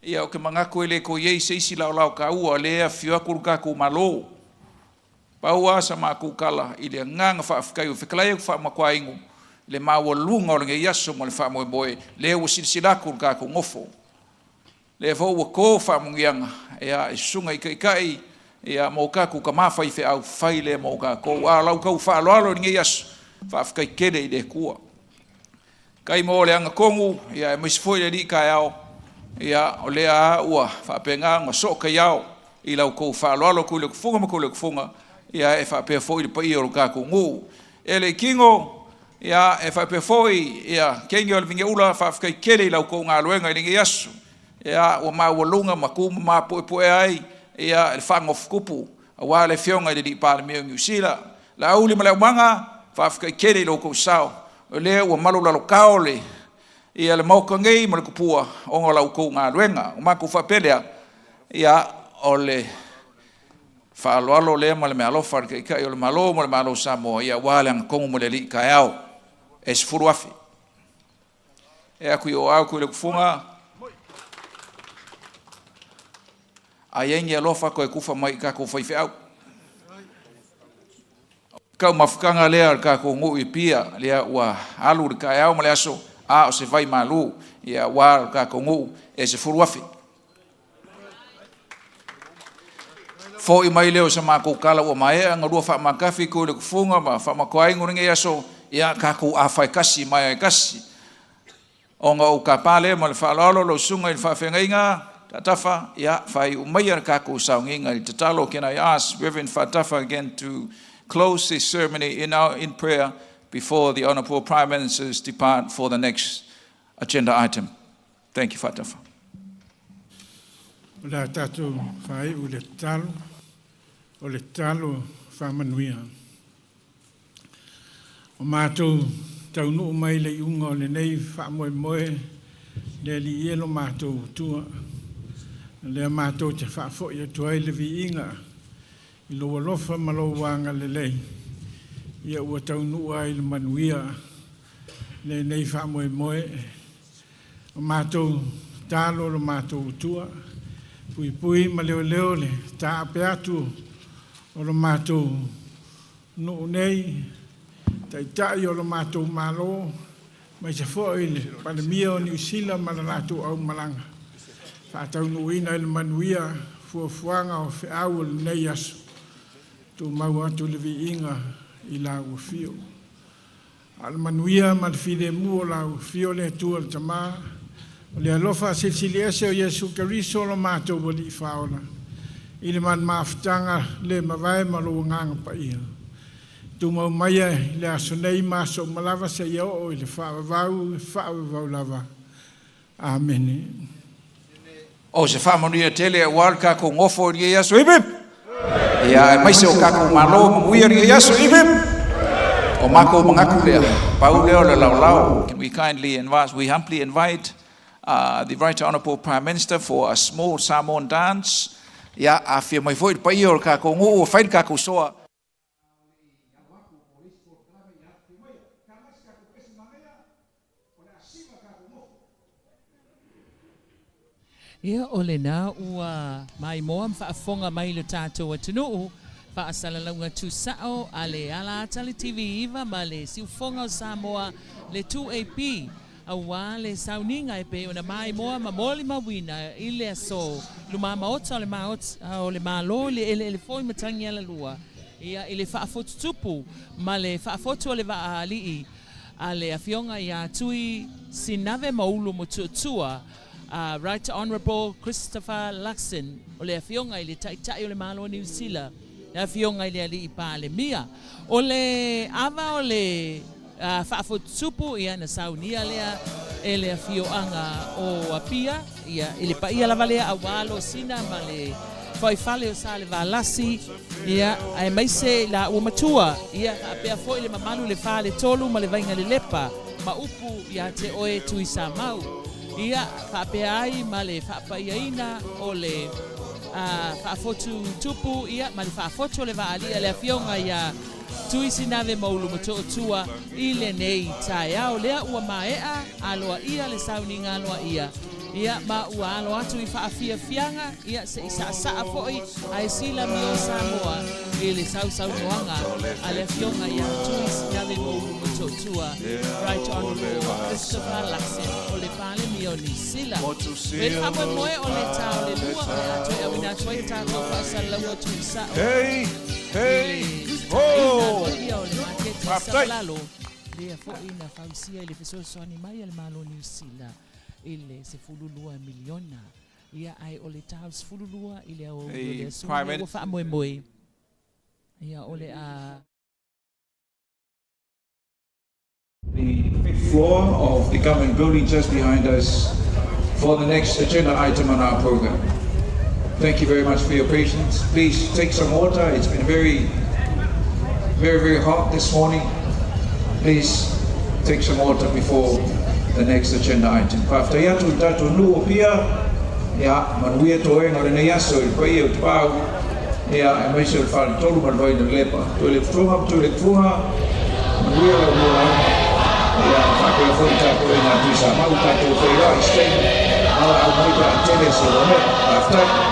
ia ou te manatu e le toe i ai se isi laolao taua, o lea e afifio atu le tatou Malo. Pau lava sa matou tala i le agaga faafetai ua fetalai atu faamatuainu le maualuga o lenei aso ma le faamoemoe, lea ua silasila atu le tatou nofo. Lea foi ua to faamanuiaga ia i susuga i taitai ia mo tatou tama faifeau, fai lea mo tatou. A o lau tau faaaloalo i lenei aso, faafetai tele i le Atua. Tai mo le agatonu, ia aemaise foi le alii taeao, ia o lea lava ua faapena ona soo taiao i lau tou faaaloalo Tuiletufuga ma Tuiletufuga, ia e faapea foi le paia o le tatou nuu. E le tino, ia e faapea foi ia teine o le Vineula, faafetai tele i lau tou galuega i lenei aso. Ia ua maualuga ma tu ma mapuepue ai ia le faanofotupu aua le Afioga i le Palemia o Niu Sila. Laauli ma Leaumaga, faafetai tele i lo outou sao, o lea ua malulalotao le ia le Maota nei ma le tupua ona o la outou galuega. Ua matou faapea lea, ia o le faaaloalo lea ma le meaalofa a le Taitai o le Malo ma le Malo o Samoa, ia aua le agatonu ma le alii taeao e 10,000. E aku i o au ku le kufuga, a iai ni alofa toe tufa mai i tatou faifeau. Kau mafutaga lea o le tatou nuu i Apia, lea ua alu le taeao ma le aso, a o se vai malu, ia aua le tatou nuu e 10,000. Foi mai lea o sa matou tala ua maea ona lua faamatafi ku le kufuga ma faamatuainu lenei aso, ia tatou afa e tasi mai e tasi. Ona o tapa lea ma le faaaloalo lau susuga i le faafeagaiga Tafa, ia faaiu maia le tatou sauniga i le tatalo. Can I ask Reverend Fatafa again to close this ceremony in prayer before the Honorable Prime Ministers depart for the next agenda item. Thank you, Fatafa. O le a tatou faaiu le tatalo, o le tatalo faamanuia. O matou taunuu mai le iuga o lenei faamoemoe le Alii e lo matou Atua. Lea matou te faafoi atu ai le viiga i lou alofa ma lou agalelei, ia ua taunuu ai le manuia lenei faamoemoe. O matou talo lo matou Atua, puipui ma leoleo le taape atu o lo matou nuu nei, taitai o lo matou Malo, mai se foi le Palemia o Niu Sila ma le latou aumalaga, faataunuuina i le manuia fuafuaga o feau o lenei aso, tumau atu le viiga i lau afio. A o le manuia ma le filemu o lau afio le Atua le Tama, o le alofa silisili ese o Iesu Keriso lo matou Alii Faaola, i le mafutaga le mavae ma lou agaga paia. Tumau maia i le aso nei ma aso uma lava seia oo i le faavavau, faavavau lava. Amene. O se faamanuia tele aua le tatou nofo i lenei aso. Hip hip! Ia aemaise o tatou Malo manuia lenei aso. Hip hip! O mako mangaku lea, pau lea o le laolao. Can we kindly invite, we humbly invite the Right Honourable Prime Minister for a small Samoan dance. Ia, afifio mai foi le paia o le kākou nuu, fai le kākou soa. Ia, o lenā ua maimoa ma faafofoga mai le tatou atunuu, faasalalauga tuusao a le ala ata le TV 9 ma le Siufoga o Samoa le 2AP, auā le sauniga e pei ona maimoa ma molimauina i le aso lumā maota o le Maota o le Malo i le eleele foi Matagialalua, ia, i le faafotutupu ma le faafotu o le vaa alii a le Afioga iā Tui Sinave Maulu Motootua, a Right Honourable Christopher Luxon, o le Afioga i le Taitai o le Malo o Niu Sila, le Afioga i le Alii Palemia. O le ava o le faafotutupu, ia, na saunia lea e le afioaga o Apia, ia, i le paia lava lea auā Losina ma le fuaifale o Salevalasi, ia, aemaise i laua matua, ia, faapea foi le mamalu i le Faletolu ma le Vaigalelepa ma upu iā te oe Tuisamau. Ia, faapea ai ma le faapaiaina o le faafotu tupu, ia, ma le faafotu o le vaalia le Afioga iā Tuisinave Maulu Motootua i lenei taeao. Lea ua maea aloaia le sauniga aloaia, ia, ma ua alo atu i faafiafiaga, ia, se i saasaa foi ae silamio Samoa i le sausaunoaga a le Afioga iā Tuisinave Maulu Motootua, Right Honourable Christopher Luxon, o le Palemia o Niu Sila. O le faamoemoe o le tā o le 2 o le a toe auina atu ai a tatou faasalalauga tuusao Hey, hey, i le tatalaina ho! aloaia o le maketi i Faafetai! Savalalo, lea foi na fausia i le fesoasoani mai a le Malo o Niu Sila i le 12 miliona. Ia, ae o le tā o le 12 i le aoauli o le The aso Prime lea ua faamoemoe. Ia, o le a The fifth floor of the government building just behind us for the next agenda item on our program. Thank you very much for your patience. Please take some water. It's been very, very, very hot this morning. Please take some water before the next agenda item. Faafetai atu i tatou nuu o Apia, ia, manuia toega o lenei aso i le paia o Tapaau, ia, aemaise o le Faletolu ma le Vaialelepa. Toe le futuga ma toe le futuga, manuia lau lua lauga. Ia, faapea foi tapuaiga a Tuisamau, tatou feiloai i se taimi, valaau mai pe a tele se uamea. Faafetai.